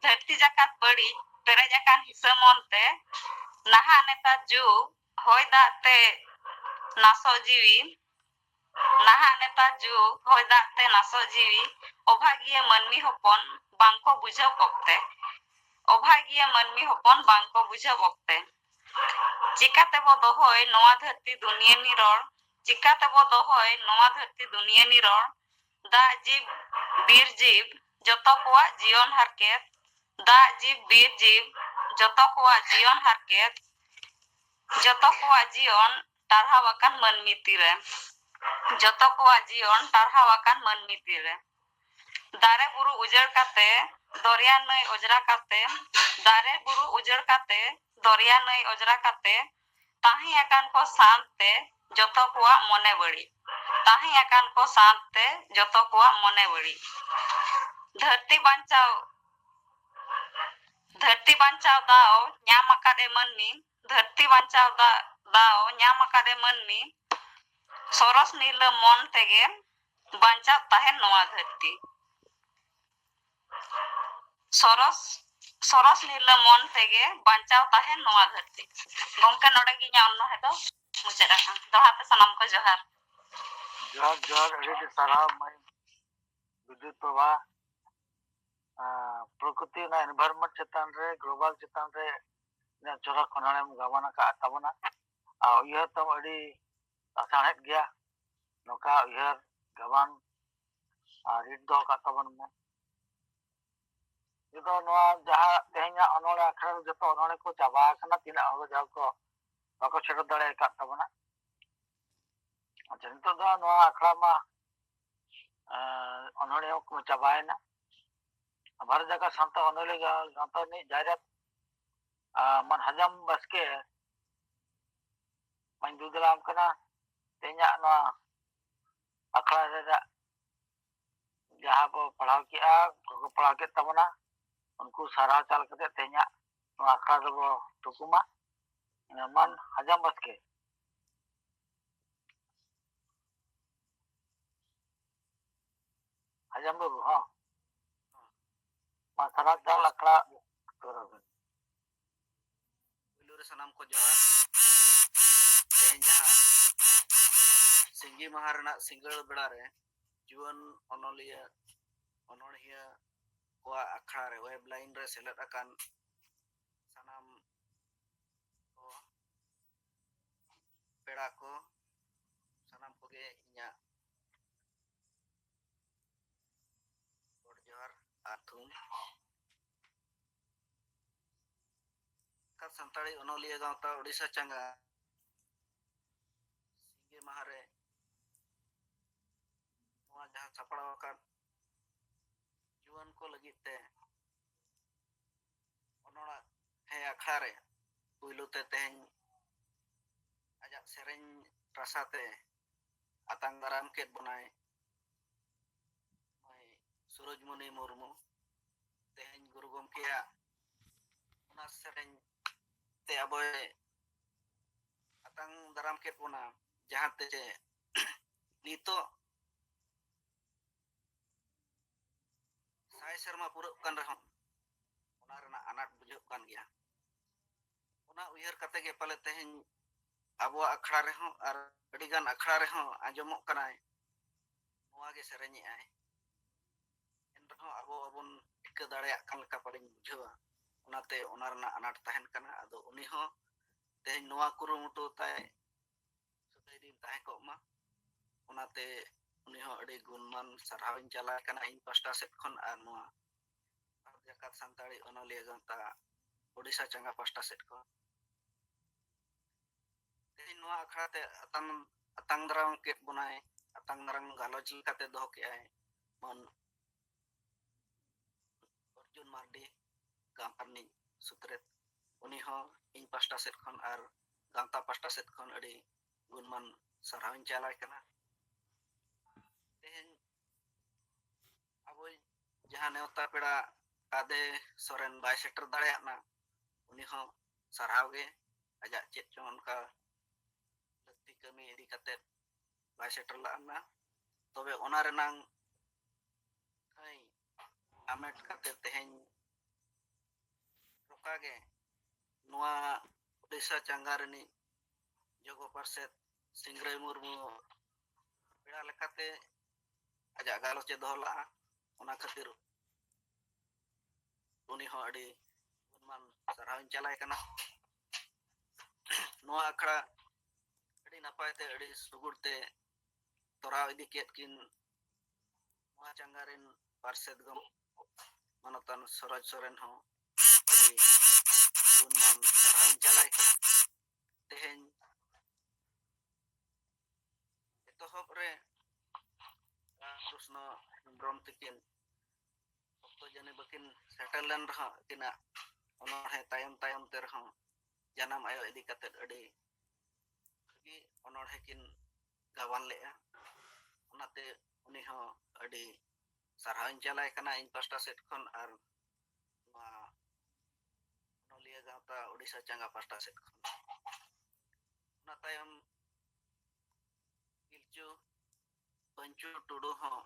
ᱫᱷᱟᱹᱨᱛᱤ ᱡᱟᱠᱟᱛ ᱵᱟᱹᱲᱤᱡ ᱯᱮᱨᱮᱡ ᱟᱠᱟᱱ ᱦᱤᱥᱟᱹ ᱢᱚᱱ ᱛᱮ᱾ ᱱᱟᱦᱟᱜ ᱱᱮᱛᱟᱨ ᱡᱩᱜᱽ ᱦᱚᱭ ᱫᱟᱜ ᱛᱮ ᱱᱟᱥᱚᱜ ᱡᱤᱣᱤ, ᱱᱟᱦᱟᱜ ᱱᱮᱛᱟᱨ ᱡᱩᱜᱽ ᱦᱚᱭ ᱫᱟᱜ ᱛᱮ ᱱᱟᱥᱚᱜ ᱡᱤᱣᱤ, ᱚᱵᱷᱟᱜᱤᱭᱟᱹ ᱢᱟᱹᱱᱢᱤ ᱦᱚᱯᱚᱱ ᱵᱟᱝᱠᱚ ᱵᱩᱡᱷᱟᱹᱣ ᱚᱠᱛᱮ, ᱚᱵᱷᱟᱜᱤᱭᱟᱹ ᱢᱟᱹᱱᱢᱤ ᱦᱚᱯᱚᱱ ᱵᱟᱝᱠᱚ ᱵᱩᱡᱷᱟᱹᱣ ᱚᱠᱛᱮ᱾ ᱪᱤᱠᱟᱹ ᱛᱮᱵᱚ ᱫᱚᱦᱚᱭ ᱱᱚᱣᱟ ᱫᱷᱟᱹᱨᱛᱤ ᱫᱩᱱᱤᱭᱟᱹ ᱱᱤᱨᱚᱲ? ᱪᱤᱠᱟᱹ ᱛᱮᱵᱚ ᱫᱚᱦᱚᱭ ᱱᱚᱣᱟ ᱫᱷᱟᱹᱨᱛᱤ ᱫᱩᱱᱤᱭᱟᱹ ᱱᱤᱨᱚᱲ? ᱫᱟᱜ ᱡᱤᱵ ᱵᱤᱨ ᱡᱤᱵ ᱡᱚᱛᱚ ᱠᱚᱣᱟᱜ ᱡᱤᱭᱚᱱ ᱦᱟᱨᱠᱮᱛ, ᱫᱟᱜ ᱡᱤᱵ ᱵᱤᱨ ᱡᱤᱵ ᱡᱚᱛᱚ ᱠᱚᱣᱟᱜ ᱡᱤᱭᱚᱱ ᱦᱟᱨᱠᱮᱛ, ᱡᱚᱛᱚ ᱠᱚᱣᱟᱜ ᱡᱤᱭᱚᱱ ᱴᱟᱨᱦᱟᱣ ᱟᱠᱟᱱ ᱢᱟᱹᱱᱢᱤ ᱛᱤᱨᱮ, ᱡᱚᱛᱚ ᱠᱚᱣᱟᱜ ᱡᱤᱭᱚᱱ ᱴᱟᱨᱦᱟᱣ ᱟᱠᱟᱱ ᱢᱟᱹᱱᱢᱤ ᱛᱤᱨᱮ᱾ ᱫᱟᱨᱮ ᱵᱩᱨᱩ ᱩᱡᱟᱹᱲ ᱠᱟᱛᱮ, ᱫᱚᱨᱭᱟ ᱱᱟᱹᱭ ᱚᱡᱽᱨᱟ ᱠᱟᱛᱮ, ᱫᱟᱨᱮ ᱵᱩᱨᱩ ᱩᱡᱟᱹᱲ ᱠᱟᱛᱮ, ᱫᱚᱨᱭᱟ ᱱᱟᱹᱭ ᱚᱡᱽᱨᱟ ᱠᱟᱛᱮ, ᱛᱟᱦᱮᱸ ᱟᱠᱟᱱ ᱠᱚ ᱥᱟᱱᱛᱮ ᱡᱚᱛᱚ ᱠᱚᱣᱟᱜ ᱢᱚᱱᱮ ᱵᱟᱹᱲᱤᱡ, ᱛᱟᱦᱮᱸ ᱟᱠᱟᱱ ᱠᱚ ᱥᱟᱱᱛᱮ ᱡᱚᱛᱚ ᱠᱚᱣᱟᱜ ᱢᱚᱱᱮ ᱵᱟᱹᱲᱤᱡ᱾ ᱫᱷᱟᱹᱨᱛᱤ ᱵᱟᱧᱪᱟᱣ, ᱫᱷᱟᱹᱨᱛᱤ ᱵᱟᱧᱪᱟᱣ ᱫᱟᱣ ᱧᱟᱢ ᱟᱠᱟᱫ ᱮ ᱢᱟᱹᱱᱢᱤ, ᱫᱷᱟᱹᱨᱛᱤ ᱵᱟᱧᱪᱟᱣ ᱫᱟ-, ᱫᱟᱣ ᱧᱟᱢ ᱟᱠᱟᱫ ᱮ ᱢᱟᱹᱱᱢᱤ, ᱥᱚᱨᱚᱥ ᱱᱤᱨᱞᱟᱹ ᱢᱚᱱ ᱛᱮᱜᱮ ᱵᱟᱧᱪᱟᱣ ᱛᱟᱦᱮᱱ ᱱᱚᱣᱟ ᱫᱷᱟᱹᱨᱛᱤ᱾ ᱥᱚᱨᱚᱥ, ᱥᱚᱨᱚᱥ ᱱᱤᱨᱞᱟᱹ ᱢᱚᱱ ᱛᱮᱜᱮ ᱵᱟᱧᱪᱟᱣ ᱛᱟᱦᱮᱱ ᱱᱚᱣᱟ ᱫᱷᱟᱹᱨᱛᱤ᱾ ᱜᱚᱢᱠᱮ, ᱱᱚᱰᱮ ᱜᱮ ᱤᱧᱟᱹᱜ ᱚᱱᱚᱬᱦᱮ ᱫᱚ ᱢᱩᱪᱟᱹᱫ ᱟᱠᱟᱱᱟ᱾ ᱫᱚᱦᱲᱟ ᱛᱮ ᱥᱟᱱᱟᱢ ᱠᱚ ᱡᱚᱦᱟᱨ᱾ ᱡᱚᱦᱟᱨ, ᱡᱚᱦᱟᱨ, ᱟᱹᱰᱤ ᱟᱹᱰᱤ ᱥᱟᱨᱦᱟᱣ ᱢᱟᱹᱭ ᱵᱤᱫᱽᱭᱩᱛ ᱯᱨᱚᱵᱷᱟ᱾ ᱟᱸ, ᱯᱨᱚᱠᱨᱤᱛᱤ, ᱚᱱᱟ environment ᱪᱮᱛᱟᱱ ᱨᱮ, global ᱪᱮᱛᱟᱱ ᱨᱮ ᱤᱱᱟᱹᱜ ᱪᱚᱨᱚᱠ ᱚᱱᱚᱬᱦᱮᱢ ᱜᱟᱵᱟᱱ ᱟᱠᱟᱫ ᱛᱟᱵᱚᱱᱟ᱾ ᱟᱨ ᱩᱭᱦᱟᱹᱨ ᱛᱟᱢ ᱟᱹᱰᱤ ᱞᱟᱥᱟᱬᱦᱮᱫ ᱜᱮᱭᱟ᱾ ᱱᱚᱝᱠᱟ ᱩᱭᱦᱟᱹᱨ ᱜᱟᱵᱟᱱ ᱟᱨ read ᱫᱚᱦᱚ ᱠᱟᱜ ᱛᱟᱵᱚᱱ ᱢᱮ᱾ ᱡᱚᱛᱚ ᱱᱚᱣᱟ ᱡᱟᱦᱟᱸ ᱛᱮᱦᱮᱧᱟᱜ ᱚᱱᱚᱬᱦᱮ ᱟᱠᱷᱲᱟ ᱨᱮ ᱡᱚᱛᱚ ᱚᱱᱚᱬᱦᱮ ᱠᱚ ᱪᱟᱵᱟ ᱟᱠᱟᱱᱟ, ᱛᱤᱱᱟᱹᱜ ᱦᱚᱲ ᱡᱟᱦᱟᱸ ᱠᱚ ᱵᱟᱠᱚ ᱥᱮᱴᱮᱨ ᱫᱟᱲᱮ ᱟᱠᱟᱫ ᱛᱟᱵᱚᱱᱟ᱾ ᱟᱪᱪᱷᱟ, ᱱᱤᱛᱚᱜ ᱫᱚ ᱱᱚᱣᱟ ᱟᱠᱷᱲᱟ ᱢᱟ, ᱮᱸ, ᱚᱱᱚᱬᱦᱮ ᱠᱚ ᱪᱟᱵᱟᱭᱮᱱᱟ᱾ ᱵᱷᱟᱨᱚᱛ ᱡᱟᱠᱟᱛ ᱥᱟᱱᱛᱟᱲ ᱚᱱᱚᱞᱤᱭᱟᱹ ᱜᱟᱶᱛᱟ ᱨᱤᱱᱤᱡ direct, ᱟᱸ, ᱢᱟᱱ ᱦᱟᱡᱟᱢ ᱵᱟᱥᱠᱮ ᱢᱟᱧ ᱫᱩ ᱫᱟᱲᱮᱭᱟᱢ ᱠᱟᱱᱟ᱾ ᱛᱮᱦᱮᱧᱟᱜ ᱱᱚᱣᱟ ᱟᱠᱷᱲᱟ ᱨᱮᱱᱟᱜ ᱡᱟᱦᱟᱸ ᱵᱚ ᱯᱟᱲᱦᱟᱣ ᱠᱮᱜᱼᱟ, ᱠᱚᱠᱚ ᱯᱟᱲᱦᱟᱣ ᱠᱮᱫ ᱛᱟᱵᱚᱱᱟ, ᱩᱱᱠᱩ ᱥᱟᱨᱦᱟᱣ ᱪᱟᱞ ᱠᱟᱛᱮ ᱛᱮᱦᱮᱧᱟᱜ ᱱᱚᱣᱟ ᱟᱠᱷᱲᱟ ᱫᱚᱵᱚ ᱛᱷᱩᱠᱩᱢᱟ᱾ ᱢᱟᱱ ᱦᱟᱡᱟᱢ ᱵᱟᱥᱠᱮ᱾ ᱦᱟᱡᱟᱢ ᱵᱟᱹᱵᱩ, ᱦᱚᱸ᱾ ᱢᱟ ᱥᱟᱨᱦᱟᱣ ᱪᱟᱞ ᱟᱠᱷᱲᱟ᱾ ᱥᱟᱱᱟᱢ ᱠᱚ ᱡᱚᱦᱟᱨ᱾ ᱛᱮᱦᱮᱧ ᱡᱟᱦᱟᱸ ᱥᱤᱸᱜᱤ ᱢᱟᱦᱟ ᱨᱮᱱᱟᱜ ᱥᱤᱸᱜᱟᱹᱲ ᱵᱮᱲᱟ ᱨᱮ ᱡᱩᱣᱟᱹᱱ ᱚᱱᱚᱞᱤᱭᱟᱹ, ᱚᱱᱚᱬᱦᱤᱭᱟᱹ ᱠᱚᱣᱟᱜ ᱟᱠᱷᱲᱟ ᱨᱮ, ᱣᱮᱵ ᱞᱟᱭᱤᱱ ᱨᱮ ᱥᱮᱞᱮᱫ ᱟᱠᱟᱱ ᱥᱟᱱᱟᱢ ᱠᱚ, ᱯᱮᱲᱟ ᱠᱚ, ᱥᱟᱱᱟᱢ ᱠᱚᱜᱮ ᱤᱧᱟᱹᱜ ᱜᱚᱰ ᱡᱚᱦᱟᱨ ᱟᱨ ᱛᱷᱩᱢ᱾ ᱡᱟᱠᱟᱛ ᱥᱟᱱᱛᱟᱲᱤ ᱚᱱᱚᱞᱤᱭᱟᱹ ᱜᱟᱶᱛᱟ ᱳᱰᱤᱥᱟ ᱪᱟᱸᱜᱟ ᱥᱤᱸᱜᱮ ᱢᱟᱦᱟ ᱨᱮ ᱱᱚᱣᱟ ᱡᱟᱦᱟᱸ ᱥᱟᱯᱲᱟᱣ ᱟᱠᱟᱱ ᱡᱩᱣᱟᱹᱱ ᱠᱚ ᱞᱟᱹᱜᱤᱫ ᱛᱮ ᱚᱱᱚᱬᱦᱮ ᱟᱠᱷᱲᱟ ᱨᱮ ᱯᱩᱭᱞᱩ ᱛᱮ ᱛᱮᱦᱮᱧ ᱟᱡᱟᱜ ᱥᱮᱨᱮᱧ ᱨᱟᱥᱟ ᱛᱮ ᱟᱛᱟᱝ ᱫᱟᱨᱟᱢ ᱠᱮᱫ ᱵᱚᱱᱟᱭ ᱢᱟᱹᱭ ᱥᱩᱨᱚᱡᱽᱢᱩᱱᱤ ᱢᱩᱨᱢᱩ᱾ ᱛᱮᱦᱮᱧ ᱜᱩᱨᱩ ᱜᱚᱢᱠᱮᱭᱟᱜ ᱚᱱᱟ ᱥᱮᱨᱮᱧ ᱛᱮ ᱟᱵᱚᱭ ᱟᱛᱟᱝ ᱫᱟᱨᱟᱢ ᱠᱮᱫ ᱵᱚᱱᱟ, ᱡᱟᱦᱟᱸ ᱛᱮ ᱪᱮ ᱱᱤᱛᱚᱜ ᱥᱟᱭ ᱥᱮᱨᱢᱟ ᱯᱩᱨᱟᱹᱜ ᱠᱟᱱ ᱨᱮᱦᱚᱸ ᱚᱱᱟ ᱨᱮᱱᱟᱜ ᱟᱱᱟᱴ ᱵᱩᱡᱷᱟᱹᱜ ᱠᱟᱱ ᱜᱮᱭᱟ᱾ ᱚᱱᱟ ᱩᱭᱦᱟᱹᱨ ᱠᱟᱛᱮ ᱜᱮ ᱯᱟᱞᱮ ᱛᱮᱦᱮᱧ ᱟᱵᱚᱣᱟᱜ ᱟᱠᱷᱲᱟ ᱨᱮᱦᱚᱸ ᱟᱨ ᱟᱹᱰᱤᱜᱟᱱ ᱟᱠᱷᱲᱟ ᱨᱮᱦᱚᱸ ᱟᱸᱡᱚᱢᱚᱜ ᱠᱟᱱᱟᱭ, ᱱᱚᱣᱟ ᱜᱮ ᱥᱮᱨᱮᱧᱮᱜᱼᱟᱭ᱾ ᱮᱱ ᱨᱮᱦᱚᱸ ᱟᱵᱚ ᱵᱟᱵᱚᱱ ᱴᱷᱤᱠᱟᱹ ᱫᱟᱲᱮᱭᱟᱜ ᱠᱟᱱ ᱞᱮᱠᱟ ᱯᱟᱞᱮᱧ ᱵᱩᱡᱷᱟᱹᱣᱟ᱾ ᱚᱱᱟᱛᱮ ᱚᱱᱟ ᱨᱮᱱᱟᱜ ᱟᱱᱟᱴ ᱛᱟᱦᱮᱱ ᱠᱟᱱᱟ᱾ ᱟᱫᱚ ᱩᱱᱤ ᱦᱚᱸ ᱛᱮᱦᱮᱧ ᱱᱚᱣᱟ ᱠᱩᱨᱩᱢᱩᱴᱩ ᱛᱟᱭ ᱥᱚᱫᱟᱭ ᱫᱤᱱ ᱛᱟᱦᱮᱸ ᱠᱚᱜ ᱢᱟ᱾ ᱚᱱᱟᱛᱮ ᱩᱱᱤ ᱦᱚᱸ ᱟᱹᱰᱤ ᱜᱩᱱᱢᱟᱱ ᱥᱟᱨᱦᱟᱣ ᱤᱧ ᱪᱟᱞᱟᱭ ᱠᱟᱱᱟ ᱤᱧ ᱯᱟᱥᱴᱟ ᱥᱮᱫ ᱠᱷᱚᱱ, ᱟᱨ ᱱᱚᱣᱟ ᱡᱟᱠᱟᱛ ᱥᱟᱱᱛᱟᱲᱤ ᱚᱱᱚᱞᱤᱭᱟᱹ ᱜᱟᱶᱛᱟ ᱳᱰᱤᱥᱟ ᱪᱟᱸᱜᱟ ᱯᱟᱥᱴᱟ ᱥᱮᱫ ᱠᱷᱚᱱ᱾ ᱛᱮᱦᱮᱧ ᱱᱚᱣᱟ ᱟᱠᱷᱲᱟ ᱛᱮ ᱟᱛᱟᱝ, ᱟᱛᱟᱝ ᱫᱟᱨᱟᱢ ᱠᱮᱫ ᱵᱚᱱᱟᱭ, ᱟᱛᱟᱝ ᱫᱟᱨᱟᱢ ᱜᱟᱞᱚᱪ ᱞᱮᱠᱟᱛᱮ ᱫᱚᱦᱚ ᱠᱮᱜᱼᱟᱭ ᱢᱟᱹᱱ ᱚᱨᱡᱩᱱ ᱢᱟᱨᱰᱤ, ᱜᱟᱶᱛᱟ ᱨᱤᱱᱤᱡ ᱥᱩᱛᱨᱮᱛ᱾ ᱩᱱᱤ ᱦᱚᱸ ᱤᱧ ᱯᱟᱥᱴᱟ ᱥᱮᱫ ᱠᱷᱚᱱ ᱟᱨ ᱜᱟᱶᱛᱟ ᱯᱟᱥᱴᱟ ᱥᱮᱫ ᱠᱷᱚᱱ ᱟᱹᱰᱤ ᱜᱩᱱᱢᱟᱱ ᱥᱟᱨᱦᱟᱣ ᱤᱧ ᱪᱟᱞᱟᱭ ᱠᱟᱱᱟ᱾ ᱛᱮᱦᱮᱧ ᱟᱵᱚᱭᱤᱡ ᱡᱟᱦᱟᱸ ᱱᱮᱣᱛᱟ ᱯᱮᱲᱟ ᱟᱫᱮ ᱥᱚᱨᱮᱱ ᱵᱟᱭ ᱥᱮᱴᱮᱨ ᱫᱟᱲᱮᱭᱟᱜ ᱱᱟ, ᱩᱱᱤ ᱦᱚᱸ ᱥᱟᱨᱦᱟᱣ ᱜᱮ, ᱟᱡᱟᱜ ᱪᱮᱫ ᱪᱚᱝ ᱚᱱᱠᱟ ᱞᱟᱹᱠᱛᱤ ᱠᱟᱹᱢᱤ ᱤᱫᱤ ᱠᱟᱛᱮᱫ ᱵᱟᱭ ᱥᱮᱴᱮᱨ ᱞᱮᱱᱟ᱾ ᱛᱚᱵᱮ ᱚᱱᱟ ᱨᱮᱱᱟᱝ ᱟᱹᱭ ᱟᱢᱮᱴ ᱠᱟᱛᱮ ᱛᱮᱦᱮᱧ ᱱᱚᱝᱠᱟ ᱜᱮ ᱱᱚᱣᱟ ᱩᱲᱤᱥᱥᱟ ᱪᱟᱸᱜᱟ ᱨᱤᱱᱤᱡ ᱡᱚᱜᱚ ᱯᱟᱨᱥᱮᱛ ᱥᱤᱝᱨᱟᱹᱭ ᱢᱩᱨᱢᱩ ᱯᱮᱲᱟ ᱞᱮᱠᱟᱛᱮ ᱟᱡᱟᱜ ᱜᱟᱞᱚᱪ ᱮ ᱫᱚᱦᱚ ᱞᱟᱜᱼᱟ᱾ ᱚᱱᱟ ᱠᱷᱟᱹᱛᱤᱨ ᱩᱱᱤ ᱦᱚᱸ ᱟᱹᱰᱤ ᱜᱩᱱᱢᱟᱱ ᱥᱟᱨᱦᱟᱣ ᱤᱧ ᱪᱟᱞᱟᱭ ᱠᱟᱱᱟ᱾ ᱱᱚᱣᱟ ᱟᱠᱷᱲᱟ ᱟᱹᱰᱤ ᱱᱟᱯᱟᱭ ᱛᱮ, ᱟᱹᱰᱤ ᱥᱩᱜᱩᱲ ᱛᱮ ᱛᱚᱨᱟᱣ ᱤᱫᱤ ᱠᱮᱫ ᱠᱤᱱ ᱱᱚᱣᱟ ᱪᱟᱸᱜᱟ ᱨᱮᱱ ᱯᱟᱨᱥᱮᱛ ᱜᱚᱢᱠᱮ ᱢᱟᱱᱚᱛᱟᱱ ᱥᱚᱨᱚᱡᱽ ᱥᱚᱨᱮᱱ ᱦᱚᱸ ᱟᱹᱰᱤ ᱜᱩᱱᱢᱟᱱ ᱥᱟᱨᱦᱟᱣ ᱤᱧ ᱪᱟᱞᱟᱭ ᱠᱟᱱᱟ᱾ ᱛᱮᱦᱮᱧ ᱮᱛᱚᱦᱚᱵ ᱨᱮ ᱨᱟᱢᱠᱨᱤᱥᱱᱚ ᱦᱮᱢᱵᱨᱚᱢ ᱛᱤᱠᱤᱱ ᱚᱠᱛᱚ ᱡᱟᱹᱱᱤ ᱵᱟᱹᱠᱤᱱ ᱥᱮᱴᱮᱨ ᱞᱮᱱ ᱨᱮᱦᱚᱸ, ᱟᱹᱠᱤᱱᱟᱜ ᱚᱱᱚᱬᱦᱮ ᱛᱟᱭᱚᱢ ᱛᱟᱭᱚᱢ ᱛᱮ ᱨᱮᱦᱚᱸ ᱡᱟᱱᱟᱢ ᱟᱭᱳ ᱤᱫᱤ ᱠᱟᱛᱮᱫ ᱟᱹᱰᱤ ᱵᱷᱟᱹᱜᱤ ᱚᱱᱚᱬᱦᱮ ᱠᱤᱱ ᱜᱟᱵᱟᱱ ᱞᱮᱫᱼᱟ᱾ ᱚᱱᱟᱛᱮ ᱩᱱᱤ ᱦᱚᱸ ᱟᱹᱰᱤ ᱥᱟᱨᱦᱟᱣ ᱤᱧ ᱪᱟᱞᱟᱭ ᱠᱟᱱᱟ ᱤᱧ ᱯᱟᱥᱴᱟ ᱥᱮᱫ ᱠᱷᱚᱱ ᱟᱨ ᱱᱚᱣᱟ ᱚᱱᱚᱞᱤᱭᱟᱹ ᱜᱟᱶᱛᱟ ᱳᱰᱤᱥᱟ ᱪᱟᱸᱜᱟ ᱯᱟᱥᱴᱟ ᱥᱮᱫ ᱠᱷᱚᱱ᱾ ᱚᱱᱟ ᱛᱟᱭᱚᱢ ᱯᱤᱞᱪᱩ ᱯᱟᱹᱧᱪᱩ ᱴᱩᱰᱩ ᱦᱚᱸ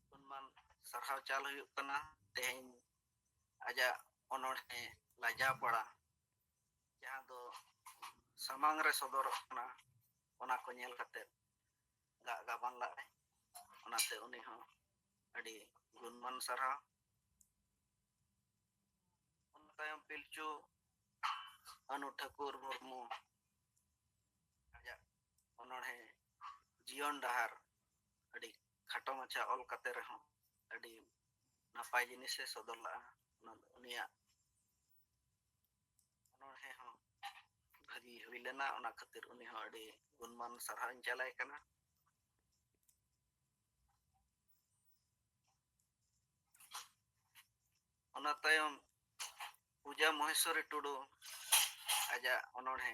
ᱜᱩᱱᱢᱟᱱ ᱥᱟᱨᱦᱟᱣ ᱪᱟᱞ ᱦᱩᱭᱩᱜ ᱠᱟᱱᱟ᱾ ᱛᱮᱦᱮᱧ ᱟᱡᱟᱜ ᱚᱱᱚᱬᱦᱮ ᱞᱟᱡᱟᱣ ᱯᱟᱲᱟ, ᱡᱟᱦᱟᱸ ᱫᱚ ᱥᱟᱢᱟᱝ ᱨᱮ ᱥᱚᱫᱚᱨᱚᱜ ᱠᱟᱱᱟ, ᱚᱱᱟ ᱠᱚ ᱧᱮᱞ ᱠᱟᱛᱮ ᱜᱟᱜ ᱜᱟᱵᱟᱱ ᱞᱟᱜᱼᱟᱭ᱾ ᱚᱱᱟᱛᱮ ᱩᱱᱤ ᱦᱚᱸ ᱟᱹᱰᱤ ᱜᱩᱱᱢᱟᱱ ᱥᱟᱨᱦᱟᱣ᱾ ᱚᱱᱟ ᱛᱟᱭᱚᱢ ᱯᱤᱞᱪᱩ ᱟᱹᱱᱩ ᱴᱷᱟᱹᱠᱩᱨ ᱢᱩᱨᱢᱩ ᱟᱡᱟᱜ ᱚᱱᱚᱬᱦᱮ ᱡᱤᱭᱚᱱ ᱰᱟᱦᱟᱨ ᱟᱹᱰᱤ ᱠᱷᱟᱴᱚ ᱢᱟᱪᱷᱟ ᱚᱞ ᱠᱟᱛᱮ ᱨᱮᱦᱚᱸ ᱟᱹᱰᱤ ᱱᱟᱯᱟᱭ ᱡᱤᱱᱤᱥᱮ ᱥᱚᱫᱚᱨ ᱞᱟᱜᱼᱟ᱾ ᱚᱱᱟ ᱫᱚ ᱩᱱᱤᱭᱟᱜ ᱚᱱᱚᱬᱦᱮ ᱦᱚᱸ ᱵᱷᱟᱹᱜᱤ ᱦᱩᱭ ᱞᱮᱱᱟ, ᱚᱱᱟ ᱠᱷᱟᱹᱛᱤᱨ ᱩᱱᱤ ᱦᱚᱸ ᱟᱹᱰᱤ ᱜᱩᱱᱢᱟᱱ ᱥᱟᱨᱦᱟᱣ ᱤᱧ ᱪᱟᱞᱟᱭ ᱠᱟᱱᱟ᱾ ᱚᱱᱟ ᱛᱟᱭᱚᱢ ᱯᱩᱡᱟ ᱢᱚᱦᱮᱥᱣᱚᱨᱤ ᱴᱩᱰᱩ ᱟᱡᱟᱜ ᱚᱱᱚᱬᱦᱮ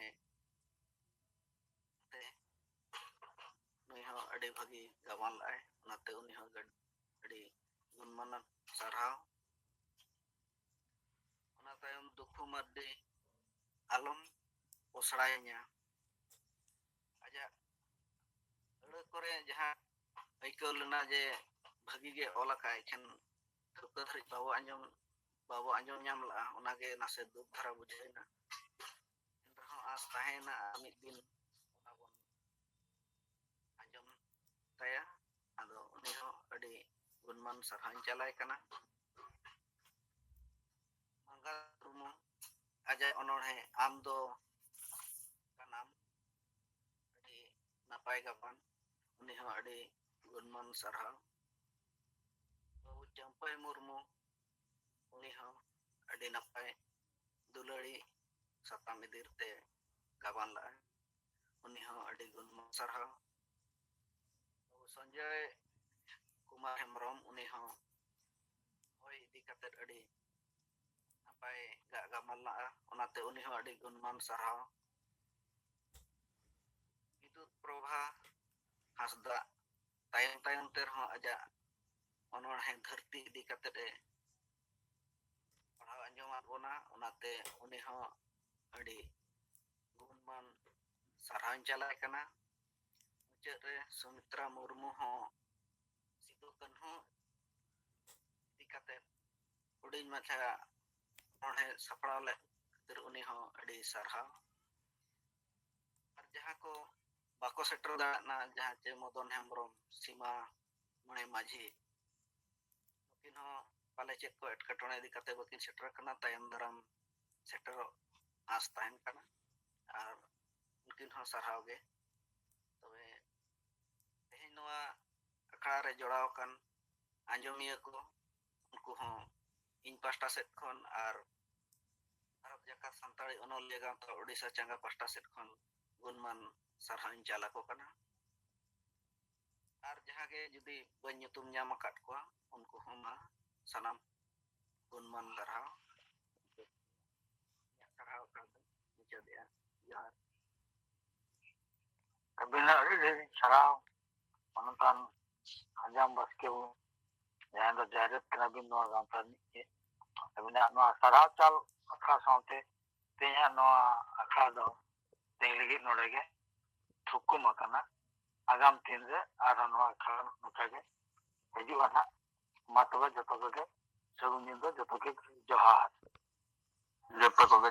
ᱛᱮ ᱱᱩᱭ ᱦᱚᱸ ᱟᱹᱰᱤ ᱵᱷᱟᱹᱜᱤ ᱜᱟᱵᱟᱱ ᱞᱟᱜᱼᱟᱭ, ᱚᱱᱟᱛᱮ ᱩᱱᱤ ᱦᱚᱸ ᱟᱹᱰᱤ ᱜᱩᱱᱢᱟᱱᱟᱱ ᱥᱟᱨᱦᱟᱣ᱾ ᱚᱱᱟ ᱛᱟᱭᱚᱢ ᱫᱩᱠᱷᱩ ᱢᱟᱨᱰᱤ, ᱟᱞᱚᱢ ᱯᱚᱥᱲᱟᱭᱤᱧᱟ᱾ ᱟᱡᱟᱜ ᱟᱹᱲᱟᱹ ᱠᱚᱨᱮ ᱡᱟᱦᱟᱸ ᱟᱹᱭᱠᱟᱹᱣ ᱞᱮᱱᱟ ᱡᱮ ᱵᱷᱟᱹᱜᱤ ᱜᱮ ᱚᱞ ᱟᱠᱟᱫ, ᱮᱠᱷᱟᱱ ᱴᱷᱟᱹᱣᱠᱟᱹ ᱫᱷᱟᱹᱨᱤᱡ ᱵᱟᱵᱚ ᱟᱸᱡᱚᱢ, ᱵᱟᱵᱚ ᱟᱸᱡᱚᱢ ᱧᱟᱢ ᱞᱮᱜᱼᱟ, ᱚᱱᱟᱜᱮ ᱱᱟᱥᱮ ᱫᱩᱠ ᱫᱷᱟᱨᱟ ᱵᱩᱡᱷᱟᱹᱣ ᱮᱱᱟ᱾ ᱟᱸᱥ ᱛᱟᱦᱮᱸᱭᱮᱱᱟ ᱟᱨ ᱢᱤᱫ ᱫᱤᱱ ᱚᱱᱟ ᱵᱚᱱ ᱟᱸᱡᱚᱢ ᱛᱟᱭᱟ᱾ ᱟᱫᱚ ᱩᱱᱤ ᱦᱚᱸ ᱟᱹᱰᱤ ᱜᱩᱱᱢᱟᱱ ᱥᱟᱨᱦᱟᱣᱤᱧ ᱪᱟᱞᱟᱭ ᱠᱟᱱᱟ᱾ ᱢᱟᱸᱜᱟᱞ ᱢᱩᱨᱢᱩ, ᱟᱡᱟᱜ ᱚᱱᱚᱬᱦᱮ ᱟᱢ ᱫᱚ ᱠᱟᱱᱟᱢ, ᱟᱹᱰᱤ ᱱᱟᱯᱟᱭ ᱜᱟᱵᱟᱱ, ᱩᱱᱤ ᱦᱚᱸ ᱟᱹᱰᱤ ᱜᱩᱱᱢᱟᱱ ᱥᱟᱨᱦᱟᱣ᱾ ᱵᱟᱹᱵᱩ ᱪᱟᱢᱯᱟᱭ ᱢᱩᱨᱢᱩ, ᱩᱱᱤ ᱦᱚᱸ ᱟᱹᱰᱤ ᱱᱟᱯᱟᱭ ᱫᱩᱞᱟᱹᱲᱤ ᱥᱟᱛᱟᱢ ᱤᱫᱤ ᱛᱮ ᱜᱟᱵᱟᱱ ᱞᱟᱜᱼᱟᱭ, ᱩᱱᱤ ᱦᱚᱸ ᱟᱹᱰᱤ ᱜᱩᱱᱢᱟᱱ ᱥᱟᱨᱦᱟᱣ᱾ ᱵᱟᱹᱵᱩ ᱥᱚᱧᱡᱚᱭ ᱠᱩᱢᱟᱨ ᱦᱮᱢᱵᱨᱚᱢ, ᱩᱱᱤ ᱦᱚᱸ ᱦᱚᱭ ᱤᱫᱤ ᱠᱟᱛᱮ ᱟᱹᱰᱤ ᱱᱟᱯᱟᱭ ᱜᱟᱜ ᱜᱟᱵᱟᱱ ᱞᱟᱜᱼᱟ, ᱚᱱᱟᱛᱮ ᱩᱱᱤ ᱦᱚᱸ ᱟᱹᱰᱤ ᱜᱩᱱᱢᱟᱱ ᱥᱟᱨᱦᱟᱣ᱾ ᱵᱤᱫᱩᱛ ᱯᱨᱚᱵᱷᱟ ᱦᱟᱸᱥᱫᱟ, ᱛᱟᱭᱚᱢ ᱛᱟᱭᱚᱢ ᱛᱮ ᱨᱮᱦᱚᱸ ᱟᱡᱟᱜ ᱚᱱᱚᱬᱦᱮ ᱫᱷᱟᱹᱨᱛᱤ ᱤᱫᱤ ᱠᱟᱛᱮ ᱮ ᱯᱟᱲᱦᱟᱣ ᱟᱸᱡᱚᱢᱟᱫ ᱵᱚᱱᱟ, ᱚᱱᱟᱛᱮ ᱩᱱᱤ ᱦᱚᱸ ᱟᱹᱰᱤ ᱜᱩᱱᱢᱟᱱ ᱥᱟᱨᱦᱟᱣᱤᱧ ᱪᱟᱞᱟᱭ ᱠᱟᱱᱟ᱾ ᱢᱩᱪᱟᱹᱫ ᱨᱮ ᱥᱩᱢᱤᱛᱨᱟ ᱢᱩᱨᱢᱩ ᱦᱚᱸ ᱥᱤᱫᱩ ᱠᱟᱹᱱᱦᱩ ᱤᱫᱤ ᱠᱟᱛᱮ ᱦᱩᱰᱤᱧ ᱢᱟᱪᱷᱟ ᱚᱱᱚᱬᱦᱮ ᱥᱟᱯᱲᱟᱣ ᱞᱮᱫ ᱠᱷᱟᱹᱛᱤᱨ ᱩᱱᱤ ᱦᱚᱸ ᱟᱹᱰᱤ ᱥᱟᱨᱦᱟᱣ᱾ ᱟᱨ ᱡᱟᱦᱟᱸ ᱠᱚ ᱵᱟᱠᱚ ᱥᱮᱴᱮᱨ ᱫᱟᱲᱮᱭᱟᱜᱼᱟ, ᱡᱟᱦᱟᱸ ᱪᱮ ᱢᱚᱫᱚᱱ ᱦᱮᱢᱵᱨᱚᱢ, ᱥᱤᱢᱟ ᱢᱚᱬᱮ ᱢᱟᱹᱡᱷᱤ, ᱱᱩᱠᱤᱱ ᱦᱚᱸ ᱯᱟᱞᱮ ᱪᱮᱫ ᱠᱚ ᱮᱴᱠᱮᱴᱚᱬᱮ ᱤᱫᱤ ᱠᱟᱛᱮ ᱵᱟᱹᱠᱤᱱ ᱥᱮᱴᱮᱨ ᱟᱠᱟᱱᱟ, ᱛᱟᱭᱚᱢ ᱫᱟᱨᱟᱢ ᱥᱮᱴᱮᱨᱚᱜ ᱟᱸᱥ ᱛᱟᱦᱮᱱ ᱠᱟᱱᱟ᱾ ᱟᱨ ᱩᱱᱠᱤᱱ ᱦᱚᱸ ᱥᱟᱨᱦᱟᱣ ᱜᱮ᱾ ᱛᱚᱵᱮ ᱛᱮᱦᱮᱧ ᱱᱚᱣᱟ ᱟᱠᱷᱲᱟ ᱨᱮ ᱡᱚᱲᱟᱣ ᱟᱠᱟᱱ ᱟᱸᱡᱚᱢᱤᱭᱟᱹ ᱠᱚ, ᱩᱱᱠᱩ ᱦᱚᱸ ᱤᱧ ᱯᱟᱦᱴᱟ ᱥᱮᱫ ᱠᱷᱚᱱ ᱟᱨ ᱵᱷᱟᱨᱚᱛ ᱡᱟᱠᱟᱛ ᱥᱟᱱᱛᱟᱲᱤ ᱚᱱᱚᱞᱤᱭᱟᱹ ᱜᱟᱶᱛᱟ ᱳᱰᱤᱥᱟ ᱪᱟᱸᱜᱟ ᱯᱟᱦᱴᱟ ᱥᱮᱫ ᱠᱷᱚᱱ ᱜᱩᱱᱢᱟᱱ ᱥᱟᱨᱦᱟᱣ ᱤᱧ ᱪᱟᱞ ᱟᱠᱚ ᱠᱟᱱᱟ᱾ ᱟᱨ ᱡᱟᱦᱟᱸ ᱜᱮ ᱡᱩᱫᱤ ᱵᱟᱹᱧ ᱧᱩᱛᱩᱢ ᱧᱟᱢ ᱟᱠᱟᱫ ᱠᱚᱣᱟ, ᱩᱱᱠᱩ ᱦᱚᱸ ᱢᱟ ᱥᱟᱱᱟᱢ ᱜᱩᱱᱢᱟᱱ ᱥᱟᱨᱦᱟᱣ᱾ ᱤᱧᱟᱹᱜ ᱥᱟᱨᱦᱟᱣ ᱠᱟᱛᱷᱟ ᱫᱚ ᱢᱩᱪᱟᱹᱫᱮᱜᱼᱟ᱾ ᱡᱚᱦᱟᱨ᱾ ᱟᱹᱵᱤᱱᱟᱜ ᱟᱹᱰᱤ ᱰᱷᱮᱨ ᱥᱟᱨᱦᱟᱣ, ᱢᱟᱱᱚᱛᱟᱱ ᱟᱡᱟᱢ ᱵᱟᱥᱠᱮ ᱵᱟᱹᱵᱩ, ᱡᱟᱦᱟᱸᱭ ᱫᱚ ᱡᱟᱭᱨᱮᱛ ᱠᱟᱱᱟᱵᱤᱱ ᱱᱚᱣᱟ ᱜᱟᱶᱛᱟ ᱨᱤᱱᱤᱡ ᱜᱮ᱾ ᱟᱹᱵᱤᱱᱟᱜ ᱱᱚᱣᱟ ᱥᱟᱨᱦᱟᱣ ᱪᱟᱞ ᱟᱠᱷᱲᱟ ᱥᱟᱶᱛᱮ ᱛᱮᱦᱮᱧᱟᱜ ᱱᱚᱣᱟ ᱟᱠᱷᱲᱟ ᱫᱚ ᱛᱮᱦᱮᱧ ᱞᱟᱹᱜᱤᱫ ᱱᱚᱰᱮ ᱜᱮ ᱛᱷᱩᱠᱩᱢ ᱟᱠᱟᱱᱟ᱾ ᱟᱜᱟᱢ ᱫᱤᱱ ᱨᱮ ᱟᱨᱦᱚᱸ ᱱᱚᱣᱟ ᱟᱠᱷᱲᱟ ᱱᱚᱝᱠᱟ ᱜᱮ ᱦᱤᱡᱩᱜᱼᱟ ᱱᱟᱦᱟᱜ᱾ ᱢᱟ ᱛᱚᱵᱮ ᱡᱚᱛᱚ ᱠᱚᱜᱮ ᱥᱟᱹᱜᱩᱱ ᱧᱤᱫᱟᱹ, ᱡᱚᱛᱚ ᱜᱮ ᱡᱚᱦᱟᱨ᱾ ᱡᱚᱛᱚ ᱠᱚᱜᱮ